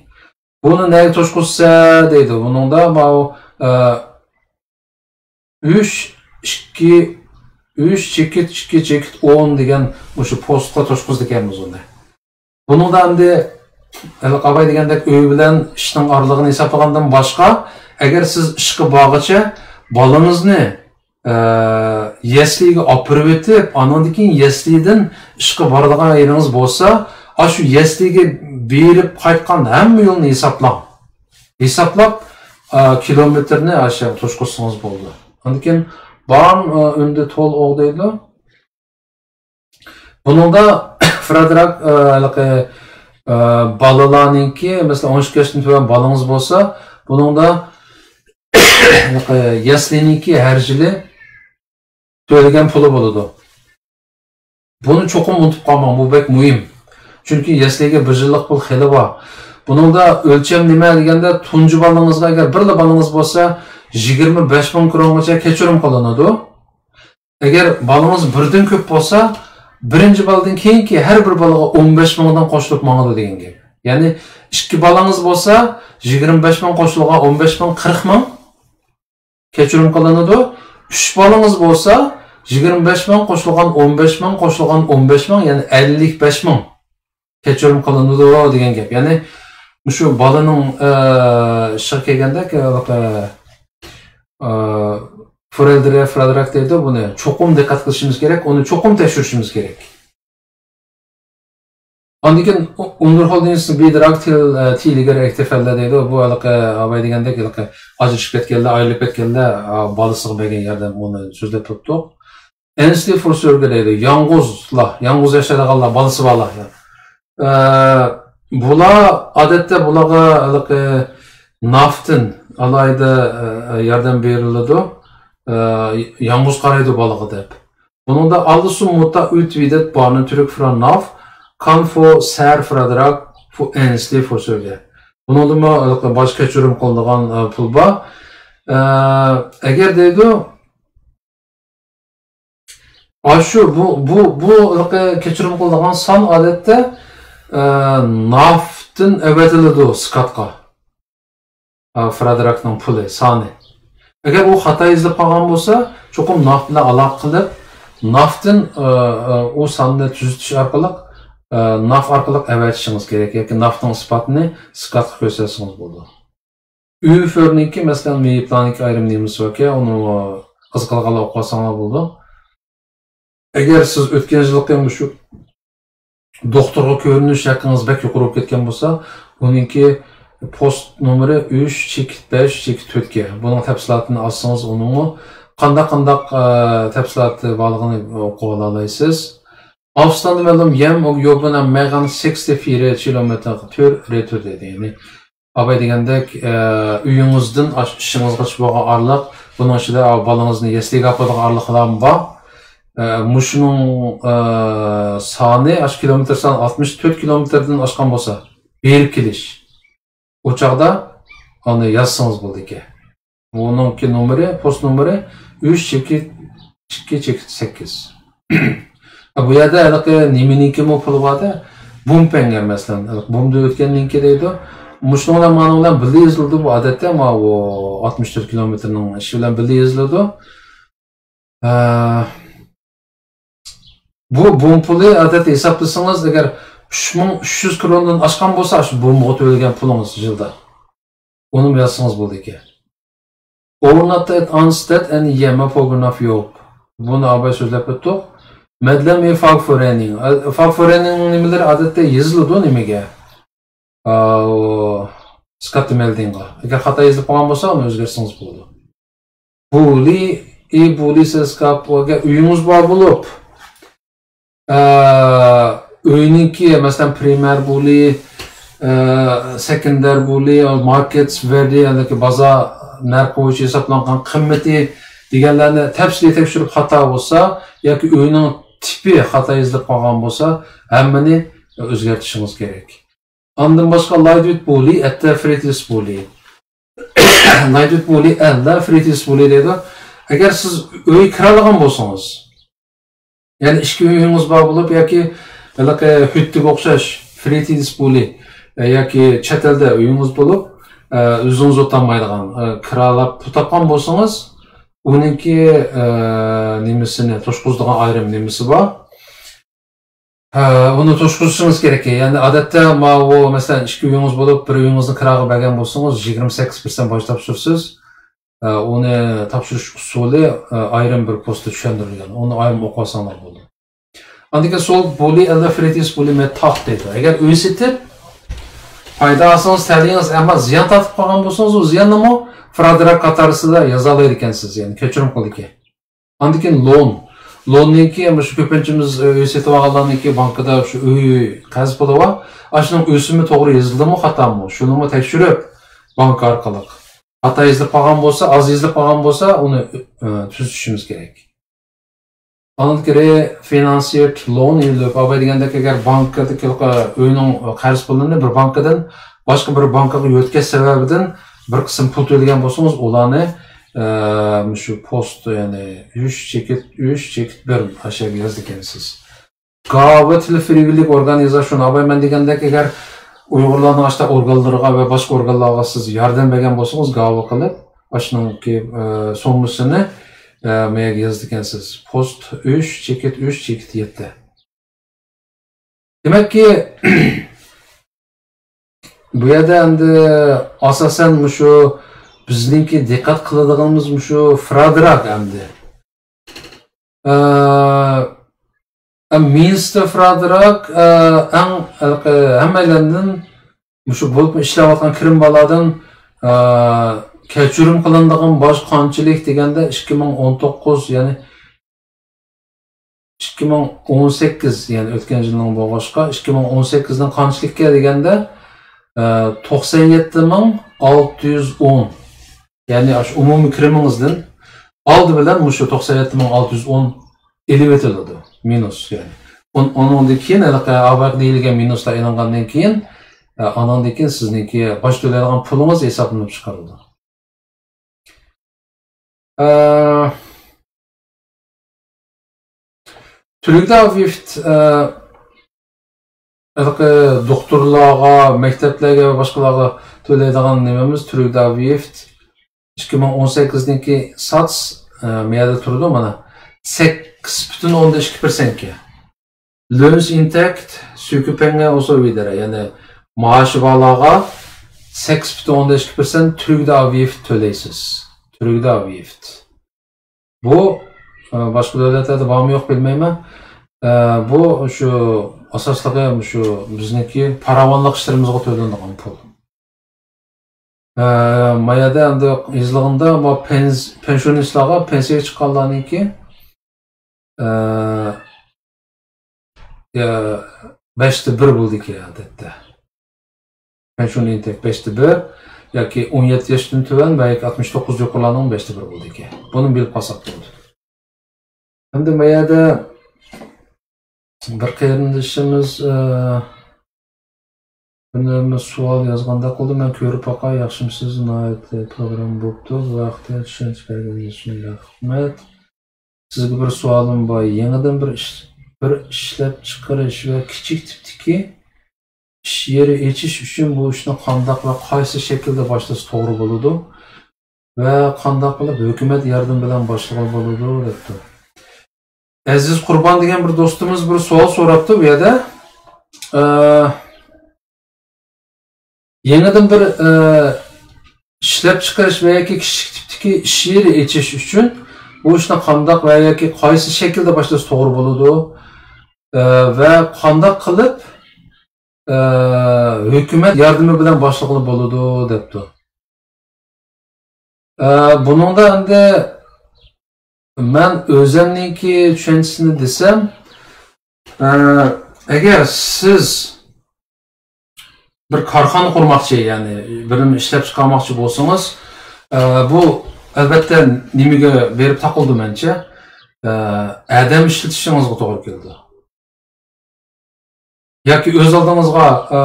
بۇنى نەگە توشقۇزسا دەيدۇ. بۇنىڭدا ماۋۇ، ئە، ئۈچ، ئىككى، ئۈچ چېكىت، ئىككى چېكىت ئون دېگەن مۇشۇ پوستقا توشقۇزىدىكەنمىز ئۇنى. بۇنىڭدا ئەمدى، ھېلىقى ئاباي دېگەندەك ئۆي بىلەن ئىشنىڭ ئارىلىقىنى ھېسابلىغاندىن باشقا، ئەگەر سىز ئىشقا بارغۇچە بالىڭىزنى، ئە، يەسلىگە ئاپىرىۋېتىپ، ئانىڭدىن كېيىن يەسلىدىن ئىشقا بارىدىغان يېرىڭىز بولسا، ئاشۇ يەسلىگە بېرىپ قايتقان ھەممە يولنى ھېسابلاڭ. ھېسابلاپ، ئا، كىلومېتىرنى ئاشۇ يەرگە توشقۇزسىڭىز بولىدۇ. ئاندىن كېيىن بارن، ئا، ئۈندى تول ئوغ دەيدۇ. بۇنىڭدا فرادراك، ئا، ھېلىقى، ئا، بالىلارنىڭكى، مەسىلەن، ئون ئىككى ياشتىن تۆۋەن بالىڭىز بولسا، بۇنىڭدا ھېلىقى يەسلىنىڭكى ھەر يىلى تۆلىگەن پۇلى بولىدۇ. بۇنى چوقۇم ئۇنتۇپ قالماڭ، بۇ بەك مۇھىم. چۈنكى يەسلىگە بىر يىللىق پۇل خېلى بار. بۇنىڭدا ئۆلچەم نېمە دېگەندە، تۇنجى بالىڭىزغا، ئەگەر بىرلا بالىڭىز بولسا، يىگىرمە بەش مىڭ كرونغىچە كەچۈرۈم قىلىنىدۇ. ئەگەر بالىڭىز بىردىن كۆپ بولسا، بىرىنچى بالىدىن كېيىنكى ھەر بىر بالىغا ئون بەش مىڭدىن قوشۇلۇپ ماڭىدۇ دېگەن گەپ. يەنى ئىككى بالىڭىز بولسا، يىگىرمە بەش مىڭ قوشۇلغان ئون بەش مىڭ، قىرىق مىڭ. كەچۈرۈم قىلىنىدۇ. ئۈچ بالىڭىز بولسا، يىگىرمە بەش مىڭ قوشۇلغان ئون بەش مىڭ قوشۇلغان ئون بەش مىڭ، يەنى ئەللىك بەش مىڭ كەچۈرۈم قىلىنىدۇ دېگەن گەپ. يەنى مۇشۇ بالىنىڭ، ئە، ئىشىغا كەلگەندە، ئە، ئە، فورېلدرە فرادراك دەيدۇ، بۇنى چوقۇم دىققەت قىلىشىمىز كېرەك، ئۇنى چوقۇم تەكشۈرۈشىمىز كېرەك. ئاندىن كېيىن ئۇندېرھولدىنس بىدراگ تىل، ئە، تىلىگەر ئېكتىفەللە دەيدۇ. بۇ ھېلىقى ئاباي دېگەندەك ھېلىقى ئاجرىشىپ كەتكەنلەر، ئايرىلىپ كەتكەنلەر، ئا، بالىسىغا بەرگەن ياردەم، ئۇنى سۆزلەپ تۇرۇپتۇق. ئەنسلى فۇرسۆرگە دەيدۇ. يالغۇزلار، يالغۇز ياشايدىغانلار، بالىسى بارلار. ئە، بۇلار ئادەتتە بۇلارغا ھېلىقى نافتىن ئالاھىدە، ئە، ياردەم بېرىلىدۇ. ئە، يالغۇز قارايدۇ بالىغا دەپ. بۇنىڭدا ئاللىسۇ مۇتا ئۈتۋىدەت بارنى تۈرك فرا ناف، كان فو سەر فرادراك فو ئەنسلى فو سۆگە. بۇنىڭدىمۇ ھېلىقى باج كەچۈرۈم قىلىدىغان، ئە، پۇل بار. ئە، ئەگەر دەيدۇ، ئاشۇ، بۇ، بۇ، بۇ ھېلىقى كەچۈرۈم قىلىدىغان سان ئادەتتە، ئە، نافت ئەۋەتىلىدۇ سكاتقا. ئا، فرادراكنىڭ پۇلى، سانى. ئەگەر ئۇ خاتا يېزىلىپ قالغان بولسا، چوقۇم ناف بىلەن ئالاقە قىلىپ، نافتىن، ئا، ئا، ئۇ ساننى تۈزىتىش ئارقىلىق، ئا، ناف ئارقىلىق ئەۋەتىشىڭىز كېرەك ياكى نافتىڭ ئىسپاتىنى سكاتقا كۆرسەتسىڭىز بولىدۇ. ئۈفۆرنىڭكى، مەسىلەن، مېيىپلارنىڭكى ئايرىم نېمىسى باركەن، ئۇنى قىزىقىدىغانلار ئوقۇۋالساڭلار بولىدۇ. ئەگەر سىز ئۆتكەن يىلقى مۇشۇ دوختۇرغا كۆرۈنۈش ھەققىڭىز بەك يۇقىرى بولۇپ كەتكەن بولسا، ئۇنىڭكى پوست نومۇرى ئۈچ چېكىت بەش چېكىت تۆتكە. بۇنىڭ تەپسىلاتىنى ئالسىڭىز، ئۇنىڭمۇ قانداق، قانداق، ئە، تەپسىلاتى بارلىقىنى ئوقۇۋالالايسىز. Avstanden mellom hjem og jobben er mer enn sekstifire kilometer tur-retur دېدى. يەنى ئاباي دېگەندەك، ئە، ئۆيىڭىزدىن ئاش-، ئىشىڭىزغىچە بولغان ئارىلىق، بۇنىڭ ئىچىدە، ئە، بالىڭىزنى يەسلىگە ئاپىرىدىغان ئارىلىقلارمۇ بار. ئە، مۇشۇنىڭ، ئە، سانى، ئاشۇ كىلومېتىر سانى ئاتمىش تۆت كىلومېتىردىن ئاشقان بولسا، بېرىپ كېلىش. ئۇ چاغدا ئۇنى يازسىڭىز بولىدىكەن. بۇنىڭكى نومۇرى، پوست نومۇرى ئۈچ چېكىت ئىككى چېكىت سەككىز. بۇ يەردە ھېلىقى نېمىنىڭكىمۇ پۇلى بار-دە، بۇم پەڭگەر مەسىلەن، ھېلىقى بۇمدا ئۆتكەننىڭكى دەيدۇ. مۇشۇنىڭ بىلەن مانىڭ بىلەن بىللە يېزىلىدۇ بۇ، ئادەتتە ماۋۇ ئاتمىش تۆت كىلومېتىرنىڭ ئىشى بىلەن بىللە يېزىلىدۇ. ئە، بۇ بۇم پۇلى، ئادەتتە ھېسابلىسىڭىز، ئەگەر ئۈچ مىڭ ئۈچ يۈز كرونىدىن ئاشقان بولسا، شۇ بۇمغا تۆلىگەن پۇلىڭىز يىلدا. ئۇنىمۇ يازسىڭىز بولىدىكەن. Overnattet et annet sted enn hjemme på grunn av jobb. بۇنى ئاباي سۆزلەپ ئۆتتۇق. Medlem i fagforening. ئە، fagforening نېمىلىرى ئادەتتە يېزىلىدۇ نېمىگە؟ ئا، ئۇ، skattemeldingغا. ئەگەر خاتا يېزىلىپ قالغان بولسا، ئۇنى ئۆزگەرتسىڭىز بولىدۇ. Bolig i boligselskap، ئەگەر ئۆيىڭىز بار بولۇپ، ئە، ئۆينىڭكى، مەسىلەن، primer bolig، ئە، sekundær bolig، markedsverdi، يەنى بازار نەرخى بويىچە ھېسابلانغان قىممىتى دېگەنلەرنى تەپسىلىي تەكشۈرۈپ خاتا بولسا ياكى ئۆينىڭ تىپى خاتا يېزىلىپ قالغان بولسا، ھەممىنى ئۆزگەرتىشىڭىز كېرەك. ئاندىن باشقا Leid ut bolig etter fritidsbolig. Leid ut bolig etter fritidsbolig دەيدۇ. ئەگەر سىز ئۆي كىرالىغان بولسىڭىز، يەنى ئىككى ئۆيىڭىز بار بولۇپ ياكى ھېلىقى ھۈتتىگە ئوخشاش fritidsbolig، ئە، ياكى چەت ئەلدە ئۆيىڭىز بولۇپ، ئە، ئۆزىڭىز ئولتۇرالمايدىغان، ئە، كىرالاپ پۇل تاپقان بولسىڭىز، ئۇنىڭكى، ئە، نېمىسىنى توشقۇزىدىغان ئايرىم نېمىسى بار. ھە، ئۇنى توشقۇزۇشىڭىز كېرەك. يەنى ئادەتتە ماۋۇ، مەسىلەن، ئىككى ئۆيىڭىز بولۇپ، بىر ئۆيىڭىزنى كىراغا بەرگەن بولسىڭىز، يىگىرمە سەككىز پىرسەنت باج تاپشۇرىسىز. ھە، ئۇنى تاپشۇرۇش ئۇسۇلى، ھە، ئايرىم بىر پوستتا چۈشەندۈرۈلگەن. ئۇنى ئايرىم ئوقۇۋالساڭلار بولىدۇ. ئاندىن كېيىن سول بولى ئەللا فرىتىس بولى مەتاق دەيدۇ. ئەگەر ئۆي سېتىپ، پايدا ئالسىڭىز، تەلىيىڭىز، ئەمما زىيان تارتىپ قالغان بولسىڭىز، ئۇ زىياننىمۇ فرادرا قاتارىسىدا يازالايدىكەنسىز، يەنى كەچۈرۈم قىلىدىكەن. ئاندىن كېيىن لون. لوننىڭكى مۇشۇ كۆپىنچىمىز ئۆي سېتىۋالغانلارنىڭكى بانكىدا شۇ ئۆي قەرز پۇلى بار. ئاشۇنىڭ ئۆسۈمى توغرا يېزىلدىمۇ، خاتامۇ؟ شۇنىمۇ تەكشۈرۈپ، بانكا ئارقىلىق. خاتا يېزىلىپ قالغان بولسا، ئاز يېزىلىپ قالغان بولسا، ئۇنى، ئە، تۈزىتىشىمىز كېرەك. ئاندىن كېيىن فىنانسىيېت لون يېزىلىپ، ئاباي دېگەندەك، ئەگەر بانكىدىكى ئۆينىڭ قەرز پۇلىنى بىر بانكىدىن باشقا بىر بانكىغا يۆتكەش سەۋەبىدىن بىر قىسىم پۇل تۆلىگەن بولسىڭىز، ئۇلارنى، ئە، مۇشۇ پوست، يەنى ئۈچ چېكىت ئۈچ چېكىت بىر ئاشۇ يەرگە يازىدىكەنسىز. گاۋا تىل فرىۋىللىك ئورگانىزاتسىيون، ئاباي مەن دېگەندەك، ئەگەر ئۇيغۇرلارنىڭ ئاشۇنداق ئورگانلىرىغا ۋە باشقا ئورگانلارغا سىز ياردەم بەرگەن بولسىڭىز، گاۋا قىلىپ، ئاشۇنىڭكى، ئە، سوممىسىنى، ئە، مەيەگە يازىدىكەنسىز. پوست ئۈچ چېكىت ئۈچ چېكىت يەتتە. دېمەككى، بۇ يەردە ئەمدى ئاساسەن مۇشۇ بىزنىڭكى دىققەت قىلىدىغىنىمىز مۇشۇ فرادراك ئەمدى. ئە، ئە، مىنستېر فرادراك، ئە، ئەڭ، ئە، ھەممەيلەندىن مۇشۇ بولۇپمۇ ئىشلەۋاتقان كىرىم بالاردىن، ئە، كەچۈرۈم قىلىنىدىغان باج قانچىلىك دېگەندە، ئىككى مىڭ ئون توققۇز، يەنى ئىككى مىڭ ئون سەككىز، يەنى ئۆتكەن يىلنىڭ بولغاچقا، ئىككى مىڭ ئون سەككىزنىڭ قانچىلىككە دېگەندە، ئە، توقسان يەتتە مىڭ ئالتە يۈز ئون. يەنى ئاشۇ ئومۇمىي كىرىمىڭىزدىن ئالدى بىلەن مۇشۇ توقسان يەتتە مىڭ ئالتە يۈز ئون ئېلىۋېتىلىدۇ. مىنۇس، يەنى. ئۇن-، ئۇنىڭدىن كېيىن، ھېلىقى ئاۋاق دېيىلگەن مىنۇسلار ئېلىنغاندىن كېيىن، ئە، ئانىڭدىن كېيىن سىزنىڭكى باج تۆلەيدىغان پۇلىڭىز ھېسابلىنىپ چىقىرىلىدۇ. ئە، تۈركدە ئاۋىفت، ئە، ھېلىقى دوختۇرلارغا، مەكتەپلەرگە ۋە باشقىلارغا تۆلەيدىغان نېمىمىز تۈرگداۋگىفت ئىككى مىڭ ئون سەككىزنىڭكى ساتس، ئە، مەيەردە تۇرىدۇ مانا. سەككىز پۈتۈن ئوندىن ئىككى پىرسەنتكە. لۆنس ئىنتەكت سۈكۈپەڭگە ئوسۇ ۋىدەرە، يەنى مائاشى بارلارغا سەككىز پۈتۈن ئوندىن ئىككى پىرسەنت تۈرگداۋگىفت تۆلەيسىز. تۈرگداۋگىفت. بۇ، ئە، باشقا دۆلەتلەردە بارمۇ يوق بىلمەيمەن. ئە، بۇ شۇ ئاساسلىقى شۇ بىزنىڭكى پاراۋانلىق ئىشلىرىمىزغا تۆلىنىدىغان پۇل. ئە، ما يەردە ئەمدى يېزىلغىنىدا بۇ پېنس-، پېنسىيونىستلارغا، پېنسىيەگە چىققانلارنىڭكى، ئە، يا، بەشتە بىر بولىدىكەن، ئادەتتە. پېنسىيون ئىنتەك بەشتە بىر ياكى ئون يەتتە ياشتىن تۆۋەن ۋە ياكى ئاتمىش توققۇز يۇقىرىلارنىڭ بەشتە بىر بولىدىكەن. بۇنى بىلىپ قالساق بولىدۇ. ئەمدى ما يەردە بىر قېرىندىشىمىز، ئە، بىر نېمە سوئال يازغاندەك قىلدى. مەن كۆرۈپ باقاي، ياخشىمۇسىز؟ ناھايىتى پروگرامما بوپتۇ. بۇ ھەقتە چۈشەنچە بەرگىنىڭىز ئۈچۈن رەھمەت. سىزگە بىر سوئالىم بار. يېڭىدىن بىر ئىش، بىر ئىشلەپچىقىرىش ۋە كىچىك تىپتىكى ئىش يېرى ئېچىش ئۈچۈن بۇ ئىشنى قانداق ۋە قايسى شەكىلدە باشلىسا توغرا بولىدۇ؟ ۋە قانداق قىلىپ ھۆكۈمەت ياردىمى بىلەن باشلىغىلى بولىدۇ؟ دەپتۇ. ئەزىز قۇربان دېگەن بىر دوستىمىز بىر سوئال سوراپتۇ بۇ يەردە. ئە، يېڭىدىن بىر، ئە، ئىشلەپچىقىرىش ۋە ياكى كىچىك تىپتىكى ئىش يېرى ئېچىش ئۈچۈن بۇ ئىشنى قانداق ۋە ياكى قايسى شەكىلدە باشلىسا توغرا بولىدۇ؟ ئە، ۋە قانداق قىلىپ، ئە، ھۆكۈمەت ياردىمى بىلەن باشلىغىلى بولىدۇ؟ دەپتۇ. ئە، بۇنىڭدا ئەمدى مەن ئۆزۈمنىڭكى چۈشەنچىسىنى دېسەم، ئە، ئەگەر سىز بىر كارخانا قۇرماقچى، يەنى بىر نېمە ئىشلەپ چىقارماقچى بولسىڭىز، ئە، بۇ ئەلۋەتتە نېمىگە بېرىپ تاقىلىدۇ مەنچە؟ ئە، ئادەم ئىشلىتىشىڭىزغا توغرا كېلىدۇ. ياكى ئۆز ئالدىڭىزغا، ئە،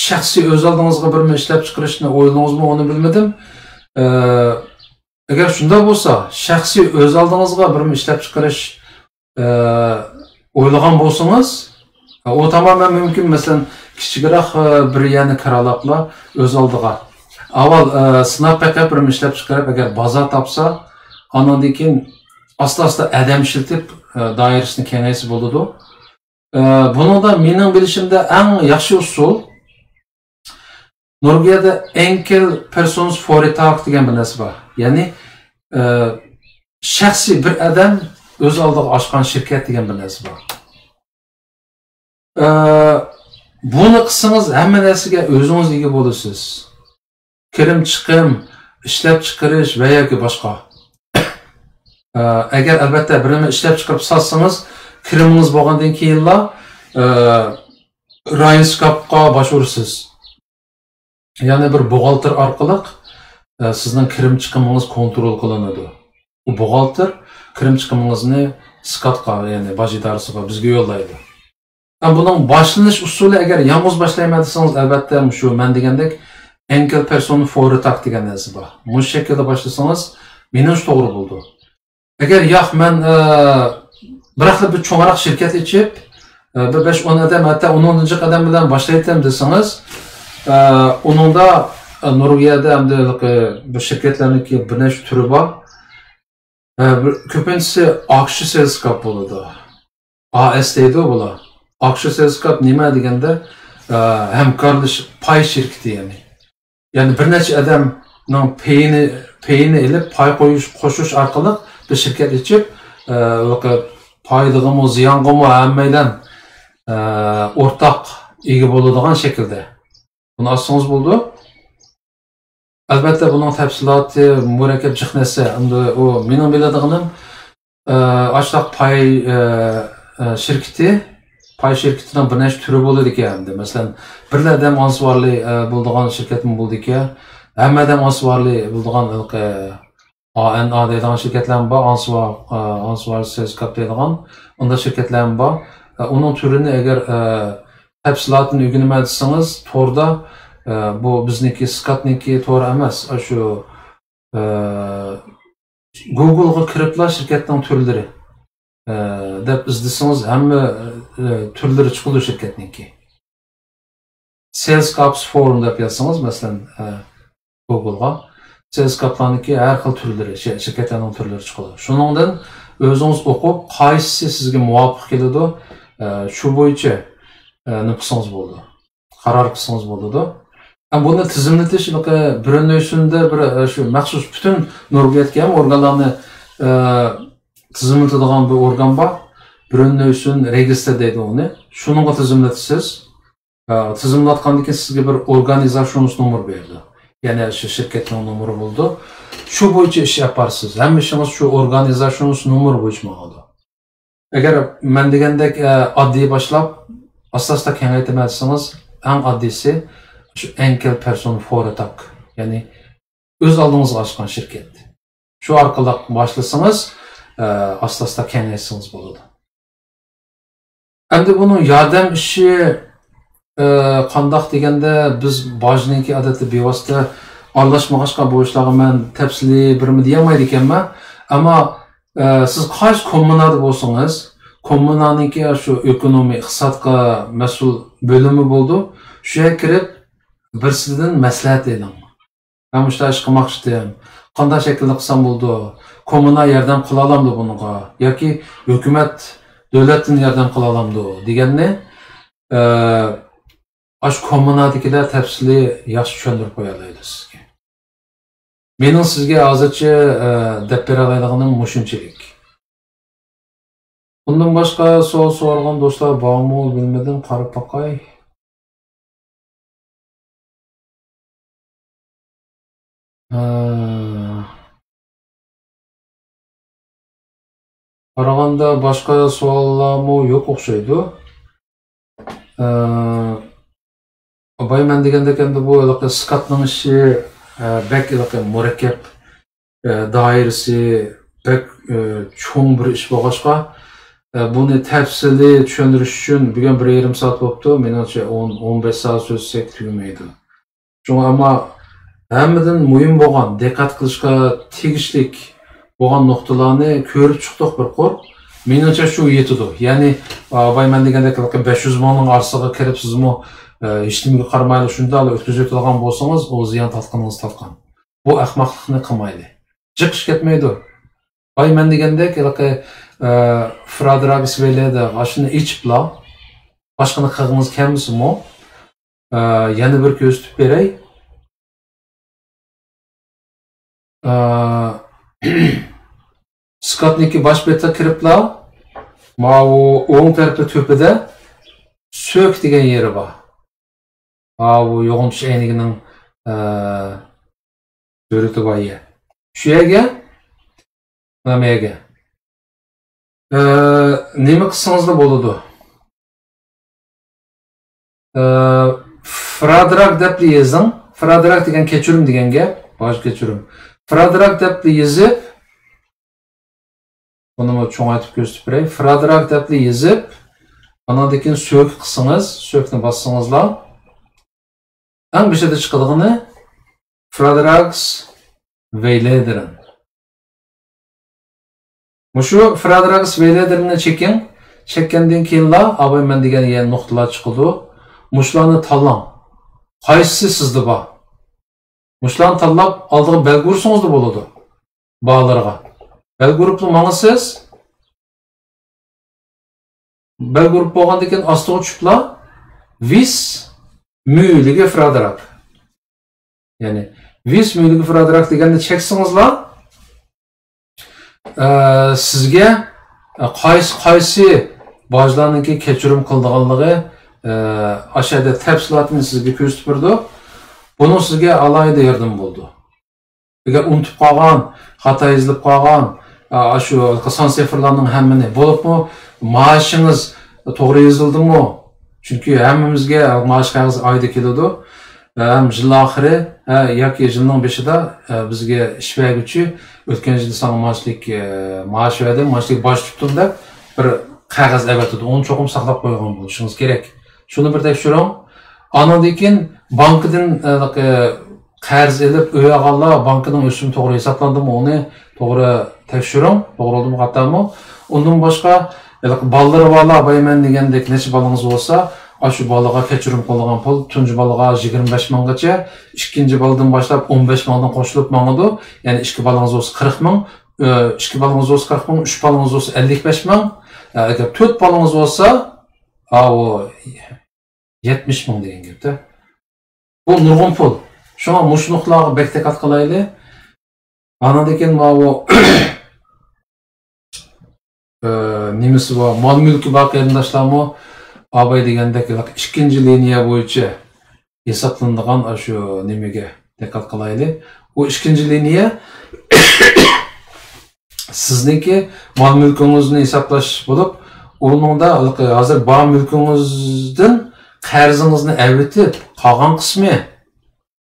شەخسىي ئۆز ئالدىڭىزغا بىر نېمە ئىشلەپ چىقىرىشنى ئويلىدىڭىزمۇ، ئۇنى بىلمىدىم. ئە، ئەگەر شۇنداق بولسا، شەخسىي ئۆز ئالدىڭىزغا بىر نېمە ئىشلەپ چىقىرىش، ئە، ئويلىغان بولسىڭىز، ئۇ تامامەن مۇمكىن. مەسىلەن، كىچىكرەك، ئە، بىر يەرنى كىرالاپلا ئۆز ئالدىغا ئاۋۋال، ئە، سىناپ بېقىپ، بىر نېمە ئىشلەپ چىقىرىپ، ئەگەر بازار تاپسا، ئاندىن كېيىن ئاستا-ئاستا ئادەم ئىشلىتىپ، ئە، دائىرىسىنى كېڭەيتسە بولىدۇ. ئە، بۇنىڭدا مېنىڭ بىلىشىمدە ئەڭ ياخشى ئۇسۇل، نورۋېگىيەدە ئېنكېل پېرسونس فورېتاگ دېگەن بىر نەرسە بار. يەنى، ئە، شەخسىي بىر ئادەم ئۆز ئالدىغا ئاچقان شىركەت دېگەن بىر نەرسە بار. ئە، بۇنى قىلسىڭىز ھەممە نەرسىگە ئۆزىڭىز ئىگە بولىسىز. كىرىم چىقىم، ئىشلەپچىقىرىش ۋە ياكى باشقا. ئە، ئەگەر ئەلۋەتتە بىر نېمە ئىشلەپچىقىرىپ ساتسىڭىز، كىرىمىڭىز بولغاندىن كېيىنلا، ئە، رايونسكاپقا باشۋۇرىسىز. يەنى بىر بوغالتىر ئارقىلىق، ئە، سىزنىڭ كىرىم چىقىمىڭىز كونترول قىلىنىدۇ. ئۇ بوغالتىر كىرىم چىقىمىڭىزنى سكاتقا، يەنى باج ئىدارىسىغا، بىزگە يوللايدۇ. ھەم بۇنىڭ باشلىنىش ئۇسۇلى، ئەگەر يالغۇز باشلايمەن دېسىڭىز، ئەلۋەتتە مۇشۇ مەن دېگەندەك ئېنكېل پېرسون فورېتاگ دېگەن نەرسە بار. مۇشۇ شەكىلدە باشلىسىڭىز، مېنىڭچە توغرا بولىدۇ. ئەگەر ياق، مەن، ئە، بىراقلا بىر چوڭراق شىركەت ئېچىپ، ئە، بىر بەش ئون ئادەم، ھەتتا ئۇنىڭدىن جىق ئادەم بىلەن باشلايتتىم دېسىڭىز، ئە، ئۇنىڭدا، ئە، نورۋېگىيەدە ئەمدى ھېلىقى بۇ شىركەتلەرنىڭكى بىر نەچچە تۈرى بار. ئە، بىر، كۆپىنچىسى ئاكسىيە سېلىسكاپ بولىدۇ. ئا ئېس دەيدۇ بۇلار. ئاكسىيە سېلىسكاپ نېمە دېگەندە، ئە، ھەمكارلىشىش پاي شىركىتى يەنى. يەنى بىر نەچچە ئادەمنىڭ پېيىنى، پېيىنى ئېلىپ، پاي قويۇش، قوشۇش ئارقىلىق بىر شىركەت ئېچىپ، ئە، پايدىغىمۇ، زىيانغىمۇ ھەممەيلەن، ئە، ئورتاق ئىگە بولىدىغان شەكىلدە. بۇنى ئاچسىڭىز بولىدۇ. ئەلۋەتتە، بۇنىڭ تەپسىلاتى مۇرەككەپ جىق نەرسە. ئەمدى ئۇ مېنىڭ بىلىدىغىنىم، ئە، ئاشۇنداق پاي، ئە، ئە، شىركىتى، پاي شىركىتىنىڭ بىر نەچچە تۈرى بولىدىكەن ئەمدى. مەسىلەن، بىرلا ئادەم ئانسىۋارلىق، ئە، بولىدىغان شىركەتمۇ بولىدىكەن. ھەممە ئادەم ئانسىۋارلىق بولىدىغان، ئە، ئا ئېن ئا دەيدىغان شىركەتلەرمۇ بار، ئانسىۋار، ئە، ئانسىۋار سېلىسكاپ دەيدىغان ئۇنداق شىركەتلەرمۇ بار. ئە، ئۇنىڭ تۈرىنى ئەگەر، ئە، تەپسىلاتىنى ئۆگىنىمەن دېسىڭىز، توردا، ئە، بۇ بىزنىڭكى سكاتنىڭكى تورى ئەمەس، ئاشۇ، ئە، گۇگلغا كىرىپلا شىركەتنىڭ تۈرلىرى، ئە، دەپ ئىزدىسىڭىز، ھەممە، ئە، تۈرلىرى چىقىدۇ شىركەتنىڭكى. سېلسكاپس فورۇم دەپ يازسىڭىز، مەسىلەن، ئە، گوگلغا، سېلسكاپلارنىڭكى ھەر خىل تۈرلىرى، شىركەتلەرنىڭ تۈرلىرى چىقىدۇ. شۇنىڭدىن ئۆزىڭىز ئوقۇپ، قايسىسى سىزگە مۇۋاپىق كېلىدۇ، ئە، شۇ بويىچە، ئە، نېمە قىلسىڭىز بولىدۇ، قارار قىلسىڭىز بولىدۇ. ئە، بۇنى تىزىملىتىش، بىر نۆۋسۈندە بىر، ئە، شۇ مەخسۇس پۈتۈن نورۋېگىيەدىكى ھەممە ئورگانلارنى، ئە، تىزىملىتىدىغان بىر ئورگان بار. بىر نۆۋسۈن رېگىستر دەيدۇ ئۇنى. شۇنىڭغا تىزىملىتىسىز. ئە، تىزىملاتقاندىن كېيىن سىزگە بىر ئورگانىزاژېنس نومۇرى بېرىدۇ. يەنى شۇ شىركەتنىڭ نومۇرى بولىدۇ. شۇ بويىچە ئىش ئېلىپ بارىسىز. ھەممە ئىشىڭىز شۇ ئورگانىزاژېنس نومۇرى بويىچە ماڭىدۇ. ئەگەر مەن دېگەندەك، ئە، ئاددىي باشلاپ، ئاستا-ئاستا كېڭەيتىمەن دېسىڭىز، ئەڭ ئاددىيسى شۇ ئېنكىل پېرسون فورېتاك. يەنى ئۆز ئالدىڭىزغا ئاچقان شىركەت. شۇ ئارقىلىق باشلىسىڭىز، ئە، ئاستا-ئاستا كېڭەيتسىڭىز بولىدۇ. ئەمدى بۇنىڭ ياردەم ئىشى، ئە، قانداق دېگەندە، بىز باجنىڭكى ئادەتتە بىۋاسىتە ئارىلاشمىغاچقا، بۇ ئىشلارغا مەن تەپسىلىي بىرمۇ دېيەلمەيدىكەنمەن. ئەمما، ئە، سىز قايسى كوممۇنادا بولسىڭىز، كوممۇنانىڭكى شۇ ئېكونومىيە، ئىقتىسادقا مەسئۇل بۆلۈمى بولىدۇ. شۇ يەرگە كىرىپ، بىرسىدىن مەسلىھەت ئېلىڭ. مەن مۇشۇنداق ئىش قىلماقچىدىم. قانداق شەكىلدە قىلسام بولىدۇ؟ كوممۇنا ياردەم قىلالامدۇ بۇنىڭغا؟ ياكى ھۆكۈمەت، دۆلەتتىن ياردەم قىلالامدۇ؟ دېگەننى، ئە، ئاشۇ كوممۇنادىكىلەر تەپسىلىي ياخشى چۈشەندۈرۈپ قويالايدۇ سىزگە. مېنىڭ سىزگە ھازىرچە، ئە، دەپ بېرەلەيدىغىنىم مۇشۇنچىلىك. ئۇندىن باشقا سوئال سورىغان دوستلار بارمۇ؟ بىلمىدىم، قاراپ باقاي. ھە. قارىغاندا باشقا سوئاللارمۇ يوق ئوخشايدۇ. ھە. ئاباي، مەن دېگەندەك ئەمدى بۇ ھېلىقى سكاتنىڭ ئىشى، ئە، بەك ھېلىقى مۇرەككەپ، ئە، دائىرىسى بەك، ئە، چوڭ بىر ئىش بولغاچقا، ئە، بۇنى تەپسىلىي چۈشەندۈرۈش ئۈچۈن بۈگۈن بىر يېرىم سائەت بوپتۇ. مېنىڭچە ئون، ئون بەش سائەت سۆزلىسەك تۈگىمەيدۇ. شۇڭا ئەمما ھەممىدىن مۇھىم بولغان، دىققەت قىلىشقا تېگىشلىك بولغان نۇقتىلارنى كۆرۈپ چىقتۇق بىر قۇر. مېنىڭچە شۇ يېتىدۇ. يەنى، ئاباي، مەن دېگەندەك بەش يۈز مىڭنىڭ ئارىسىغا كىرىپ سىزمۇ، ئە، ھېچنېمىگە قارىمايلا شۇنداقلا ئۆتكۈزۈۋېتىدىغان بولسىڭىز، ئۇ زىيان تارتقىنىڭىز تارتقان. بۇ ئەخمەقلىقنى قىلمايلى. جىق ئىش كەتمەيدۇ. باي، مەن دېگەندەك ھېلىقى، ئە، فرادراگس ۋەيلەردە ئاشۇنى ئېچىپلا، باشقىنى قىلغىڭىز كەلمىسىمۇ، ئە، يەنە بىر كۆرسىتىپ بېرەي. ئە، سكاتنىڭكى باش بېتىگە كىرىپلا، ماۋۇ ئوڭ تەرەپتە تۆپىدە سۆك دېگەن يېرى بار. ماۋۇ يوغىنىتىش ئەينىكىنىڭ، ئە، سۈرىتى بار يەر. شۇ يەرگە، مانا يەرگە، ئە، نېمە قىلسىڭىزلا بولىدۇ. ئە، فرادراگ دەپلا يېزىڭ. فرادراگ دېگەن كەچۈرۈم دېگەن گەپ. باش كەچۈرۈم. فرادراگ دەپلا يېزىپ، بۇنىمۇ چوڭايتىپ كۆرسىتىپ بېرەي. فرادراگ دەپلا يېزىپ، ئاناندىن كېيىن سۆك قىلسىڭىز، سۆكنى باسسىڭىزلا، ئەڭ بېشىدا چىقىدىغىنى فرادراگس ۋەيلېدېرىن. مۇشۇ فرادراگس ۋەيلېدېرىننى چېكىڭ. چەككەندىن كېيىنلا، ئاباي، مەن دېگەن يەنە نۇقتىلار چىقىدۇ. مۇشۇلارنى تاللاڭ. قايسىسى سىزدە بار؟ مۇشۇلارنى تاللاپ، ئالدىغا بەلگە ئۇرسىڭىزلا بولىدۇ. بالىلىرىغا. بەلگە ئۇرۇپلا ماڭىسىز. بەلگە ئۇرۇپ بولغاندىن كېيىن ئاستىغا چۈشۈپلا، ۋىس مۈلىگە فرادراگ. يەنى، ۋىس مۈلىگە فرادراگ دېگەننى چەكسىڭىزلا، ئە، سىزگە، ئە، قايسى، قايسى باجلارنىڭكى كەچۈرۈم قىلىدىغانلىقى، ئە، ئاشۇ يەردە تەپسىلاتىنى سىزگە كۆرسىتىپ بېرىدۇ. بۇنىڭ سىزگە ئالاھىدە ياردىمى بولىدۇ. ئەگەر ئۇنتۇپ قالغان، خاتا يېزىلىپ قالغان، ئا، ئاشۇ سان سىفىرلارنىڭ ھەممىنى، بولۇپمۇ مائاشىڭىز توغرا يېزىلدىمۇ؟ چۈنكى ھەممىمىزگە مائاش قەغىزى ئايدا كېلىدۇ. ھەم يىل ئاخىرى، ھە، ياكى يىلنىڭ بېشىدا، ئە، بىزگە ئىش بەرگۈچى ئۆتكەن يىلى ساڭا مانچىلىك، ئە، مائاش بەردىم، مانچىلىك باج تۇتتۇم دەپ بىر قەغەز ئەۋەتىدۇ. ئۇنى چوقۇم ساقلاپ قويغان بولۇشىڭىز كېرەك. شۇنى بىر تەكشۈرۈڭ. ئاندىن كېيىن بانكىدىن، ئە، قەرز ئېلىپ ئۆي ئالغانلار بانكىنىڭ ئۆسۈمى توغرا ھېسابلاندىمۇ، ئۇنى توغرا تەكشۈرۈڭ، توغرا بولدىمۇ، خاتامۇ. ئۇندىن باشقا، ھېلىقى بالىلىرى بارلار، بايا مەن دېگەندەك نەچچە بالىڭىز بولسا، ئاشۇ بالىغا كەچۈرۈم قىلىدىغان پۇل تۇنجى بالىغا يىگىرمە بەش مىڭغىچە، ئىككىنچى بالىدىن باشلاپ ئون بەش مىڭدىن قوشۇلۇپ ماڭىدۇ. يەنى ئىككى بالىڭىز بولسا قىرىق مىڭ، ئىككى بالىڭىز بولسا قىرىق مىڭ، ئۈچ بالىڭىز بولسا ئەللىك بەش مىڭ، ئەگەر تۆت بالىڭىز بولسا، ئاۋۇ يەتمىش مىڭ دېگەن گەپتە. بۇ نۇرغۇن پۇل. شۇڭا مۇشۇ نۇقتىلارغا بەك دىققەت قىلايلى. ئانىڭدىن كېيىن ماۋۇ، ئە، نېمىسى بار، مال-مۈلكى بار قېرىنداشلارمۇ ئاباي دېگەندەك ئىككىنچى لىنىيە بويىچە ھېسابلىنىدىغان ئاشۇ نېمىگە دىققەت قىلايلى. ئۇ ئىككىنچى لىنىيە سىزنىڭكى مال-مۈلكىڭىزنى ھېسابلاش بولۇپ، ئۇنىڭدا ھېلىقى ھازىر بار مۈلكىڭىزدىن قەرزىڭىزنى ئەۋېتىپ، قالغان قىسمى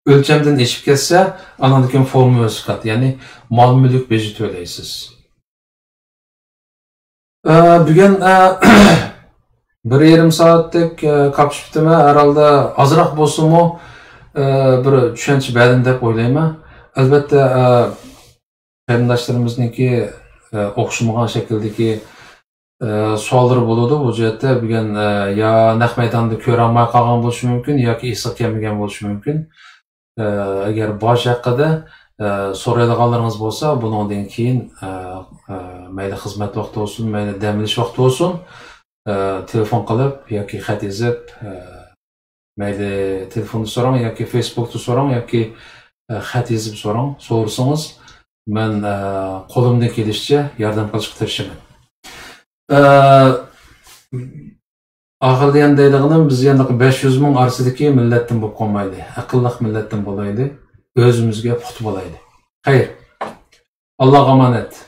ئۆلچەمدىن ئېشىپ كەتسە، ئانىڭدىن كېيىن فورمىۋى زاكات، يەنى مال-مۈلۈك بېجى تۆلەيسىز. ئە، بۈگۈن، ئە، بىر يېرىم سائەتتەك، ئە، كاپشىپتىمەن. ھەر ھالدا ئازراق بولسىمۇ، ئە، بىر چۈشەنچە بەردىم دەپ ئويلايمەن. ئەلۋەتتە، ئە، قېرىنداشلىرىمىزنىڭكى، ئە، ئوخشىمىغان شەكىلدىكى، ئە، سوئاللىرى بولىدۇ. بۇ جەھەتتە بۈگۈن، ئە، يا نەق مەيداندا كۆرەلمەي قالغان بولۇشى مۇمكىن ياكى ئېسىغا كەلمىگەن بولۇشى مۇمكىن. ئە، ئەگەر باج ھەققىدە، ئە، سورايدىغانلىرىڭىز بولسا، بۇنىڭدىن كېيىن، ئە، ئە، مەيلى خىزمەت ۋاقتى بولسۇن، مەيلى دەم ئېلىش ۋاقتى بولسۇن، ئە، تېلېفون قىلىپ ياكى خەت يېزىپ، ئە، مەيلى تېلېفوندا سوراڭ ياكى فېيسبۇكتا سوراڭ ياكى، ئە، خەت يېزىپ سوراڭ، سورىسىڭىز، مەن، ئە، قولۇمدىن كېلىشىچە ياردەم قىلىشقا تىرىشىمەن. ئە، ئاخىرىدا يەنە دەيدىغىنىم، بىز يەنە بەش يۈز مىڭ ئارىسىدىكى مىللەتتىن بولۇپ قالمايلى، ئەقىللىق مىللەتتىن بولايلى، ئۆزىمىزگە پۇختا بولايلى. خەير، ئاللاغا ئامانەت.